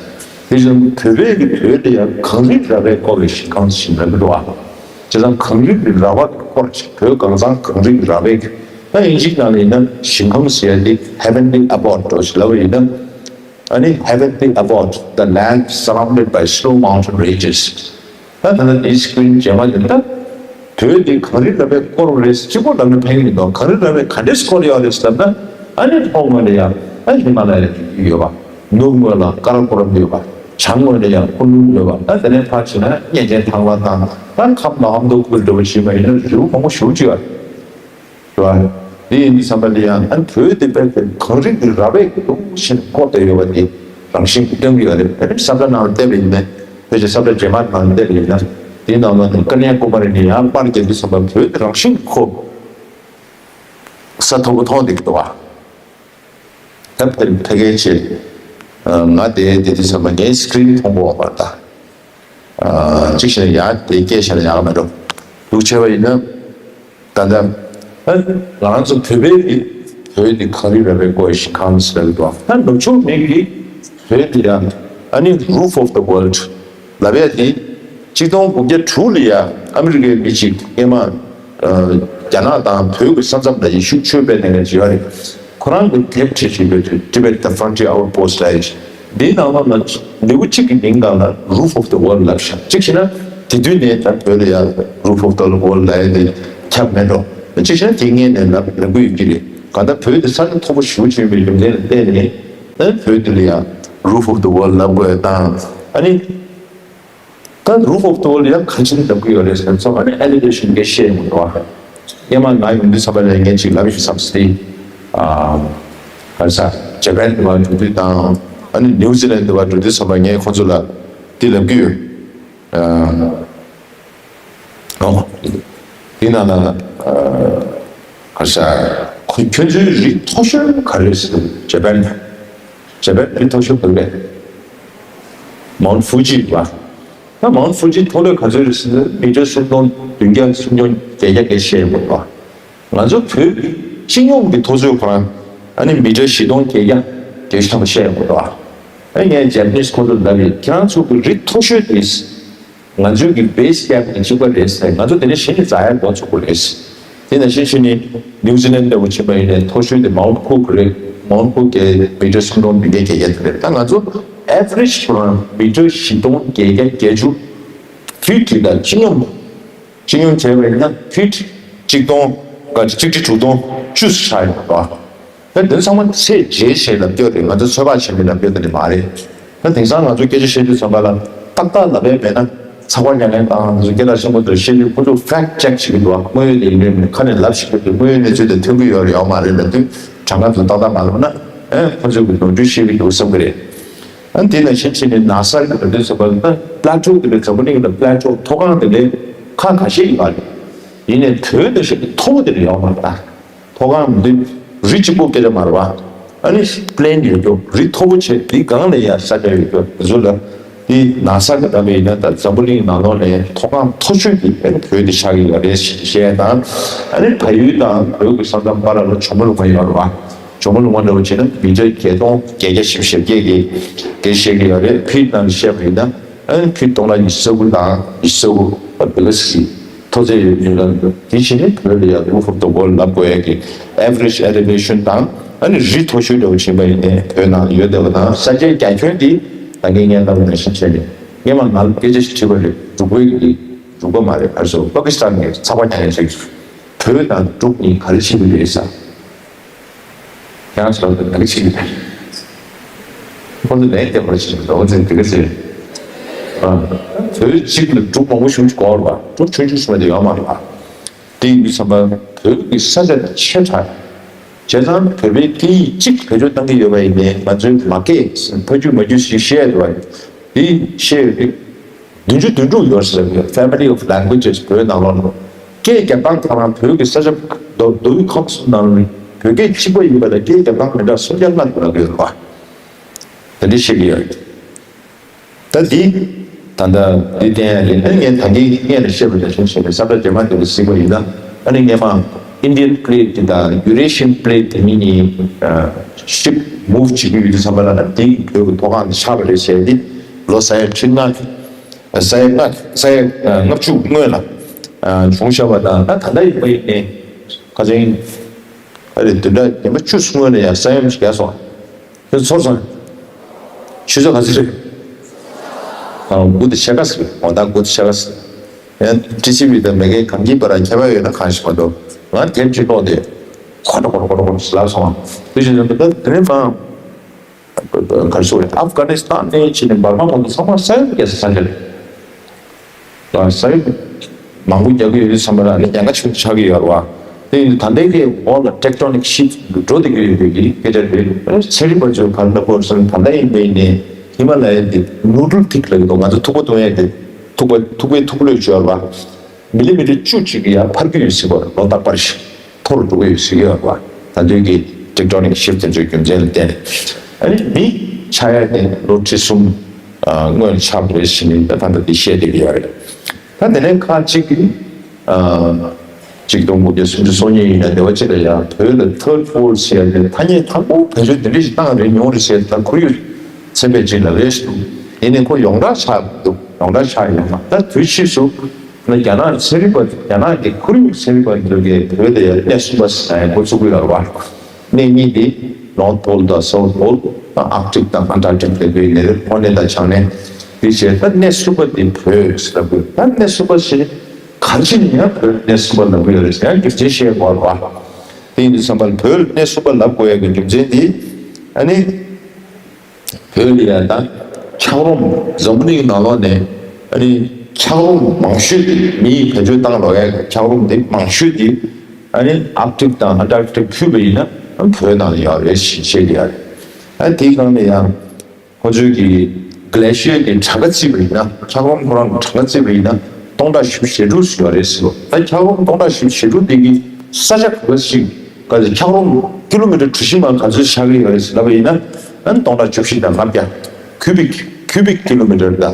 དེ་བཞིན་བོད་པའི་གི་བོད་དེ་ཡང་གངས་རི་ར་བས་བསྐོར་བའི་ཞིང་ཁམས་ཞིག་ལབ་ཀྱི་འདུག་བ། བྱས་ཙང་གངས་རི་གི་ར་བ་བསྐོར་ཅིག་བོད་གངས་ཚང་གངས་རི་གི་ར་བས་ཀྱི། ད་དབྱིན་ཇིའི་ནང་ལ་ཡིན་ན་ཞིང་ཁམས་ཟེར་ཡ་དེ་heavenly abode འདྲ་ཞིག་ལབ་པ་ཡིན་ན། ཨ་ནི་heavenly abode, the land surrounded by snow mountain ranges. ད་ད་ལྟ་འདིའི་སི་ཀི་རིན་རྗེས་མ་དེ་ད་བོད་འདི་གངས་རི་ར་བས་བསྐོར་བ་རེད། གཅིག་པོ་ལབ་ན་ཕན་གྱི་མི་འདུག་གངས་རི་ར་བས་ག་འདྲས་བསྐོར་ཡོད་རེད་ལབ་ན། ཨ་ནི་ལྷོ་ངོས་ལ་ཡང་ཨ་ཧི་མ་ལ་ཡའི་རི་རྒྱུད་ཡོད་པ། ནུབ་ངོས་ལ་ཀ་ར་ཀོ་རམ་ཡོད་པ། བྱང་ངོས་ལ་ཡང་ཀུན་ལུང་ཡོད་པ། ད་དེ་ནས་ཕར་ཕྱིན་ན་གཉན་ཆེན་ཐང་ལ་དང་། ད་ཁམས་ལ་ཨ་མདོ་ཁུལ་འདྲ་བོ་ཕྱིན་པ་ཡིན་ན་རི་བོ་མང་པོ་ཞེ་པོ་ཅིག་ཡོད་རེད། རེད་བ། དེ་ཡིན་དུས་ཙམ་པ་ལ་ཡང་ཨ་ནི་བོད་དེ་དཔེ་གངས་རི་གི་ར་བས་ཀྱི་ལུང་བཞིན་བསྐོར་ཏེ་ཡོད་པ་དེ་རང་བཞིན་གྱིས་སྟོན་གྱི་ཡོད་རེད། དེ་ནི་ས་བཀྲ་ནང་ལ་བལྟས་པ་ཡིན་ན། ཕལ་ཆེར་ས་བཀྲ་རྗེས་མ་ནང་ལ་བལྟས་པ་ཡིན་ན། དེའི་ནང་ལ་ནི་ཀ་ནྱ་ཀུ་མ་རི་ནས་ཡང་པར་རྒྱག་དུས་ཙམ་པ་བོད་དེ་རང་བཞིན་གྱིས་ཁོ་ས་མཐོ་པོ་མཐོང་བསྡད་ཀྱི་འདུག་བ། ད་ཕལ་ཕལ་སྐད་ཆེ། ང་དེ་དེ་དུས་ཙམ་པ་ངའི་སི་ཀི་རིན་མཐོང་གོ་བར་ད། གཅིག་བྱས་ན་ཡང་དེ་སྐད་བཤད་ན་ཡག་མེད་འགྲོ། འདུག་བྱས་པ་ཡིན་ན། ད་ལྟ་ང་རང་ཚོ་བོད་པའི་གི་བོད་འདི་གངས་རི་ར་བས་བསྐོར་བའི་ཞིང་ཁམས་ཟེར་གི་འདུག་ད་ནུབ་ཕྱོགས་མི་གི་བོད་འདི་ཡང་ཨ་ནི་Roof of the World ལབ་ཡ་དེ། གཅིག་སྟོང་དགུ་བརྒྱ་དྲུག་ལ་ཡ་ཨ་མི་རི་ཀའི་མི་གཅིག་སྔོན་མ་རྒྱ་ནག་དང་བོད་ཀྱི་ས་མཚམས་ལ་ཡེ་ཤུ་ཆོས་སྤེལ་མཁན་ཅིག་ཡོད་རེད། ཁོ་རང་གི་དེབ་བྲིས་བཞིན་པའི་Tibet the Frontier Outpost ལབ་ཡ་ཅིག་འདིའི་ནང་ལོགས་ལ་ལེའུ་གཅིག་གི་མིང་སྒང་ལ་Roof of the World ལབ་ཤག་གཅིག་བྱས་ན་དེ་དུས་ནས་ད་བོད་ལ་ཡ་Roof of the World ལབ་ཡ་དེ་ཁྱབ་མེད་འགྲོ། གཅིག་བྱས་ན་དེ་སྔོན་ནས་ལབ་ལབ་ཀྱི་ཡོད་ཀྱི་རེད། གང་ལྟར་བོད་དེ་ས་ཆ་མཐོ་པོ་ཞེ་པོ་ཅིག་ཡིན་པའི་རྒྱུ་མཚན་ལ་བརྟེན་ནས། ད་བོད་འདི་ལ་ཡ་Roof of the World ལབ་དགོས་དང་། ཨ་ནི། ད་Roof of the World ཡང་གང་ཕྱིར་ལབ་ཀྱི་ཡོད་རེད་ཟེར་ཙང་། ཨ་ནི་ཨེ་ལི་ཝེ་ཤན་གྱི་ཤེས་ཡོང་འདུག་ཨ། སྔོན་མ་ང་ཡོང་དུས་ཙམ་པ་ལ་ངས་ཅིག་ལབ་ཡོད་བསམ་སྲིད། ཨ། ག་རེ་ཟ། ཇ་པན་དུ་བ་འགྲོ་དུས་དང་། ཨ་ནི་ནིའུ་ཛི་ལན་དུ་བ་འགྲོ་དུས་ཙམ་པ་ངས་ཁོ་ཚོ་ལ་འདི་ལབ་ཀྱི་ཡོད། ཨ། ཨོ། འདི་ནང་ལ། ཨ། ག་རེ་ཟ། ཁོ་ཁྱོད་ཚོའི་རི་མཐོ་ཤོས་ག་རེ་རེད་ཟེར། ཇ་པན། ཇ་པན་རི་མཐོ་ཤོས་ག་རེ་རེད། Mount Fuji རེད་བ། ད་Mount Fuji མཐོ་ལོས་ག་ཚོད་རེད་ཟེར་ན་མི་ཊར་སུམ་སྟོང་བདུན་བརྒྱ་སུམ་སྟོང་བརྒྱད་བརྒྱ་བརྒྱད་བཤད་ཡོད་པ། ང་ཚོ་བོད་ཀྱི་སྤྱི་ཡོངས་ཀྱི་མཐོ་ཚད་ཁོ་རང་ཨ་ནི་མི་ཊར་བཞི་སྟོང་བརྒྱད་བརྒྱ་བརྒྱད་ཅུ་ཐམ་པ་བཤད་ཡོད་པ། ཨ་ངས་ཇ་པ་ནིས་ཁོ་ཚོ་ལ་ལབ་ཡིན། ཁྱེད་རང་ཚོ་གི་རི་མཐོ་ཤོས་དེ་ང་ཚོའི་གི་base camp དེ་གཅིག་པ་རེད་ཟེར། ང་ཚོ་དེ་ནས་གཞི་ནས་འཛེག་ཡ་འགོ་ཚུགས་པ་རེད། དེ་ནང་བཞིན་ཕྱིན་ནས་ནིའུ་ཛི་ལན་ལྟ་བུ་ཕྱིན་པ་ཡིན་ནའི་མཐོ་ཤོས་དེ་Mount Cook རེད། Mount Cook གི་མི་ཊར་སུམ་སྟོང་བདུན་བརྒྱ་བརྒྱད་བརྒྱ་དེ་རེད། ད་ང་ཚོ་average ཁོ་རང་མི་ཊར་བཞི་སྟོང་བརྒྱད་བརྒྱ་བརྒྱད་ཅུ། ཕིཊ་དེ་དང་སྤྱི་སྙོམས། སྤྱི་སྙོམས་བྱས་པ་ཡིན་ན་ཕིཊ་གཅིག་སྟོང་ག་གཅིག་ཁྲི་དྲུག་སྟོང་བཅུ་ཙམ་ཆགས་ཡོད་པ། ད་དེ་ཚང་མ་ཚད་འཇལ་བྱས་ལབ་རྒྱུ་རེད། ང་ཚོ་ཚོད་དཔག་བྱས་ནས་ལབ་རྒྱུ་དེ་འདྲ་མ་རེད། ད་དེང་སང་ང་ཚོ་སྐད་ཆ་བཤད་དུས་ཙམ་པ་ལ་ ཏག་ཏག་ལབ་པ་མེད་ན་ཚགས་པར་ཉན་མཁན་དང་སྐད་གྲགས་ཆེན་པོ་ཚོས་བཤད་དུས་ཁོ་ཚོ་fact check བྱེད་ཀྱི་འདུག་བ། དངོས་ཡོད་དེ་ཡིན་རེད་མིན་ཁ་ནས་ལབ་ཤེས་ཀྱི་འདུག་དངོས་ཡོད་གནས་ཚུལ་དེ་ཐོན་གྱི་ཡོད་རེད་ཡོད་མ་རེད་ལབ་དུས་གྲངས་ཀ་ཚོ་ཏག་ཏག་མ་ལབ་ན་ཨེ་ཁོ་ཚོས་ཀྱི་ནོར་འཁྲུལ་བཤད་ཀྱི་འདུག་བསམ་གྱི་རེད། ཨ་དེ་ནང་བཞིན་བྱས་ནས་ན་སར་གྱི་ལབ་དུས་ཙམ་པ་ལ་ད་plateau དེ་ལ་འཛམ་བུ་གླིང་ལ་plateau མཐོ་སྒང་དེ་ལས་ཁག་ཁ་ཤས་ཡོད་རེད། ཡིན་ནའི་བོད་འདི་ཞིག་མཐོ་པོ་དེ་ལ་ཡོད་མ་རེད་ད། མཐོ་སྒང་མི་འདུག་རི་གཅིག་པོ་སྐད་ཆ་མ་རེད་བ། ཨ་ནི་plain ཡོད་རྒྱུ་རི་མཐོ་པོ་བྱས་དེའི་སྒང་ལ་ཡ་ས་ཆ་ཡོད་རྒྱུ་དེ་ཚོ་ལ་དེ་ན་སར་གྱི་ལབ་པ་ཡིན་ན་ད་འཛམ་བུ་གླིང་ནང་ལོགས་ནས་མཐོ་སྒང་མཐོ་ཤོས་ཀྱི་ཨ་ནི་བོད་དེ་ཆགས་ཀྱི་ཡོད་རེད་ཞེས་བཤད་དང་། ཨ་ནི་བལ་ཡུལ་དང་བོད་ཀྱི་ས་མཚམས་བར་ལ་ཇོ་མོ་ལུང་པ་ཡོད་རེད་བ། ཇོ་མོ་ལུང་པ་འདྲ་བོ་བྱས་ན་མི་ཊར་བརྒྱད་སྟོང་བརྒྱད་བརྒྱ་བཞི་བཅུ་ཞེ་བརྒྱད་ཀྱི་སྐད་བཤད་ཀྱི་ཡོད་རེད། ཕིཊ་ནང་བཤད་པ་ཡིན་ན་ཨ་ནི་ཕིཊ་སྟོང་ཕྲག་ཉི་ཤུ་རྩ་དགུ་དང་ཉི་ཤུ་རྩ་དགུ་ཨ་བི་ལ་སི་མཐོ་ཚད་ཡོད་ཡོད་ལ། དེ་བཞིན་ནི་བོད་ལ་ཡང་ལུག་ཧུབ་དོ་གོ་ལབ་དགོས་ཡ་གི་average elevation དང་ཨ་ནི་རི་མཐོ་ཤོས་འདྲ་བོ་ཕྱིན་པ་ཡིན་ནའི་བོད་ནང་ཡོད་བསྡད་པ་དང་ས་ཆའི་རྒྱ་ཁྱོན་འདི་ད་གིན་ངས་ལབ་པ་ནང་བཞིན་བྱས་ནས་སྔས་མ་ང་ལ་སྐད་ཆ་ཞིག་དྲིས་པ་རེད། འབྲུག་པའི་གི་འབྲུག་པ་མ་རེད། ཨ་སོ་པ་ཀི་སི་ཐན་ནས་ཚགས་པར་རྒྱག་མཁན་ཞིག་བོད་དང་འབྲུག་གཉིས་ག་རེ་ཕྱིན་པ་རེད་ཟེར། ཁྱེད་རང་ཚོ་ལ་ད་ག་ཅིག་ཁོ་ཚོ་ལན་རྒྱབ་པར་ཕྱིན་འགྲོ་ཚེ་དེ་ག་ཟེར། བོད་གཅིག་ལ་འབྲུག་མང་པོ་ཞིག་གོ་བ་འབྲུག་ཆུང་ཆུང་ཞིག་མ་དེ་ཡོད་མ་རེད་པ། དེ་ཡིན་དུས་ཙམ་པ་བོད་ཀྱི་ས་ཆ་དང་ཆེ་དྲགས། བྱས་ཙང་བོད་པའི་སྐད་ཡིག་གཅིག་བེད་སྤྱོད་གཏང་གི་ཡོད་པ་ཡིན་ནའི་ང་ཚོའི་མ་སྐད་ཕ་རྒྱུད་མ་རྒྱུད་ཞིག་བཤད་ཡོད་པ་དེ་བཤད་ཡོད་དུས། བདུན་ཅུ་དོན་དྲུག་ཡོད་ཟེར་བའི་Family of Languages བོད་ནང་ལོགས་ནང་སྐད་རྒྱབ་སྟངས་ཁོ་རང་བོད་ཀྱི་ས་ཆ་མདོ་མདོ་དབུས་ཁམས་གསུམ་ནང་ནས་བོད་སྐད་གཅིག་པ་ཡིན་པ་ལ་སྐད་རྒྱབ་སྟངས་མི་འདྲ་སུམ་བརྒྱ་ལྷག་འདུག་ལབ་ཀྱི་ཡོད་རེད་པ། དེ་འདྲ་བཤད་ཀྱི་ཡོད་རེད། ད་འདི་ད་ལྟ་འདི་བསྟན་ཡ་རེད། ཨ་ངས་ད་གིན་སྔོན་ལ་བཤད་པ་ནང་བཞིན་བྱས་ནས་ས་བཀྲ་རྗེས་མ་དེ་ལ་གཟིགས་པ་ཡིན་ན་ཨ་ནི་སྔོན་མ་Indian plate དེ་དང་Eurasian plate དེ་གཉིས་ཀྱི་shift move བྱེད་ཀྱི་ཡོད་དུས་ཙམ་པ་ལ་ན་དེ་བོད་ཀྱི་མཐོ་སྒང་དུ་ཆགས་པ་རེད་ཟེར་ཏེ་ལོ་ས་ཡ་ཁྲི་ལྔ། ས་ཡ་ལྔ་ས་ཡ་ལྔ་བཅུ་སྔོན་ལ་བྱུང་བཞག་པ་དང་ད་ད་ལྟ་ཡིན་པ་ཡིན་ནའི་ཁ་སང་ཨ་རེ་བདུན་ཕྲག་ཉི་མ་བཅུ་སྔོན་ལ་ཡང་ས་ཡོམ་ཞིག་བརྒྱབ་སོང་། དེ་ཚོར་སོང་། ཆུ་ཚོད་ག་ཚོད་རེད། ཨ་དགུ་དང་ཕྱེད་ཀ་ཟེར། དགོང་དག་དགུ་དང་ཕྱེད་ཀ་ཟེར། ཡང་ཊི་སི་ཝི་དང་མེ་གྷལ་གང་གི་བར་ཁྱད་པར་ཡོད་ན་གང་ཞིག་མ་གཏོགས་ང་དེབ་ཅིག་ཀློག་སྟེ་ཁོ་ན་ཁོ་ན་ཁོ་ན་ཁོ་ན་ལབ་སོང་། དེ་བཞིན་དུ་ད་དེ་རིང་མ། ག་རེ་ཟེར་དགོས་རེད། ཨབ་གྷ་ནི་སི་ཐན་ནས་ཕྱིན་ནས་འབར་མ་གོང་དུ་ཚང་མ་ས་ཡོམ་བརྒྱབ་ས་ས་ཆ་རེད། ལ་ས་ཡོམ་མང་པོ་རྒྱག་གི་ཡོད་དུས་ཙམ་པ་ལ་ནི་ཉེན་ཁ་ཆེན་པོ་ཆགས་ཀྱི་ཡོད་རེད་བ། དེ་ཡིན་དུས་ད་ལྟའི་གི་འོག་ལ་tectonic shift འགྲོ་བསྡད་ཀྱི་ཡོད་པའི་གི་སྐད་ཆ་རེད། ཚན་རིག་པ་ཚོས་ག་རེ་ལབ་དགོས་རེད་ཟེར་ན་ད་ལྟ་ཡིན་པའི་ནི་ཧི་མ་ལ་ཡའི་དེ་noodle thick ལབ་ཀྱི་འདུག་ང་ཚོ་ཐུག་པ་གཏོང་ཡས་དེ་ཐུག་པ་ཐུག་པའི་ཐུག་ལོས་བྱོས་རེད་བ། མི་ལི་མི་ཊར་བཅུ་གཅིག་གི་ཡར་འཕར་གྱི་ཡོད་ཟེར་བ་ལོ་རྟག་པར་ཞིག་མཐོ་རུ་འགྲོ་གི་ཡོད་ཟེར་གྱི་ཡོད་རེད་བ། ད་དུས་ཀྱི་tectonic shift དེ་ཚོའི་རྒྱུ་མཚན་ལ་བརྟེན་ནས་ཨ་ནི་མི་ཆགས་ཡ་དེ་ལོ་ཁྲི་གསུམ་སྔོན་ལ་ཆགས་པ་རེད་ཟེར་ནས་ད་ད་ལྟ་དེ་བཤད་བསྡད་ཀྱི་ཡོད་རེད། ད་དེ་ནས་ཁག་ཅིག་གིས་ཆིག་སྟོང་དགུ་བརྒྱ་སུམ་ཅུ་སོ་གཉིས་ཡིན་ན་སྡེ་བ་གཅིག་ལ་ཡང་བོད་ལ་third world ཟེར་ཡ་དེ་ཐ་སྙད་དང་པོ་བེད་སྤྱོད་དེ་འདྲ་ཞིག་བཏང་རེད་མྱོང་རེད་ཟེར་ད་ཁོར་ཡུག་ཚན་པས་ཅིག་ལབ་རེད་ཞུ། ཡིན་ནའི་ཁོ་ཡོངས་གྲགས་ཆགས་འདུག་ཡོངས་གྲགས་ཆགས་ཡོད་མ་ད་དུས་ཕྱིས་སུ། ན་རྒྱ་ནག་ཚན་རིག་པ་རྒྱ་ནག་གི་ཁོར་ཡུག་ཚན་རིག་པ་ཚོ་གིས་བོད་དེ་ཡང་གནས་གསུམ་པ་ཟེར་ཡང་འགོ་ཚུགས་ཀྱི་ཡོད་རེད་བ། གནས་གཉིས་དེ་North Pole དང་South Pole དང་Arctic དང་Antarctic ལབ་ཀྱི་ཡོད་ནི་རེད། ཁོ་གནས་དང་བྱང་གནས་དེ་བྱས་ད་གནས་གསུམ་པ་དེ་བོད་ཟེར་ལབ་དགོས་ད་གནས་གསུམ་པ་ཟེར་ག་རེ་བྱས་ནས་ཡང་བོད་གནས་གསུམ་པ་ལབ་ཀྱི་ཡོད་རེད་ཟེར་ཡང་རྒྱུ་མཚན་བཤད་དགོས་རེད་བ། དེ་ཡིན་དུས་ཙམ་པ་ལ་བོད་གནས་གསུམ་པ་ལབ་དགོས་ཡ་གི་རྒྱུ་མཚན་དེ་ཨ་ནི། བོད་ལ་ཡང་ད་འཁྱགས་རོམ་འཛམ་བུ་གླིང་ནང་ལོགས་ནས་ཨ་ནི་འཁྱགས་རོམ་མང་ཤོས་དེ་མིས་བེད་སྤྱོད་བཏང་ལོག་ཡ་འཁྱགས་རོམ་དེ་མང་ཤོས་དེ་ཨ་ནི་Arctic དང་Antarctic ཕུད་པ་ཡིན་ན་བོད་ནང་ལ་ཡོད་རེད་ཞེས་བཤད་ཀྱི་ཡོད་རེད། ཨ་དེའི་སྒང་ནས་ཡང་ཁོ་ཚོའི་གི་Glacier གི་གྲངས་ཀ་བརྩིས་པ་ཡིན་ན་འཁྱགས་རོམ་ཁོ་རང་གི་གྲངས་ཀ་བརྩིས་པ་ཡིན་ན་སྟོང་ཕྲག་བཞི་བཅུ་ཞེ་དྲུག་ཡོད་རེད་ཟེར་ལོ། ད་འཁྱགས་རོམ་སྟོང་ཕྲག་བཞི་བཅུ་ཞེ་དྲུག་དེ་གི་ས་ཆ་ག་ཚོད་ཞིག་ག་ཚོད་འཁྱགས་རོམ་ཀི་ལོ་མི་ཊར་གྲུ་བཞི་མ་ག་ཚོད་ཆགས་ཀྱི་ཡོད་རེད་ཟེར་ལབ་པ་ཡིན་ན་ཨ་ནི་སྟོང་ཕྲག་བཅུ་བཞི་དང་ལྔ་བརྒྱ། cubic cubic kilometer ལ་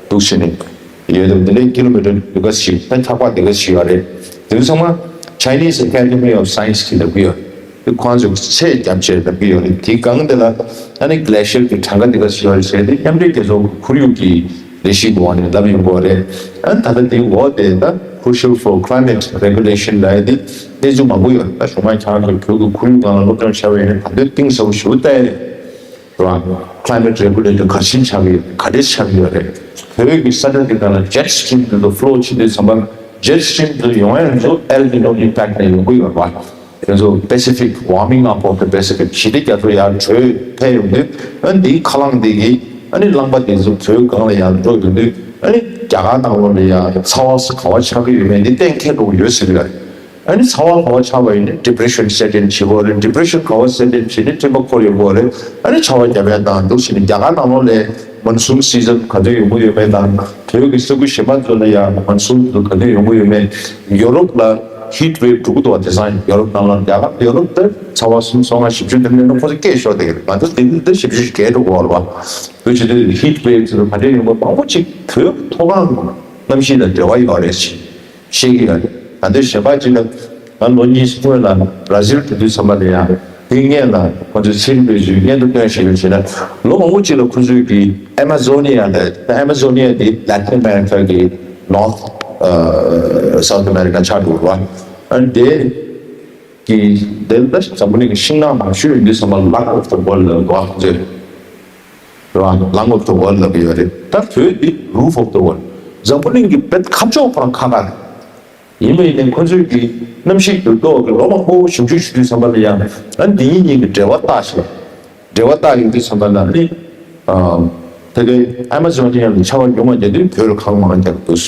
འདུག་ཟེར་ནས་ཡོད་དམ། དེ་ལས་ཀི་ལོ་མི་ཊར་འདི་ག་ཞིག་ད་འཁྱགས་པ་འདི་ག་ཞིག་ཡོད་རེད། དེ་ཚང་མ་Chinese Academy of Science གི་ལབ་ཀྱི་ཡོད་རེད། དེ་ཁོང་ཚོས་ཚད་བརྒྱབ་བྱས་ལབ་ཀྱི་ཡོད་རེད། དེའི་སྒང་དེ་ལ་ཨ་ནི་Glacier གི་གྲངས་ཀ་འདི་ག་ཞིག་ཡོད་རེད་ཟེར་ཏེ་མཉམ་འབྲེལ་རྒྱལ་ཚོགས་ཀྱི་ཁོར་ཡུག་གི་ལས་གཞི་གི་འོག་ནས་ལབ་ཡོང་གི་ཡོད་རེད། ཨ་ནི་ད་ལྟ་དེའི་འོག་དེ་ད་Crucial for Climate Regulation ལབ་ཡ་དེ་གནས་ཚུལ་མང་པོ་ཡོད་རེད། ད་གཞུག་མ་ཁྱེད་རང་ཚོ་བོད་ཀྱི་ཁོར་ཡུག་སྒང་ལ་སློབ་སྦྱོང་བྱས་པ་ཡིན་ན་ད་དུང་གཏིང་ཟབ་པོ་ཞིག་ལྟ་ཡ་རེད། རེད་བ། Climate regulator ག་ཤིན་ཆགས་ཀྱི་ཡོད་ག་འདྲས་ཆགས་ཀྱི་ཡོད་རེད། བོད་ཀྱི་ས་ཆ་འདི་ག་ལ་jet stream དེ་ཚོ་flow བྱེད་དུས་ཙམ་པ་jet stream དེ་ཡོང་ཡ་ཚོ་El Nino impact ནས་ཡོང་གི་ཡོད་རེད་བ། དེ་ཚོ་Pacific warming up of the Pacific ཞི་བདེ་རྒྱ་མཚོ་ཡར་དྲོད་འཕེལ་ཡོང་དུས་ཨ་འདིའི་ཁ་རླངས་འདི་གི་ ཨ་ནི་རླངས་པ་དེ་ཚོ་བོད་སྒང་ལ་ཡར་འགྲོ་ཡོང་དུས། ཨ་ནི་རྒྱ་གར་ནང་ལོགས་ལ་ཡང་ཚ་བ་ག་པར་ཆགས་ཀྱི་ཡོད་མེད་འདི་གཏན་འཁེལ་འགྲོ་གི་ཡོད་ཟེར་གྱི་ཡོད་རེད། ཨ་ནི་ཚ་བ་ག་པར་ཆགས་པ་ཡིན་ན་depression set in བྱེད་ཀྱི་ཡོད་རེད། depression ག་པར་set in བྱས་ནས་སྤྲིན་པ་འཁོར་ཡོང་གི་ཡོད་རེད། ཨ་ནི་ཆར་པ་བརྒྱབ་པ་དང་འདུག་བྱས་ནས་རྒྱ་གར་ནང་ལོགས་ལ་monsoon season ག་ཚོད་ཡོང་གི་ཡོད་མེད་དང་། བོད་ཀྱི་ས་ཁུལ་གཞན་པ་ཚོ་ལ་ཡང་monsoon དེ་ཚོ་ག་ཚོད་ཡོང་གི་ཡོད་མེད། ཡོ་རོབ་ལ་heat wave འགྲོ་གི་འདུག་བ། དེང་སང་ཡོ་རོབ་ནང་ལ། རྒྱ་གར་ཡོ་རོབ་དེ་ཚ་བ་སུམ་ཅུ་སོ་ལྔ་བཞི་བཅུ་དེ་འདྲ་ནི་ཁོ་ཚོ་སྐད་ཤོར་བསྡད་ཀྱི་རེད། ང་ཚོ་དེ་འདི་ཞེ་པོ་ཞིག་རྒས་འགྲོ་གི་ཡོད་རེད་བ། དེ་བྱེད་དུས་heat wave དེ་ཚོ་ག་འདྲ་ཡོང་གི། མང་པོ་ཅིག་བོད་མཐོ་སྒང་གནམ་གཤིས་དང་འབྲེལ་བ་ཡོད་རེད་ཅེས་བཤད་ཀྱི་ཡོད་རེད། ད་ལྟའི་གཞན་པ་ཅིག་ལ། ང་ལོ་གཉིས་སྔོན་ལ་Brazil དུས་དུས་ཙམ་པ་ལ་ཡང་དེ་སྔོན་ལ་ཁོ་ཚོས་ཚན་རིག་པའི་ཚོས་སྙན་ཐོ་བཏོན་བཞིན་ཡོད་ཅེ་ན། ལོ་མང་པོ་ཅིག་ལ་ཁོ་ཚོས་ཀྱི་Amazonia ལ། Amazonia དེ་Latin America གི་North South America ཆགས་འདུག་བ། ཨ་ནི་དེ་གི་དེ་ལ་འཛམ་བུ་གླིང་གི་ཤིང་ནགས་མང་ཤོས་ཡིན་དུས་ཙམ་པ་Lung of the World ལབ་འདུག་བ། ཁོ་ཚོས་རེད་བ། Lung of the World ལབ་ཀྱི་ཡོད་རེད། ད་བོད་འདི་Roof of the World། འཛམ་བུ་གླིང་གི་དཔེ་ཁ་ཕྱོགས་ཁོ་རང་ཁ་ཁ་རེད། ཡིན་པ་ཡིན་ནའི་ཁོ་ཚོས་ཀྱི་གནམ་གཤིས་འགྱུར་ལྡོག་གི་ལོ་མང་པོ་ཞིབ་འཇུག་ཞུ་དུས་ཙམ་པ་ལ་ཡང་། ཨ་ནི་འདི་གཉིས་གཉིས་ཀྱི་འབྲེལ་བ་བརྟག་ཞིང་། འབྲེལ་བ་བརྟག་ཡོང་དུས་ཙམ་པ་ལ་ནི། ཨ། ད་གའི་Amazonia ལ་ཆར་པ་ཉུང་བ་རྒྱག་དུས་བོད་ལ་གངས་མང་རྒྱག་གི་འདུག་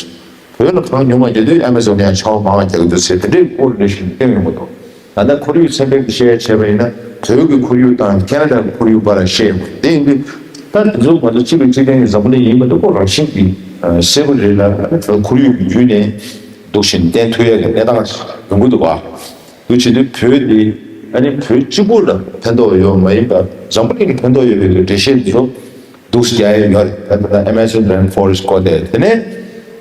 བོད་ལ་གངས་ཉུང་བ་རྒྱག་དུས་Amazonia ཆར་པ་མང་བ་རྒྱག་གི་འདུག་ཟེར་དེ་འདྲའི་correlation བསྟན་ཡོང་གི་འདུག་ད་ལྟ་ཁོར་ཡུག་ཚན་པས་བཤད་བྱས་པ་ཡིན་ན། བོད་ཀྱི་ཁོར་ཡུག་དང་ཁེ་ན་ཌ་གི་ཁོར་ཡུག་བར་བཤད་ཡོང་གི་འདུག་དེ་ཡིན་དུས་ད་དེ་ཚོ་ང་ཚོ་གཅིག་ལ་གཅིག་བརྟེན་གྱི་འཛམ་བུ་གླིང་ཡིན་མ་གཏོགས་ཁོ་རང་བཞིན་གྱིས་གསལ་པོ་རེད་ལ། ཁོར་ཡུག་གི་བརྒྱུད་ནས་འདུག་བཞིན་བརྟེན་ཐུབ་ཡ་གི་གནས་སྟངས་ཡོང་གི་འདུག་བ། དེ་བྱེད་དུས་བོད་འདི་ཨ་ནི་བོད་གཅིག་པུ་ལ་ཕན་ཐོགས་ཡོད་མ་ཡིན་པར་འཛམ་བུ་གླིང་གི་ཕན་ཐོགས་ཡོད་པའི་འགྲེལ་བཤད་འདི་ཚོ་འདུག་རྒྱག་ཡ་ཡོད་རེད། ད་ལྟ་Amazon rainforest སྐོར་དེ། དེ་ནས་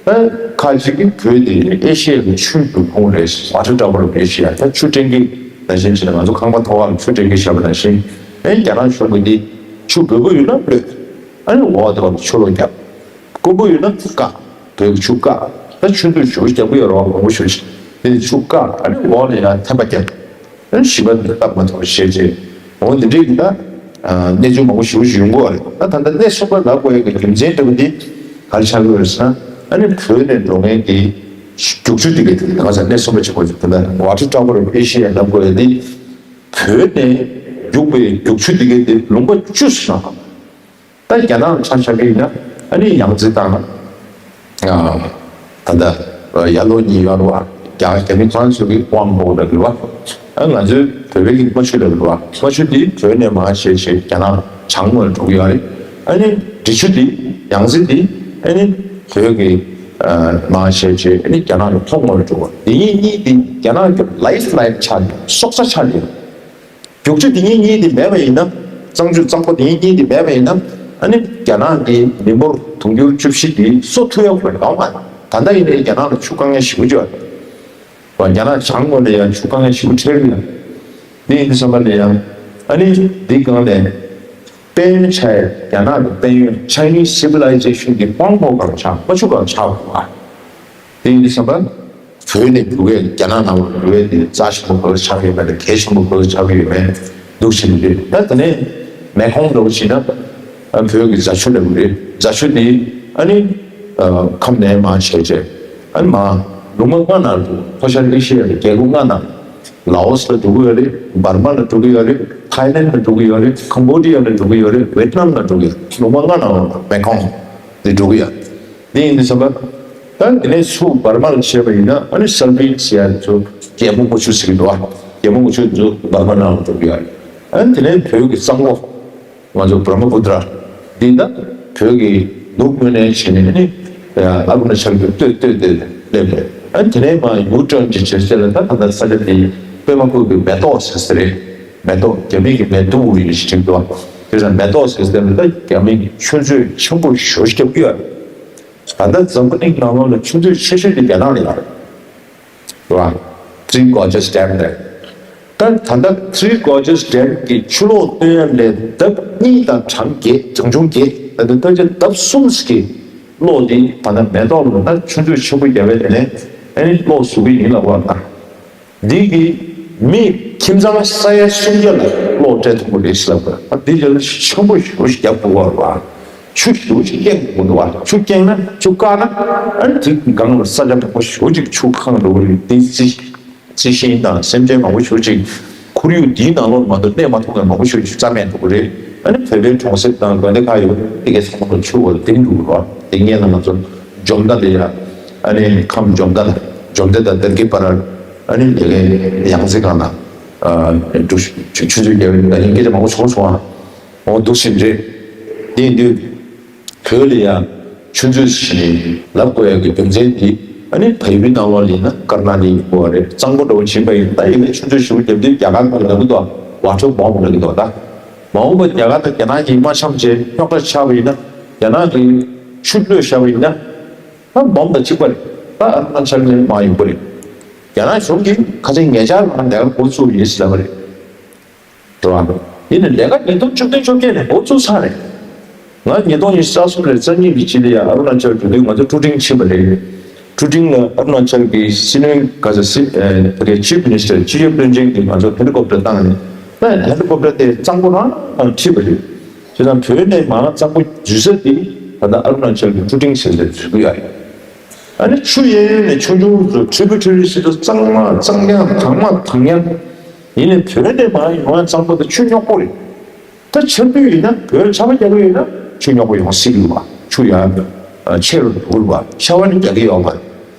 ད་ཁ་ཅིག་གིས་བོད་འདི་ཨེ་ཤི་ཡ་གི་ཆུའི་སྒྲུབ་ཁུངས་རེད། Water Tower of Asia། ད་ཆུ་སྤྲིན་གྱི་ནང་བཞིན་བྱས་ན། ང་ཚོ་ཁང་པ་མཐོ་སྒང་ལ་ཆུ་སྤྲིན་གྱི་བཞག་པ་ནང་བཞིན། ཨེ་རྒྱ་ནག་གཞུང་གིས་འདི་ཆུ་འབོལ་པོ་ཡོད་ན་གློད། ཨ་ནི་འོག་དེ་བ་ཆུ་ལོག་རྒྱབ། དཀོན་པོ་ཡོད་ན་བཀག་བོད་ཆུ་བཀག་ད་ཆུ་མཛོད་ཞུ་རྒྱག་གི་ཡོད་རེད་བ། མང་པོ་ཞུ་ཞིག་དེ་ཆུ་བཀག་ཨ་ནི་འོག་ནས་ཡང་ཐན་པ་རྒྱབ། ཨ་ནི་ཞིང་པ་འདི་སྟབས་མ་ཐུབ་པ་བྱས་རྗེས། འོ་འདི་འདྲའི་གི་ད་གནས་ཚུལ་མང་པོ་ཞུ་ཞུ་ཡོང་གི་ཡོད་རེད། ད་ད་ལྟ་གནས་གསུམ་པ་ལབ་དགོས་ཡ་གི་རྒྱུ་མཚན་ལྟ་བུ་འདི་ག་རེ་ཆགས་ཀྱི་ཡོད་རེད་ཟེར་ན། ཨ་ནི་བོད་ནས་འགྲོ་མཁན་གྱི་རྒྱུག་ཆུ་དེ་ག་དེ་ང་ཚོ་གནས་གསུམ་པ་བྱེད་དགོས་ཀྱི། ད་ལྟ་Water Tower of Asia ལབ་དགོས་ཡ་འདི་བོད་ནས་རྒྱུག་པའི་རྒྱུག་ཆུ་དེ་ག་དེ་ལུང་པ་བཅུ་ཟེར་ན། ད་རྒྱ་ནག་ཆ་བཞག་གི་ཡིན་ན་ཨ་ནི་ཡང་ཙི་དང་། ཨ། ད་ལྟ་ཡར་ལོ་གཉིས་ཡོད་རེད་བ། རྒྱ་རྒྱ་མི་ཁོ་རང་ཚོ་གི་ཝང་ཧོ་ལབ་ཀྱི་རེད་བ། ཨ་ང་ཚོའི་བོད་པའི་གི་རྨ་ཆུ་ལབ་ཀྱི་རེད་བ། རྨ་ཆུ་འདི་བོད་ནས་མར་བྱས་བྱས་རྒྱ་ནག་བྱང་ངོས་ལ་འགྲོ་གི་ཡོད་རེད། ཨ་ནི་འབྲི་ཆུ་འདི་ཡང་ཙི་འདི་ཨ་ནི་བོད་ཀྱི་ཨ་མར་བྱས་བྱས་ཨ་ནི་རྒྱ་ནག་གི་ལྷོ་ངོས་ལ་འགྲོ་བ། འདི་གཉིས་གཉིས་འདི་རྒྱ་ནག་གི་lifeline ཆགས་ནས་སྲོག་རྩ་ཆགས་ནས། རྒྱུག་ཆུ་འདི་གཉིས་གཉིས་འདི་མེད་པ་ཡིན་ན། གཙང་ཆུ་གཙང་པོ་འདི་གཉིས་གཉིས་འདི་མེད་པ་ཡིན་ན། ཨ་ནི་རྒྱ་ནག་གི་མི་འབོར་དུང་ཕྱུར་བཅུ་བཞི་འདི་གསོ་ཐུབ་ཡག་ཁོ་རང་མ་རེད། ད་ལྟ་ཡིན་ནའི་རྒྱ་ནག་ལ་ཆུ་དཀའ་ངལ་ཞེ་པོ་ཅིག་ཡོད་རེད། རྒྱ་ནག་བྱང་ངོས་ལ་ཡང་ཆུ་དཀའ་ངལ་ཞེ་པོ་འཕྲད་ཀྱི་ཡོད། འདི་ཡིན་དུས་ཙམ་པ་ལ་ཡང་ཨ་ནི་འདི་སྒང་ནས་དཔལ་ཡོན་ཆགས་ཡ། རྒྱ་ནག་གི་དཔལ་ཡོན་Chinese civilizationགི་དཔང་པོ་སྒང་ཆགས། རྨ་ཆུ་སྒང་ཆགས་དགོས་པ། དེ་ཡིན་དུས་ཙམ་པ། བོད་ནས་འགྲོ་བའི་རྒྱ་ནག་ནང་ལ་འགྲོ་བའི་དེ་རྩ་ཆེན་པོ་ག་རེ་ཆགས་ཡོད་མེད་དང་། གལ་ཆེན་པོ་ག་རེ་ཆགས་ཡོད་མེད་འདུག་བྱེད་ཀྱི་རེད། ད་དེ་ནས་མེ་ཁོང་འདྲ་བོ་བྱས་ན་ཨ་བོད་ཀྱི་རྫ་ཆུ་འདྲ་བོ་རེད། རྫ་ཆུ་དེ་ཨ་ནི་ཨ་ཁམས་ནས་མར་བྱས་རྗེས་ཨ་ནི་མར་ལུང་པ་ལྔ་ནང་དུ། ལྷོ་ཤར་ཨེ་ཤི་ཡ་གི་རྒྱལ་ཁབ་ལྔ་ནང་། ལའོ་སི་ལ་འགྲོ་གི་ཡོད་རེད། འབར་མ་ལ་འགྲོ་གི་ཡོད་རེད། ཐའི་ལེན་ལ་འགྲོ་གི་ཡོད་རེད། ཁམ་བྷོ་ཌི་ཡ་ལ་འགྲོ་གི་ཡོད་རེད། ཝེད་ནམ་ལ་འགྲོ་གི་ཡོད་རེད། ལུང་པ་ལྔ་ནང་མེ་ཁོང་དེ་འགྲོ་གི་ཡོད། དེ་ཡིན་དུས་ཙམ་པ། ད་དེ་ནས་ཚུར་འབར་མ་ལ་བྱས་པ་ཡིན་ན་ཨ་ནི་སལ་ཕེ་ཌི་ཟེར་ཡ་ཚོ་རྒྱལ་མོ་རྨ་ཆུ་ཟེར་གྱི་འདུག་ཨ། རྒྱལ་མོ་རྨ་ཆུ་ཚོ་འབར་མ་ནང་ལ་འགྲོ་གི་ཡོད་རེད། ཨ་ནི་དེ་ནས་བོད་ཀྱི་གཙང་པོ་ང་ཚོ་བྷ་ར་མ་པུ་ཏྲ་འདི་ད་བོད་ཀྱི་ནུབ་ངོས་ནས་བྱས་ནས་ཨ་ནི་ཨ་རུ་ན་ཅལ་གྱི་སྟོད་སྟོད་དེ་སླེབས་རེད། ཨ་ནི་དེ་ནས་མར་ཡུ་ཊརན་ཅིག་བྱས་ཚེ་ལ་ད་ད་ལྟ་ས་ཆ་འདི་པད་མ་བཀོད་ཀྱི་མེ་ཏོག་ཟེར་ས་རེད། མེ་ཏོག་རྒྱ་མི་གི་མེ་ཏོག་ཡིན་ཞེས་བྲིས་འདུག་ཨ། དེ་ཙང་མེ་ཏོག་ཟེར་ས་དེ་ལ་ད་རྒྱ་མི་གི་ཆུ་མཛོད་ཆེན་པོ་ཞེ་པོ་ཞིག་བརྒྱབ་ཀྱི་ཡོད་རེད། ད་ལྟ་འཛམ་བུ་གླིང་ནང་ལོགས་ལ་ཆུ་མཛོད་ཆེ་ཤོས་དེ་རྒྱ་ནག་ལ་ཡོད་རེད། རེད་བ། Three Gorges Dam རེད། ད་ད་ལྟ་Three Gorges Dam གི་ཆུ་གློག་བཏོན་ཡ་ལས་ལྡབ་གཉིས་དང་གྲངས་བརྒྱད། གྲངས་ཆུང་བརྒྱད། ད་ལྟ་ལྟ་ཆ་ལྡབ་གསུམ་གྱི་གློག་དེ་ད་ལྟ་མེ་ཏོག་ལ་ད་ཆུ་མཛོད་ཆེན་པོ་བརྒྱབ་པའི་དེ་ནས་ཨ་ནི་གློག་བཟོ་གི་ཡིན་ལབ་པ་ད། འདི་གི་མི་ཁྱིམ་ཚང་ས་ཡ་སུམ་བརྒྱ་ལ་གློག་སྤྲད་ཐུབ་ཀྱི་རེད་ཟེར་ལབ་པ། ཨ་འདི་ལ་ཆེན་པོ་ཞེ་པོ་ཞིག་རྒྱབ་དགོས་པ་རེད་བ། ཆུ་ཞེ་པོ་ཞིག་རྐྱེན་དགོས་འདུག་བ། ཆུ་རྐྱེན་ན་ཆུ་བཀག་ན་ཨ་ནི་དེ་སྒང་ལ་ས་ཆ་མང་པོ་ཞེ་པོ་ཅིག་ཆུ་གང་འགྲོ་གི་རེད། དེ་རྩི་རྩི་ཤིང་དང་སེམས་ཅན་མང་པོ་ཞེ་པོ་ཅིག་ཁོར་ཡུག་འདིའི་ནང་ལོགས་མ་གཏོགས་གནས་མ་ཐུབ་མཁན་མང་པོ་ཞེ་པོ་ཅིག་རྩ་མེད་འགྲོ་གི་རེད། ཨ་ནི་བོད་པའི་གྲོང་གསེབ་དང་དགོན་སྡེ་ཁག་ཡོད་དེ་གའི་ཚང་མ་ལ་ཆུ་བོ་ལ་ལྡིང་འགྲོ་གི་རེད་བ། དེ་སྔོན་ལ་ང་ཚོ་འཇོ་མདའ་ལ་ཡ། ཨ་ནི་ཁམས་འཇོ་མདའ་ལ་འཇོ་མདའ་དང་དེར་གི་བར། ཨ་ནི་ལས་ཀའི་ཡང་རྩེ་སྒང་ལ་འགྲོ་ཆུ་ཆུ་ཚོད་བརྒྱབ་ཡོད། ད་ཡིན་སྐད་ཆ་མང་པོ་བྱུང་སོང་ཨ། འོ་འདུག་ཟིན་རེད། དེ་ཡིན་དུས། བོད་ལ་ཡང་ཆུ་མཛོད་ཞིག་ནས་ལབ་དགོས་ཡག་གི་རྒྱུ་མཚན་དེ། ཨ་ནི་བལ་ཡུལ་ནང་ལོགས་ལ་ཡིན་ན་ཀར་ནཱ་ཊིག་ཡིན་དགོས་པ་རེད། གཙང་པོ་འདྲ་བོ་ཕྱིན་པ་ཡིན་ན་ད་ཡིན་ན་ཆུ་མཛོད་ཞེ་པོ་བརྒྱབ་དུས་རྒྱ་གར་གྱིས་ལབ་ཀྱི་འདུག་ཝ་ཊར་བོམ་ལབ་ཀྱི་འདུག་ད་མ་འོངས་པ་རྒྱ་གར་དང་རྒྱ་ནག་གཉིས་མ་འཆམ་བྱས་རྙོག་དྲ་ཆགས་པ་ཡིན་ན། རྒྱ་ནག་གིས་ཆུ་གློད་བཞག་པ་ཡིན་ན། ད་བོམ་དང་གཅིག་པ་རེད། ད་ཨ་རུ་ན་ཅལ་ནས་མར་ཡོང་གི་རེད། རྒྱ་ནག་གཞུང་གིས་ཁ་སང་ཉེ་ཆར་ལ་ལས་ཀ་འགོ་བཙུགས་ཡིན་ཟེར་ལབ་པ་རེད། རེད་བ། ཡིན་ནའི་ལས་ཀ་ཉིས་སྟོང་བཅུ་བདུན་བཅོ་བརྒྱད་ནས་འགོ་བཙུགས་ཚར་རེད། ང་ཉིས་སྟོང་ཉི་ཤུ་རྩ་གསུམ་ལོའི་རྩ་གཉིས་ཀྱི་སྤྱི་ལོ་ཡ་ཨ་རུ་ན་ཅལ་འགྲོ་དུས་ང་ཚོ་ཀྲུ་ཀྲིང་ཕྱིན་པ་རེད། ཀྲུ་ཀྲིང་ལ་ཨ་རུ་ན་ཅལ་གྱི་སྲིད་བློན་ག་ས་སྲིད་ཨ་ཕ་གིའི་ཅིབ་མི་ནི་སི་ཊར་སྤྱི་ཁྱབ་བློན་ཆེན་གྱིས་ང་ཚོ་ཧེ་ལི་ཀོབ་ཊར་བཏང་ནས། ད་ཧེ་ལི་ཀོབ་ཊར་དེ་གཙང་པོ་རང་ཨ་ཁྲིད་པ་རེད། བྱས་ཙང་བོད་ནས་མར་གཙང་པོ་འཛུལ་ས་དེ་ད་ལྟ་ཨ་རུ་ན་ཅལ་གྱི་ཀྲུ་ཀྲིང་ཟེར་སའི་འཛུལ་གི་ཡོད་རེད། ཨ་ནི་ཆུ་གཡས་གཡོན་ནས་ཆུང་ཆུང་ཚོ་ཊི་རི་བྷུ་ཊ་རི་ཟེར་དུས་གཙང་མ་གཙང་རྐྱང་དྭངས་མ་དྭངས་རྐྱང་། ཡིན་ནའི་བོད་ནས་མར་ཡོང་ཡ་གཙང་པོ་དང་ཆུ་རྙོག་པོ་རེད། ད་ཆར་དུས་ཡིན་ན་བོད་ཆར་པ་རྒྱག་གི་ཡོད་ན་ཆུ་རྙོག་པོ་ཡོང་སྲིད་ཀྱི་རེད་བ། ཆུ་ཡར་ཆེ་རུ་འགྲོ་གི་རེད་བ། ཤ་བ་ནི་རྒྱག་གི་ཡོད་མ་རེད།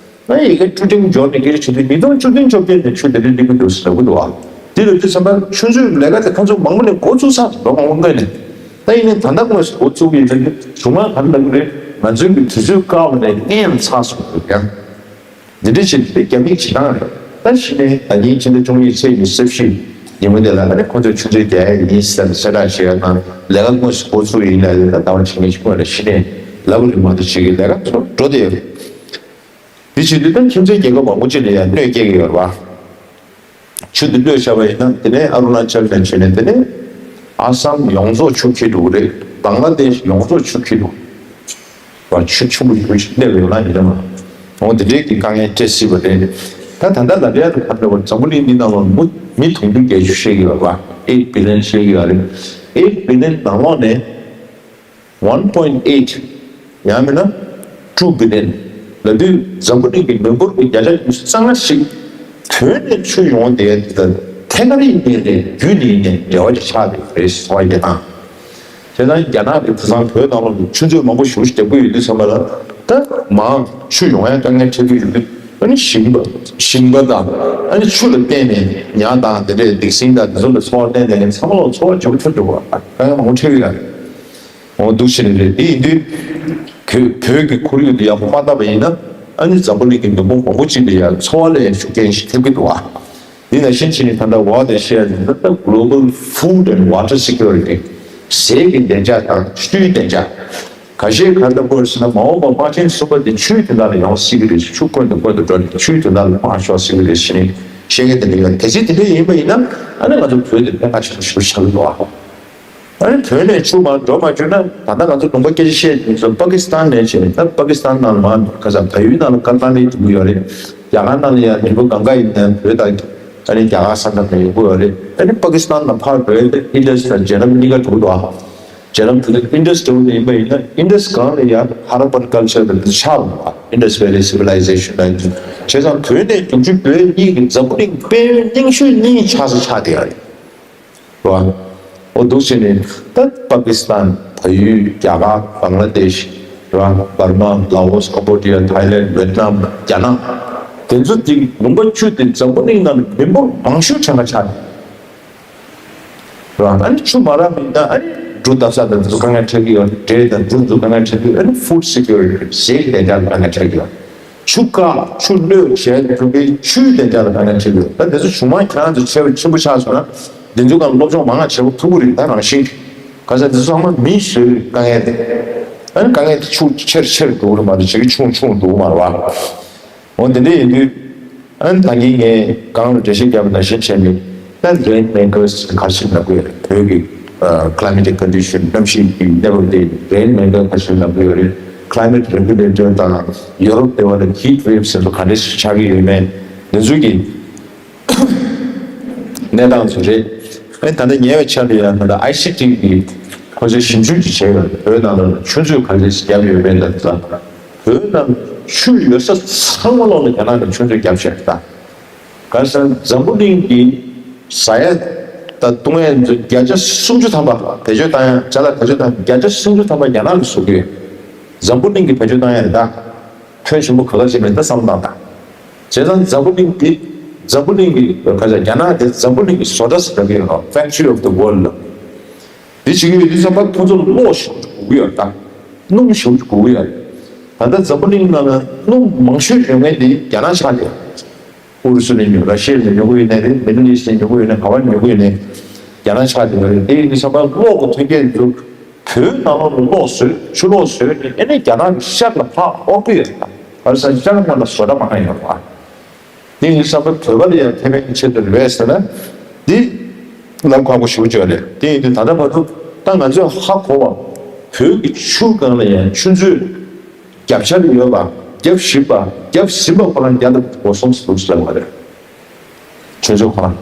ང་ཡི་གེ་ཀྲུ་ཀྲིང་འབྱོར་ནས་སྐད་ཆ་བྱེད་དུས་ཉིས་སྟོང་བཅུ་བདུན་བཅོ་བརྒྱད་ནས་ཆུ་དེ་འདྲ་སླེབས་ཀྱི་འདུག་ཟེར་ལབ་ཀྱི་འདུག་བ། དེ་ལ་དུས་ཙམ་པར་ཆུ་མཛོད་ལས་ཀ་དེ་ཁོ་ཚོ་མང་པོ་ནས་འགོ་བཙུགས་ཚར་ལོ་མང་པོ་སྔོན་ནས། ད་ཡིན་ནའི་ད་ལྟ་དངོས་སུ་འགོ་བཙུགས་ཡིན་ཙང་གཞུང་མང་ག་རེ་ལབ་ཀྱི་རེད། ང་ཚོའི་གི་དུས་ཚོད་བཀག་པ་ནས་སྔོན་ལ་ཚར་སོང་ཡོད་ཀྱང་། འདི་འདྲ་བྱེད་དུས་རྒྱ་མིའི་བྱེད་སྟངས་རེད། ད་གཞི་ནས་ད་ཉིན་ཕྱི་ཟླ་བཅུ་གཉིས་ཚེས་ཉི་ཤུ་རྩ་བཞི་ཉིན་མོ་དེ་ལ་ད་ནི་ཁོ་ཚོས་ཆུ་མཛོད་རྒྱག་ཡ་ཡིན་ཟེར་གསལ་བསྒྲགས་བྱེད་ཡ་དང་ལས་ཀ་དངོས་སུ་འགོ་བཙུགས་ཡིན་ལབ་ཡོད། ད་ཟླ་བ་ཕྱི་ཉིན་ཕྱི་མ་ལ་གཞི་ནས་ལབ་རིང་མ་གཏོགས་བྱེད་ཀྱི་ལས་ཀ་ཚོ་འགྲོ་བསྡད་ཡོད་རེད། འདི་བྱེད་དུས་ད་ཁྱིམ་མཚེས་རྒྱལ་ཁབ་མང་པོ་ཅིག་ལ་ཡང་གནོད་སྐྱེལ་གྱི་ཡོད་རེད་བ། ཆུ་འདི་གློད་བཞག་པ་ཡིན་ན་དེ་ནས་ཨ་རུ་ན་ཅལ་ནས་བྱས་ནས་དེ་ནས་ཨ་སམ་ཡོངས་རྫོགས་ཆུ་འཁྱིལ་འགྲོ་གི་རེད། བང་ལ་དེཤ་ཡོངས་རྫོགས་ཆུ་འཁྱིལ་འགྲོ་གི་རེད། ཆུ་ཆུ་མོ་ཞུ་ཞིག་གནས་པ་ཡོད་ན་ཡིན་ན་མ། འོ་དེ་འདྲའི་གི་དཀའ་ངལ་འཕྲད་སྲིད་པ་རེད། ད་ད་ལྟ་ལ་རེ་ཡ་དུ་ག་འདྲ་བ་འཛམ་བུ་གླིང་འདི་ནང་ལ་མུ་མི་དུང་ཕྱུར་བརྒྱད་ཅུ་བཤད་ཀྱི་ཡོད་པ། eight billion བཤད་ཀྱི་ཡོད་རེད། eight billion ནང་ལོགས་ནས། one point eight ཡང་མིན་ན་two billion ལབ་དུས་འཛམ་བུ་གླིང་གི་མི་འབོར་གྱི་བརྒྱ་ཆ་ཉི་ཤུ་རྩ་ལྔ་ཞིག་བོད་ནས་ཆུ་ཡོང་བསྡད་དེ་དང་ཐད་ཀར་ཡིན་ནའི་རེད། བརྒྱུད་ནས་ཡིན་ནའི་འབྲེལ་བ་ཅིག་ཆགས་བསྡད་ཡོད་རེད་ཟེར་བ་ཡིན་ན། བྱས་ཙང་རྒྱ་ནག་གིས་དེང་སང་བོད་ནང་ལོགས་ལ་ཆུ་མཛོད་མང་པོ་ཞེ་པོ་ཞིག་རྒྱག་གི་ཡོད་དུས་ཙམ་པ་ལ་ད་མང་ཆུ་ཡོང་ཡ་དཀའ་ངལ་འཕྲད་ཀྱི་ཡོད་དུས་ཨ་ནི་ཞིང་པ་ཞིང་པ་དང་ཨ་ནི་ཆུ་ལ་བརྟེན་ནས་ཉ་དང་དེ་འདྲའི་འདེགས་སྲིན་དང་དེ་ཚོ་ལ་འཚོ་བ་བརྟེན་ནས་ཚང་མ་ལ་འཚོ་བ་ལྗིད་པོ་ཐེབས་འགྲོ་བ་དཀའ་ངལ་མང་པོ་འཕྲད་ཀྱི་ཡོད་རེད། འོ་འདུག་བྱས་ནས་རེད། དེ་ཡིན་དུས་བོད་བོད་ཀྱི་ཁོར་ཡུག་དེ་ཡག་པོ་མ་བཏབ་པ་ཡིན་ན་ཨ་ནི་འཛམ་བུ་གླིང་གི་མི་འབོར་མང་པོ་ཅིག་ལ་ཡང་འཚོ་བ་ལ་ཡང་ཤུགས་རྐྱེན་ཞིག་ཐེབས་ཀྱི་འདུག་ཨ། འདི་ནང་བཞིན་བྱས་ནས་ད་ལྟ་འོག་དེ་བཤད་ཡ་ནི་ད་ལྟ་Global Food and Water Security ཟས་ཀྱི་བདེ་འཇགས་དང་ཆུའི་བདེ་འཇགས། ཁ་ཤས་ག་རེ་ལབ་དགོས་ཟེར་ན་མ་འོངས་པ་དམག་ཆེན་གསུམ་པ་དེ་ཆུའི་དོན་དག་ལ་ཡོང་སྲིད་ཀྱི་རེད། ཆུ་ཀུན་ཏུ་ཀུན་ཏུ་འགྲོ་ནས་ཆུའི་དོན་དག་ལ་དམག་ཤོར་སྲིད་ཀྱི་རེད་ཟེར་ནས་བཤད་མཁན་དེ་འདྲ་ཡོད། གལ་སྲིད་དེ་འདྲ་ཡིན་པ་ཡིན་ན་ཨ་ནི་ང་ཚོ་བོད་དེ་ཕན་ཁ་ཆེན་པོ་ཞེ་པོ་ཆགས་ཀྱི་འདུག་ཨ། ཨ་ནི་བོད་ནས་ཆུ་མར་འགྲོ་མ་བཅུག་ན་ད་ལྟ་ང་ཚོ་ལུང་པ་སྐད་ཆ་བཤད་དུས་ཙམ་པ་ཀི་སི་ཐན་ནས་བྱས་ནས་ད་པ་ཀི་སི་ཐན་ནང་ལ་མར་ག་ས་བལ་ཡུལ་ནང་ལ་ཀར་ནཱ་ཊིག་འགྲོ་གི་ཡོད་རེད། རྒྱ་གར་ནང་ལ་ཡང་ནུས་པ་གང་ག་ཡིན་ནའི་བོད་དང་ཨ་ནི་རྒྱ་གར་ས་མཚམས་ནས་ཡོང་གི་ཡོད་རེད། ཨ་ནི་པ་ཀི་སི་ཐན་ནང་ཕར་འགྲོ་ཡ་དེ་ཨིན་ཌས་དང་ཇེ་ལམ་གཉིས་ཀ་འགྲོ་གི་འདུག་ཨ། ཇེ་ལམ་དེ་ཨིན་ཌས་འགྲོ་གི་ཡིན་པ་ཡིན་ན་ཨིན་ཌས་སྒང་ལ་ཡང་ཧ་ར་པན་ཀལ་ཅར་དང་དེ་ཆགས་འདུག་ཨ། Indus Valley Civilization ལ་ཡིན་བྱས་ཙང་བོད་ནས་རྒྱུག་ཆུ་བོད་གཉིས་ཀྱི་འཛམ་བུ་གླིང་དཔལ་ཡོན་རྙིང་ཤོས་གཉིས་ཆགས་ས་ཆགས་བསྡད་ཡོད་རེད། རེད་བ། འོ་འདུག་བྱས་ནས་ད་པ་ཀི་སི་ཐན། བལ་ཡུལ། རྒྱ་གར། བང་ལ་དེཤ། རེད་བ། འབར་མ། ལ་ཨོ་སི། ཀམ་བོ་ཌི་ཡ། ཐའི་ལེན། ཝེད་ནམ། རྒྱ་ནག་དེ་ཚོ་དེ་ལུང་པ་བཅུ་དེ་འཛམ་བུ་གླིང་ནང་ནས་མི་འབོར་མང་ཤོས་གྲངས་ཀ་ཆགས་ནས། རེད་བ། ཨ་ནི་ཆུ་མ་རག་པ་ཡིན་ན་ཨ་ནི་འབྲུ་བཏབ་ས་དང་དེ་ཚོ་དཀའ་ངལ་འཕྲད་ཀྱི་ཡོད་རེད། འབྲས་དང་འབྲུ་ཚོ་དཀའ་ངལ་འཕྲད་ཀྱི་ཡོད། ཨ་ནི་ཧྥུཌ་སི་ཀིའུ་རི་ཊི་ཟས་ཀྱི་བདེ་འཇགས་ལ་དཀའ་ངལ་འཕྲད་ཀྱི་ཡོད། ཆུ་བཀག་ཆུ་གློད་བྱས་དུས་ཀྱི་ཆུའི་བདེ་འཇགས་ལ་དཀའ་ངལ་འཕྲད་ཀྱི་ཡོད། ད་དེ་ཚོ་གཞུང་མང་ཁྱེད་རང་ཚོ་ཆེ་བ་ཆེན་པོ་ཆགས་སོང་ན་འདི་ཚོའི་སྒང་སློབ་སྦྱོང་མང་ང་བྱེད་པ་ཐུབ་ཀྱི་རེད། ད་རང་བཞིན་གྱིས་ག་ས་འདི་ཚོ་ཚང་མ་མིས་བཟོས་པའི་དཀའ་ངལ་རེད། ཨ་ནི་དཀའ་ངལ་དེ་ཆུ་ཆེར་ཆེར་འགྲོ་གི་རེད་མ་གཏོགས་བྱེད་ཀྱི་ཆུང་ཆུང་འགྲོ་གི་མ་རེད་བ། འོ་དེ་འདྲ་ཡིན་དུས། ཨ་ནི་ད་གིན་ངས་གང་ལ་འགྲེལ་བཤད་བརྒྱབ་པ་ནང་བཞིན་བྱས་ནས་ད་རེན་མེ་ཀར་སི་ག་རེ་ཟེར་ལབ་དགོས་རེད། བོད་ཀྱི་ཨ་climate condition གནམ་གཤིས་ཀྱི་གནས་བབ་དེ་རེན་མེ་ཀར་ག་རེ་ཟེར་ལབ་དགོས་རེད། Climate regulator དང་ཡུ་རོབ་དེ་བ་ལ་heat wave ཟེར་བ་ག་འདྲ་ཞིག་ཆགས་ཀྱི་ཡོད་མེད་འདི་ཚོ་གི་གནས་སྟངས་ཚོ་རེད། ཨ་ནི་ད་ལྟ་ཉེ་བའི་ཆར་དུ་ཡང་ད་ལྟ་ཨའི་སི་ཊི་གི་ཁོ་ཚོས་ཞིབ་འཇུག་ཅིག་བྱས་ཡོད་རེད། བོད་ནང་ལ་ཆུ་མཛོད་ག་འདྲ་ཞིག་བརྒྱབ་ཡོད་མེད་དང་། བོད་ནང་ཆུ་ཡོད་ས་ཚང་མ་ལོག་ལ་རྒྱ་ནག་གིས་ཆུ་མཛོད་བརྒྱབ་བཞག་ད། ག་ས་འཛམ་བུ་གླིང་གི་ཟ་ཡ་ ད་ཏུང་ཨན་ཚོ་བརྒྱ་ཆ་སུམ་ཅུ་ཐམ་པ་བེད་སྤྱོད་བཏང་ཡ། ཅ་ལག་བེད་སྤྱོད་བཏང་བརྒྱ་ཆ་སུམ་ཅུ་ཐམ་པ་རྒྱ་ནག་གིས་བཟོ་གི་ཡོད། འཛམ་བུ་གླིང་གིས་བེད་སྤྱོད་བཏང་ཡ་རེད་ད། ཕོན་ཆེན་པོ་ག་ག་ཅིག་མེད་ད་བསམ་བློ་བཏང་དང་། བྱས་ཙང་འཛམ་བུ་གླིང་འདི་འཛམ་བུ་གླིང་གི་ག་ཚ་རྒྱ་ནག་དེ་འཛམ་བུ་གླིང་གི་བཟོ་གྲྭ་ཟེར་གི་ཡོད་རེད། Factory of the World ལ། འདི་བྱེད་ཀྱི་ཡོད་དུས་ཙམ་པ་ཁོ་ཚོ་གློག་ཞེ་པོ་ཅིག་དགོས་ཀྱི་ཡོད་རེད་ད། སྣུམ་ཞེ་པོ་ཅིག་དགོས་ཀྱི་ཡོད་རེད། ད་ལྟ་འཛམ་བུ་གླིང་ནང་ལ་སྣུམ་མང་ཤོས་ཉོ་མཁན་དེ་རྒྱ་ནག་ཆགས་བསྡད་ཡོད་རེད། ཨུ་རུ་སུ་ནས་ཉོ། ར་ཤི་ཡ་ནས་ཉོ་གི་ཡོད་ནའི་རེད། མི་ཌལ་ཨིསཊ་ནས་ཉོ་གི་ཡོད་ནའི། ག་བ་ཉོ་གི་ཡོད་ནའི་རྒྱ་ནག་ཆགས་བསྡད་ཡོད་རེད། དེ་ཡིན་དུས་ཙམ་པ་གློག་གི་ཐོན་སྐྱེད་འདི་བོད་ནང་ལོགས་ལ་གློག་བཟོས། ཆུ་གློག་བཟོས་ནས་ཨ་ནི་རྒྱ་ནག་གི་ཤར་ལ་ཕར་དབོར་གི་ཡོད་རེད། ག་རེ་ཟེར་ན་ཤར་ལ་ཕར་ལ་བཟོ་གྲྭ་མང་ང་ཡོད་རེད་བ། དེ་ཡིན་དུས་ཙམ་པ་བོད་པ་ལ་ཡང་ཁེ་ཕན་གྱི་ཆེད་དུ་རེད་ཟེར་ན་འདི་ལབ་ཁག་པོ་ཞེ་པོ་ཅིག་རེད། དེ་ཡིན་དུས་ད་ལྟ་བར་དུ་ད་ང་ཚོས་ཧ་གོ་བ། བོད་ཀྱི་ཆུ་སྒང་ལ་ཡང་ཆུ་མཛོད་བརྒྱ་ཆ་ལ་ཡོད་པ་བརྒྱ་བཞི་པ་བརྒྱ་ཟིན་པ་ཁོ་རང་བརྒྱ་དང་སུམ་ཅུ་ལ་མ་རེད། ཆུ་མཛོད་ཁོ་རང་།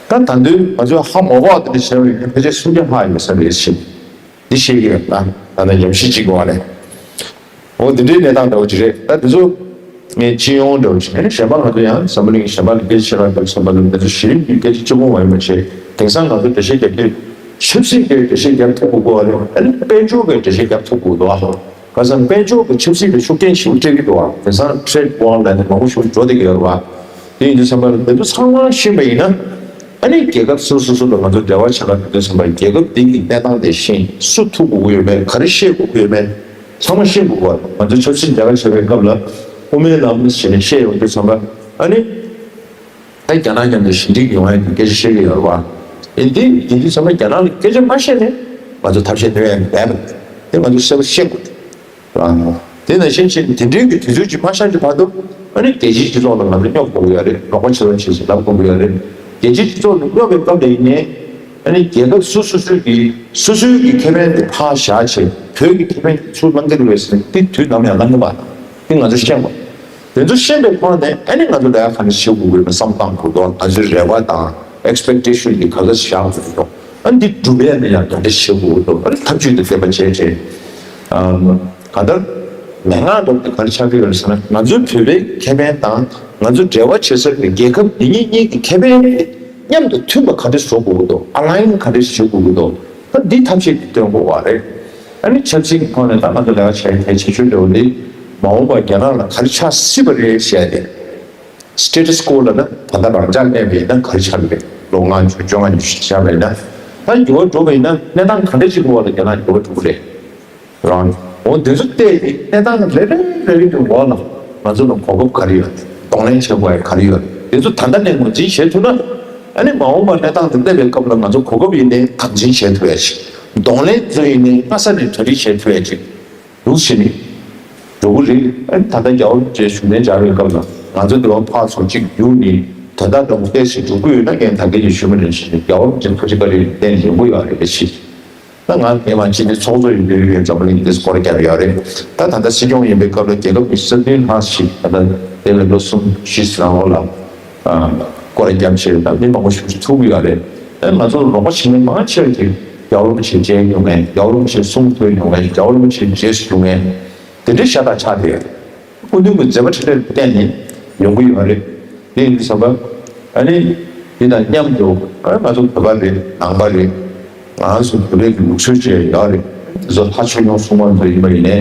ད་ད་དུང་ང་ཚོས་ཧ་མ་གོ་བ་དེ་འདྲ་བྱས་པ་ཡིན་ན་ཕལ་ཆེར་སུམ་བརྒྱ་ལྷག་ཡོད་ས་རེད་ཤི། འདི་ཤེས་ཀྱི་ཡོད་ན་ད་ནི་ཉམས་ཞིབ་ཅིག་དགོས་པ་རེད། འོ་འདི་འདྲའི་གནས་སྟངས་འདྲ་བོ་ཅིག་རེད། ད་འདི་ཚོ་ངས་སྤྱི་ཡོངས་འདྲ་བོ་ཅིག་ཨ་ནི་གཞན་པ་ང་ཚོ་ཡང་འཛམ་བུ་གླིང་གཞན་པ་ལ་སྐད་ཆ་བཤད་རོགས་བྱེད་བསམ་པ་ལ་འདི་ཚོ་གཞི་རིམ་གྱི་སྐད་ཆ་གཅིག་པོ་མ་ཡིན་པ་བྱས། དེང་སང་ང་ཚོ་འགྲེལ་བཤད་རྒྱབ་དུས་ཆབ་སྲིད་ཀྱི་འགྲེལ་བཤད་རྒྱབ་ཐུབ་དགོས་པ་རེད། ཨ་ནི་དཔལ་འབྱོར་གྱི་འགྲེལ་བཤད་རྒྱབ་ཐུབ་དགོས་འདུག་ཨ། ཁ་སང་དཔལ་འབྱོར་གྱི་ཆབ་སྲིད་ཀྱི་ཤུགས་རྐྱེན་ཞིག་སྤྲད་ཀྱི་འདུག་ཨ། དེང་སང་ཊེ་རེ་ཌི་ཝར་ལབ་ནས་མང་པོ་ཞིག་འགྲོ་བསྡད་ཀྱི་ཡོད་རེད་བ། དེ་ཡིན་དུས་ཙམ་པ་ལ་འདི་ཚོ་ཚང་མ་ཤེས་པ་ཡིན་ན། ཨ་ནི་རྒྱལ་ཁབ་སོ་སོ་སོ་ལ་ང་ཚོ་འབྲེལ་བ་བྱེད་ལ་འགྲོ་དུས་ཙམ་པ་རྒྱལ་ཁབ་འདི་གི་གནས་སྟངས་དེ་ཤེས། སུ་ཐུག་དགོས་ཀྱི་ཡོད་མེད། ག་རེ་བཤད་དགོས་ཀྱི་ཡོད་མེད། ཚང་མ་ཤེས་དགོས་པ། ང་ཚོ་ཆབ་སྲིད་ལས་ཀ་བྱེད་པའི་སྐབས་ལ་དབུ་མའི་ལམ་ཞེས་ནས་བཤད་ཡོང་དུས་ཙམ་པ་ཨ་ནི། ད་རྒྱ་ནག་མཉམ་དུ་ཞི་འགྲིག་ཡོང་ཡ་གི་སྐད་ཆ་བཤད་ཀྱི་ཡོད་རེད་བ། ཡིན་དེ་དེ་དུས་ཙམ་པ་རྒྱ་ནག་ལ་སྐད་ཆ་མ་བཤད་ནས་ང་ཚོ་ཐབས་ཤེས་སྟོན་ཡ་མེད་པ། དེ་ང་ཚོ་གསལ་པོ་བཤད་དགོས་རེད་བ། དེ་ནང་བཞིན་བྱས་དེ་འདྲའི་གི་དུས་ཚོད་ཅིག་མ་ཤར་གྱི་བར་དུ་ཨ་ནི་རྒྱལ་སྤྱིའི་སྤྱི་ཚོགས་ལ་ང་ཚོ་སྙོབ་དགོས་ཀྱི་ཡོད་རེད། རོགས་པ་བྱེད་རོགས་བྱེད་ཟེར་ལབ་དགོས་ཀྱི་ཡོད་རེད། རྒྱལ་སྤྱིའི་སྤྱི་ཚོགས་ལ་སྙོབ་པའི་སྐབས་ལ་ཡིན་ནའི་ཨ་ནི་རྒྱལ་ཁབ་སོ་སོ་སོའི་གི་སོ་སོའི་གི་ཁེ་ཕན་དེ་ཕར་བཞག་བྱས་བོད་ཀྱི་ཁེ་ཕན་དེ་ཚུར་བླང་གི་རེད་ཟེར་ནས་དེ་དུས་ནམ་ཡང་བླང་གི་མ་རེད། དེ་ང་ཚོ་ཤེས་དགོས། དེ་ཚོ་ཤེས་པའི་ཐོག་ནས་ཨ་ནི་ང་ཚོ་ལས་ཀ་ག་འདྲ་བྱེད་དགོས་ཀྱི་ཡོད་མེད་བསམ་བློ་བཏང་དགོས་འདུག་ང་ཚོའི་རེ་བ་དང་ཨེག་སི་པེག་ཊེ་ཤན་འདི་ག་ག་བཞག་དགོས་འདུག་ཨ་ནི་འདི་སྒྲུབ་ཡས་ནི་ཡང་ག་འདྲ་བྱེད་དགོས་འདུག་ཨ་ནི་ཐབས་ཇུས་དེ་འདེམས་པ་བྱས་བྱས། ཨམ། གང་ལྟར་མན་ངག་འདྲ་བོ་དེ་ག་འདྲ་ཆགས་ཀྱི་ཡོད་རེད་ཟེར་ན། ང་ཚོའི་བོད་པའི་ཁེ་ཕན་དང་ང་ཚོ་འབྲེལ་བ་བྱེད་ས་གི་རྒྱལ་ཁབ་འདི་གཉིས་གཉིས་ཀྱི་ཁེ་ཕན་དེ་མཉམ་དུ་མཐུན་པ་ག་འདྲ་བཟོ་དགོས་ཀྱི་འདུག་ཨ་ལའིན་ག་འདྲ་བྱེད་དགོས་ཀྱི་འདུག་ད་འདི་ཐབས་ཤེས་དེ་སྟོན་དགོས་པ་རེད། ཨ་ནི་ཆབ་སྲིད་ཀྱི་ཐོག་ནས་ད་ང་ཚོ་ལས་ཀ་བྱས་གལ་ཆེ་ཤོས་འདྲ་བོ་འདི་མ་འོངས་པར་རྒྱ་ནག་ལ་ག་རེ་ཆགས་སྲིད་པ་རེད་ཟེར་ཏེ། སི་ཊེ་ཊས་ཀོ་ལབ་ན་ད་ལྟ་རང་འཇགས་གནས་པ་ཡིན་ན་ག་རེ་ཆགས་ཀྱི་རེད། ལོ་ལྔ་བཅུ་བཅོ་ལྔ་ཉི་ཤུ་ཆགས་པ་ཡིན་ན། ད་འགྱུར་བ་འགྲོ་བ་ཡིན་ན་གནས་སྟངས་ག་འདྲ་ཞིག་འོག་ལ་རྒྱ་ནག་འགྱུར་བ་འགྲོ་གི་རེད། རང་འོ་འདི་ཚོ་བལྟས་ཏེ་གནས་སྟངས་རེ་རེ་རེ་རེ་གི་འོག་ལ་ང་ཚོ་ལ་གོ་སྐབས་ག་རེ་ཡོད། གདོང་ལེན་བྱེད་དགོས་ཡ་ག་རེ་ཡོད། འདི་ཚོ་ད་ལྟ་ནས་ངོས་འཛིན་བྱེད་ཐུབ་ན། ཨ་ནི་མ་འོངས་པར་གནས་སྟངས་དེ་སླེབས་པའི་སྐབས་ལ་ང་ཚོ་གོ་སྐབས་ཡིན་ནའི་དམ་འཛིན་བྱེད་ཐུབ་ཡ་ཞིག་གདོང་ལེན་ཚོ་ཡིན་ནའི་སྔ་ས་ནས་གྲ་སྒྲིག་བྱེད་ཐུབ་ཡ་ཅིག་འདུག་ཟེར་ནས་འགྲོ་གི་རེད། ཨ་ནི་ད་ལྟ་རྒྱལ་བ་རིན་པོ་ཆེ་བཞུགས་གནས་སྦྱར་བའི་སྐབས་ལ་ང་ཚོ་འདི་བ་ཕར་ཚུར་གཅིག་བརྒྱུགས་ནས་དོན་དག་འདྲ་པོ་བལྟས་ཤིག་འགྲོ་གི་ཡོད་ན། ངས་ད་གིན་ཡང་ཞུས་པ་ནང་བཞིན་རྒྱལ་བ་རིན་པོ་ཆེ་ཐུགས་རྗེ་བཀའ་དྲིན་གཏན་ནས་ཡོང་གི་ཡོད་རེད་ཟེར། ད་ང་ངས་མ་ཕྱི་ནས་ཚོགས་གཙོ་ཡིན་དུས་ངས་འཛམ་བུ་གླིང་འདིར་སྐོར་ར་བརྒྱབ་ཡོད་རེད། ད་ད་ལྟ་སྲིད་སྐྱོང་ཡིན་པའི་སྐབས་ལ་རྒྱལ་ཁབ་ཉི་ཤུ་རྩ་བདུན་ལྷག་ཞིག་ད་ལྟ་འདས་པའི་ལོ་གསུམ་བཞི་ཙམ་རིང་ལ་སྐོར་ར་བརྒྱབ་བྱས། ད་མི་མང་པོ་ཞིག་ཐུག་གི་ཡོད་རེད། ཨ་ང་ཚོ་རོགས་པ་བྱེད་མཁན་མང་ཆེ་བ་དེ་རྒྱལ་བ་རིན་པོ་ཆེ་མཇལ་མྱོང་མཁན། རྒྱལ་བ་རིན་པོ་ཆེ་གསུང་ཐོས་མྱོང་མཁན། རྒྱལ་བ་རིན་པོ་ཆེ་རྗེས་སུ་བཟུང་མཁན། དེ་འདྲའི་ཤ་སྟག་ཆགས་བསྡད་ཡོད་རེད། སྐུ་མདུན་གྱི་མཛད་པ་འཕྲིན་ལས་བརྟེན་ནས་ཡོང་གི་ཡོད་རེད། དེ་ཡིན་དུས་ཙམ་པ་ཨ་ནི་འདི་དང་མཉམ་དུ་ཨ་ང་ཚོ་བོད་པ་རེད། ནང་པ་རེད། ང་ཚོ་བོད་པའི་གི་ལུགས་སྲོལ་བཅས་ཡོད་རེད། འདི་ཚོ་ལྷ་ཆོས་སྐྱོང་སྲུང་མ་ཚོ་ཡིན་པ་ཡིན་ནའི་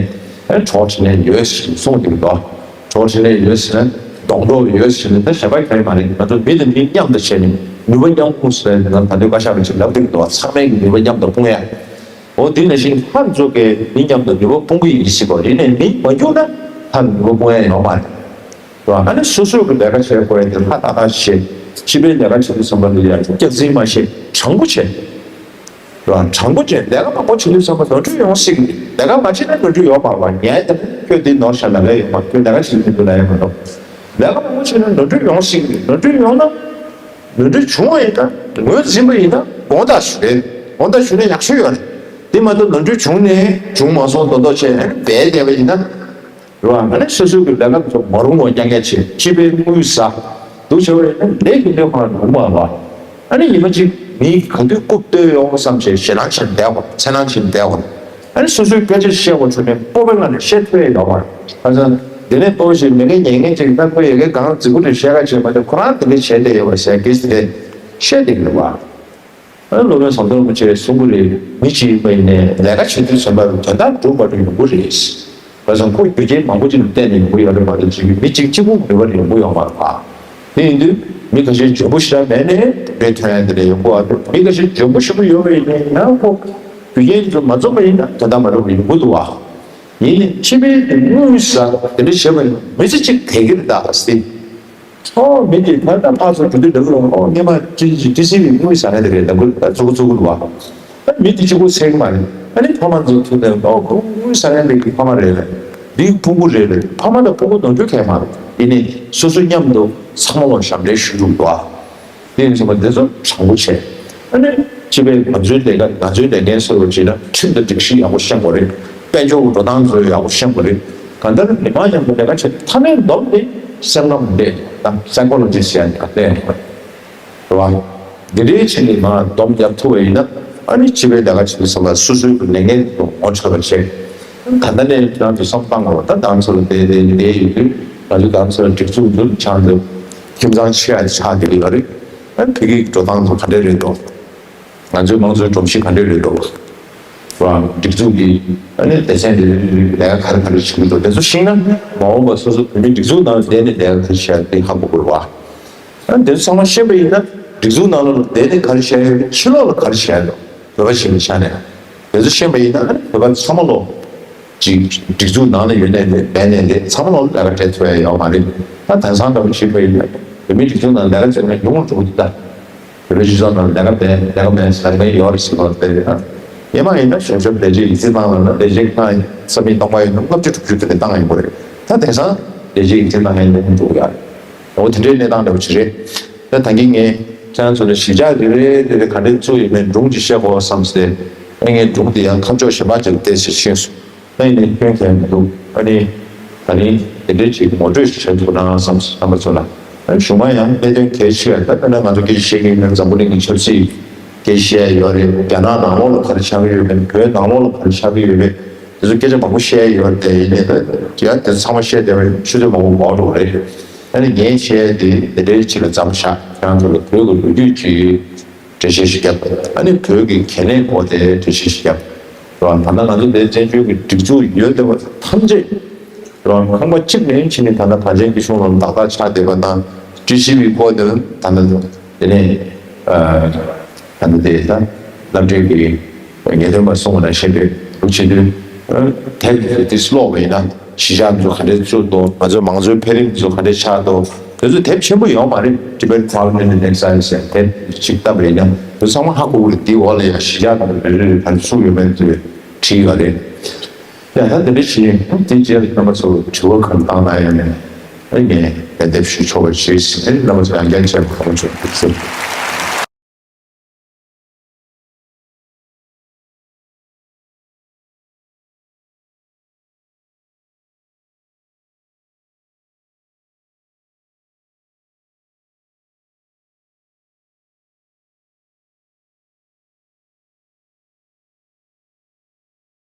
ཨ་གྲོགས་འཕྲིན་ལས་ཡོད་ཞེས་གསུངས་འདུག་གྲོགས་འཕྲིན་ལས་ཡོད་ཟེར་ན་སྡོང་གྲོགས་ཡོད་ཟེར་ན་ད་གཞན་པ་གང་ཡང་མ་རེད། ང་ཚོ་མི་དང་མི་མཉམ་དུ་བྱས་ནས་ནུས་པ་མཉམ་སྤུངས་ཟེར་ནས་ང་ད་ལྟའི་བཀའ་ཤག་ལ་ཅིག་ལབ་འདུག་ཚང་མས་ཀྱི་ནུས་པ་མཉམ་དུ་སྤུངས་ཡ། འོ་དེ་ནང་བཞིན་ལྷ་ཚོ་གིས་མི་མཉམ་དུ་ནུས་པ་སྤུངས་ཀྱི་ཡིན་ཟེར་གོ། ཡིན་ནའི་མི་མ་རྒྱུག་ན་ལྷ་ནུས་པ་སྤུངས་ཡ་ཡོད་མ་རེད། རེད་བ། ཨ་ནི་སོ་སོའི་གི་ལས་ཀ་བྱེད་དགོས་ཡ་དེ་ལྷ་ཏག་ཏག་བྱེད། སྤྱི་པའི་ལས་ཀ་བྱེད་དུས་ཙམ་པ་ལ་ཡ་སྐྱག་རྫུན་མ་བཤད། དྲང་པོ་བྱེད། རེད་བ། དྲང་པོ་བྱེད། ལས་ཀ་མང་པོ་བྱེད་དུས་ཙམ་པ་ནོར་འཁྲུལ་ཡོང་སྲིད་གི་རེད། ལས་ཀ་མ་བྱེད་ན་ནོར་འཁྲུལ་ཡོང་མ་རེད་བ། ཉལ་དེ་ཁྱོད་འདི་ནོར་ཤ་ལ་ལས་ཡོད་མ། ཁྱོད་ལས་ཀ་བྱེད་ཀྱི་འདུག་ལ་ཡོད་མ་གཏོགས། ལས་ཀ་མང་པོ་བྱེད་ན་ནོར་འཁྲུལ་ཡོང་སྲིད་གི་རེད། ནོར་འཁྲུལ་ཡོང་ན། ནོར་འཁྲུལ་བྱུང་བ་ཡིན་ན་ངོས་འཛིན་པ་ཡིན་ན་དགོངས་དག་ཞུ་རེད། དགོངས་དག་ཞུ་ན་ཡག་ཤོས་ཡོད་རེད། དེ་མ་གཏོགས་ནོར་འཁྲུལ་བྱུང་ནས་བྱུང་མ་སོང་མདོག་མདོག་བྱས་ཨ་ནི་སྦས་བསྡད་པ་ཡིན་ན། རེད་བ། ཨ་ནི་སོ་སོའི་གི་ལས་ཀ་ཚོ་མ་རུང་བ་རྐྱང་རྐྱང་བྱས། སྤྱི་པའི་དངུལ་ཟ་འདུག་བྱས་པ་ཡིན་ན་ལས་ཀྱི་ལས་ཁོ་རང་རུང་བ་རེད་བ། ཨ་ནི་ཉི་མ་གཅིག་མི་ག་དུས་རྐུབ་བརྟོལ་ཡོང་བསམ་བྱས་ཞེད་སྣང་བྱས་བསྡད་དགོས། འཚེར་སྣང་བྱས་བསྡད་དགོས། ཨ་ནི་སོ་སོའི་སྐད་ཆ་བཤད་དགོས་བྱུང་ནས་སྤོབས་པའི་ངང་ནས་བཤད་ཐུབ་ཡ་ཡོད་མ་རེད། ཁ་སང་འདི་ནས་ལྟོས་ཤིག་མི་ངན་ཉན་མཁན་ཅིག་ད་ཁོ་ཡ་གི་གང་རྫིག་པོ་དེ་བཤད་ཁ་བྱས་མ་དེ་ཁོ་རང་དེ་འདྲ་བྱས་བསྡད་ཡོད་པ་ཟེར་གི་ཞིག་དེ་བཤད་བསྡད་ཀྱི་རེད་བ། ཨ། སློབ་དཔོན་ཟམ་གདོང་རིན་པོ་ཆེ་གསུང་གི་རེད། མི་གཅིག་ཡིན་པ་ཡིན་ནའི་ལས་ཀ་བྱེད་དུས་ཙམ་པར་དོན་དག་འགྲུབ་མ་འགྲུབ་ཡོང་གི་རེད། བྱས་ཙང་ཁོ་རྒྱུ་རྐྱེན་མང་པོ་ཅིག་ལ་བརྟེན་ནས་ཡོང་གི་ཡོད་རེད་མ་གཏོགས་ཅིག་མི་གཅིག་གཅིག་པུ་ནུས་པ་ཡོང་གི་ཡོད་མ་རེད་པ། དེ་ཡིན་དུས་མི་ཁ་ཤས་འཇོན་པོ་ཞེ་དྲག་མེད་ནའི་གྲུབ་འབྲས་ཐོན་ཡ་དེ་འདྲ་ཡོང་གི་ཡོད་རེད། མི་ཁ་ཤས་འཇོན་པོ་ཞེ་པོ་ཡོད་པ་ཡིན་ནའི་ཡང་ཁོ་རྒྱུ་རྐྱེན་དེ་ཚོ་མ་འཛོམས་པ་ཡིན་ན་དོན་དག་མ་འགྲུབ་པ་ཡོང་གི་འདུག་བ། ཡིན་ནའི་ཕྱི་པའི་དེ་དངུལ་ཟ་དེ་འདྲ་བྱས་པ་ཡིན་ན་མི་ཚེ་གཅིག་གས་ཀྱི་རེད་ད་ཟེར། ཨོ་མི་དེ་ད་ལྟ་ཕར་ཚུར་འགྲོ་དུས་འདྲ་གི་རེད། ཨོ་སྔོན་མ་ཅི་ཅི་ཏི་སི་བི་དངུལ་ཟ་མཁན་དེ་རེད། ད་ཁོ་ད་ཚུགས་ཀྱི་ཚུགས་ཀྱི་འདུག་བ། ཨ་མི་དེ་གཅིག་པུ་ཚད་ཀྱི་མ་རེད། ཨ་ནི་ཕ་མ་ཚོ་ཐུག་ནས་ཨོ་ཁོ་དངུལ་ཟ་མཁན་དེ་གི་ཕ་མ་རེད་རེད། འདི་སྤུ་གུ་རེད་རེད། ཕ་མ་དང་སྤུ་གུ་ནོར་འཁྲུལ་གང་ཡང་མ་རེད། ཡིན་ནའི་སོ་སོ་མཉམ་དུ་ཚང་མ་ལ་ཞབས་འདྲེན་ཞུ་རྒྱུ་འདུག་བ། དེ་ཡིན་ཙང་འདི་ཚོ་དྲང་པོ་བྱས། ཨ་ནི་སྤྱི་པའི་ང་ཚོའི་ལས་ཀ་ང་ཚོའི་ལས་འགན་སོ་སོ་བྱས་ན་ཁྲིམས་དང་སྒྲིག་གཞི་ཡག་པོ་ཤེས་དགོས་རེད། དཔལ་འབྱོར་གྱི་འགྲོ་སྟངས་ཚོ་ཡག་པོ་ཤེས་དགོས་རེད། གང་ལྟར་མི་མང་མཉམ་དུ་ལས་ཀ་བྱེད་མཐའ་མའི་སྡོམ་དེ་སེམས་ཁམས་འདི་དང་སའི་ཀོ་ལོ་ཇི་ཟེར་ཡ་འདི་ག་བལྟས་ནས་རེད་བ། འདི་འདྲའི་ཆེད་ནས་ང་སྡོམ་རྒྱག་ཐུབ་པ་ཡིན་ན་ཨ་ནི་སྤྱི་པའི་ལས་ཀ་བྱེད་དུས་ཙམ་པ་སོ་སོའི་ལས་འགན་དེ་ངོ་འཕྲོད་པ་བྱེད། ད་ལྟ་ནས་ཁྱེད་རང་ཚོ་བསམ་བློ་བཏང་དགོས། ད་ང་ཚོ་ལ་བསྡད་བསྡད་བསྡད་ཡོད་དུས་ང་ཚོ་ང་ཚོ་ལ་སྒྲིག་འཛུགས་འདི་ཆགས་འདུག་ཁྱིམ་ཚང་ཆེ་ཡ་ཆགས་བསྡད་ཀྱི་ཡོད་རེད། ཨ་ནི་བོད་སྐད་ཀྱི་འགྲོ་སྟངས་ཚོ་ག་འདྲས་རེད་འདུག་ང་ཚོའི་དམངས་གཙོའི་སྒྲོམ་གཞི་ག་འདྲས་རེད་འདུག་བ། སྒྲིག་འཛུགས་ཀྱི་ཨ་ནི་སྡེ་ཚན་འདི་ལས་ཀ་ག་རེ་ག་རེ་བྱེད་ཀྱི་འདུག་དེ་ཚོ་ཤེས་ན་མ་འོངས་པ་སོ་སོ་བོད་མིའི་སྒྲིག་འཛུགས་ནང་བསྡད་ནས་ལས་ཀ་ག་རེ་བྱེད་ཡ་དེ་ཧ་གོ་དགོས་རེད་བ། ཨ་ནི་དེ་ཚོ་ཚང་མ་ཤེས་པ་ཡིན་ན་སྒྲིག་འཛུགས་ནང་ལ་བསྡད་ནས་ག་རེ་བྱེད་ཡ་ཡོད། ཕྱི་ལོགས་ལ་ག་རེ་བྱེད་ཡ་ཡོད། བོད་པ་ཞིག་ཡིན་ཆ་ནས་དེ་ཚོ་ཤེས་པ་ཡིན་ན་ཨ་ནི་བོད་པ་ཚང་མ་ལོ། ཅིག་སྒྲིག་འཛུགས་ནང་ལ་ཡོད་ནས་རེད། བསྡད་ནས་རེད། ཚང་མ་ལ་ལས་ཀ་སྤྲད་ཐུབ་ཡ་ཡོད་མ་རེད། ད་དེང་སང་འདྲ་པོ་ཞིག་པ་ཡིན་ན་བོད་མིའི་སྒྲིག་འཛུགས་ནང་ལས་ཀ་བྱེད་མཁན་ཉུང་རུ་འགྲོ་གི་འདུག་ད་བོད་པའི་སྤྱི་ཚོགས་ནང་ལས་ཀ་བྱེད་ལས་ཀ་མེད་ཟེར་མཁན་ཡོད་རེད་ཟེར་བ་དེ་རེད། ད་ཡིན་མ་ཡིན་ན་གཞུང་ཞབས་ལས་བྱེད་ཡིག་ཚད་བཏང་ལབ་ན་ལས་བྱེད་ཁང་ས་མིག་སྟོང་པ་ཡིན་ན་ལྔ་བཅུ་དྲུག་ཅུ་དེ་འདྲ་བཏང་ཡོང་གི་རེད། ད་དེང་སང་ལས་བྱེད་ཡིག་ཚད་བཏང་མཁན་ཉུང་རུ་འགྲོ་གི་ཡོད་རེད། འོ་དེ་འདྲའི་གནས་སྟངས་འདྲ་པོ་ཅིག་རེད། ད་ད་གིན་ངས་ཁྱེད་རང་ཚོ་ལ་གཞིས་ཆགས་རེ་རེ་རེ་རེ་ག་འདྲས་བཙུགས་ཡོད་མེད་སྒྲུང་ཅིག་བཤད་དགོས་བསམ་སྟེ། ཨ་ངས་སྒྲུང་དེ་ཡང་ཁ་ཕྱོགས་གཞན་པ་ཅིག་ལ་བལྟས་ཟེར་ཤེས་སོང་། ཨ་ནི་སྐྱོན་གང་ཡང་མི་འདུག་ཨ་ནི་ད་ནི་དེ་འདྲའི་ཅིག་ངོ་སྤྲོད་ཞིག་བྱེད་ཐུབ་ན་བསམ་སོང་རྣམ་པ་ཚོ་ལ། ཨ་ནི་གཞུག་མ་ཡང་གནད་དོན་གལ་ཆེ་བ་ད་དཔེར་ན་ང་ཚོ་སྐད་ཆ་བཤད་ཀྱི་ཡིན་ན་འཛམ་བུ་གླིང་གི་ཆབ་སྲིད་སྐད་ཆ་བཤད་ཡ་ཡོད་རེད། རྒྱ་ནག་ནང་ལོགས་ལ་ག་རེ་ཆགས་ཀྱི་ཡོད་མེད། བོད་ནང་ལོགས་ལ་ག་རེ་ཆགས་ཀྱི་ཡོད་མེད། དེ་ཚོ་སྐད་ཆ་མང་པོ་བཤད་ཡོད་དེ་ཡིན་ནའི་ད་ཡ་དེ་ཚང་མ་བཤད་བསྡད་པ་ཆུ་ཚོད་མང་པོ་འགོར་འགྲོ་གི་རེད། ཨ་ནི་ངས་བཤད་དེ་དེ་འདྲའི་ཆེད་ལ་མཚམས་བཞག་ཁྱེད་རང་ཚོ་ལ་བོད་ཀྱི་ལོ་རྒྱུས་ཀྱི་འགྲེལ་བཤད་ཞིག་བརྒྱབ། ཨ་ནི་བོད་ཀྱི་གལ་གནད་སྐོར་དེ་འགྲེལ་བཤད་ཞིག་བརྒྱབ། རེད་བ། ད་ལྟ་ང་ཚོ་དེ་བཙན་བྱོལ་གྱི་སྒྲིག་འཛུགས་ཡོད་བསྡད་པ་ཐམས་ཅད་རེད་བ། ཁང་པ་གཅིག་ནས་ཕྱིན་ནས་ད་ལྟ་གངས་ཅན་སྐྱིད་གཤོངས་ལ་ཏག་ཏག་ཆགས་བསྡད་པ་དང་ཀྲི་ཤི་བི་སྐོར་དེ་ད་ལྟ་དེ་ནས་ད་ལྟ་དེ་ད་སློབ་གྲྭའི་གི་ངེས་སྟོན་པ་གསུངས་པ་ནང་བཞིན་རེད། འདུག་བྱེད་དུས་དེབ་དེ་ཀློག་པ་ཡིན་ན་གཞིས་ཆགས་ཚོ་ག་འདྲས་བཙུགས་འདུག་ང་ཚོའི་མང་གཙོའི་འཕེལ་རིམ་ཚོ་ག་འདྲས་ཆགས་འདུག་དེ་ཚོ་དེབ་ཆེན་པོ་ཡོད་མ་རེད། Tibet Cognitive Exercise ཟེར་དེབ་ཅིག་བལྟས་པ་ཡིན་ན་དེ་ཚང་མ་ཧ་གོ་གི་རེད། དེའི་འོག་ལ་ཡང་གཞིས་ཆགས་དང་རེ་རེ་རེ་ག་འདྲས་བཙུགས་ཡོད་མེད་དེ་བྲིས་ཡོད་རེད། ཡ་ད་དེ་འདྲ་བྱས་ནས་དེ་རྗེས་རྣམ་པ་ཚོ་དྲི་བ་གང་བཏང་ན་ཡང་ནས་ངས་ལན་འདེབས་ཞུ་ཆོག་པ་བྱེད་ཟེར་ནས་རྣམ་པ་ཚོ་ཡང་བསྐྱར་མཇལ་ཁ་པོ་བྱུང་། ཐུགས་རྗེ་ཆེ།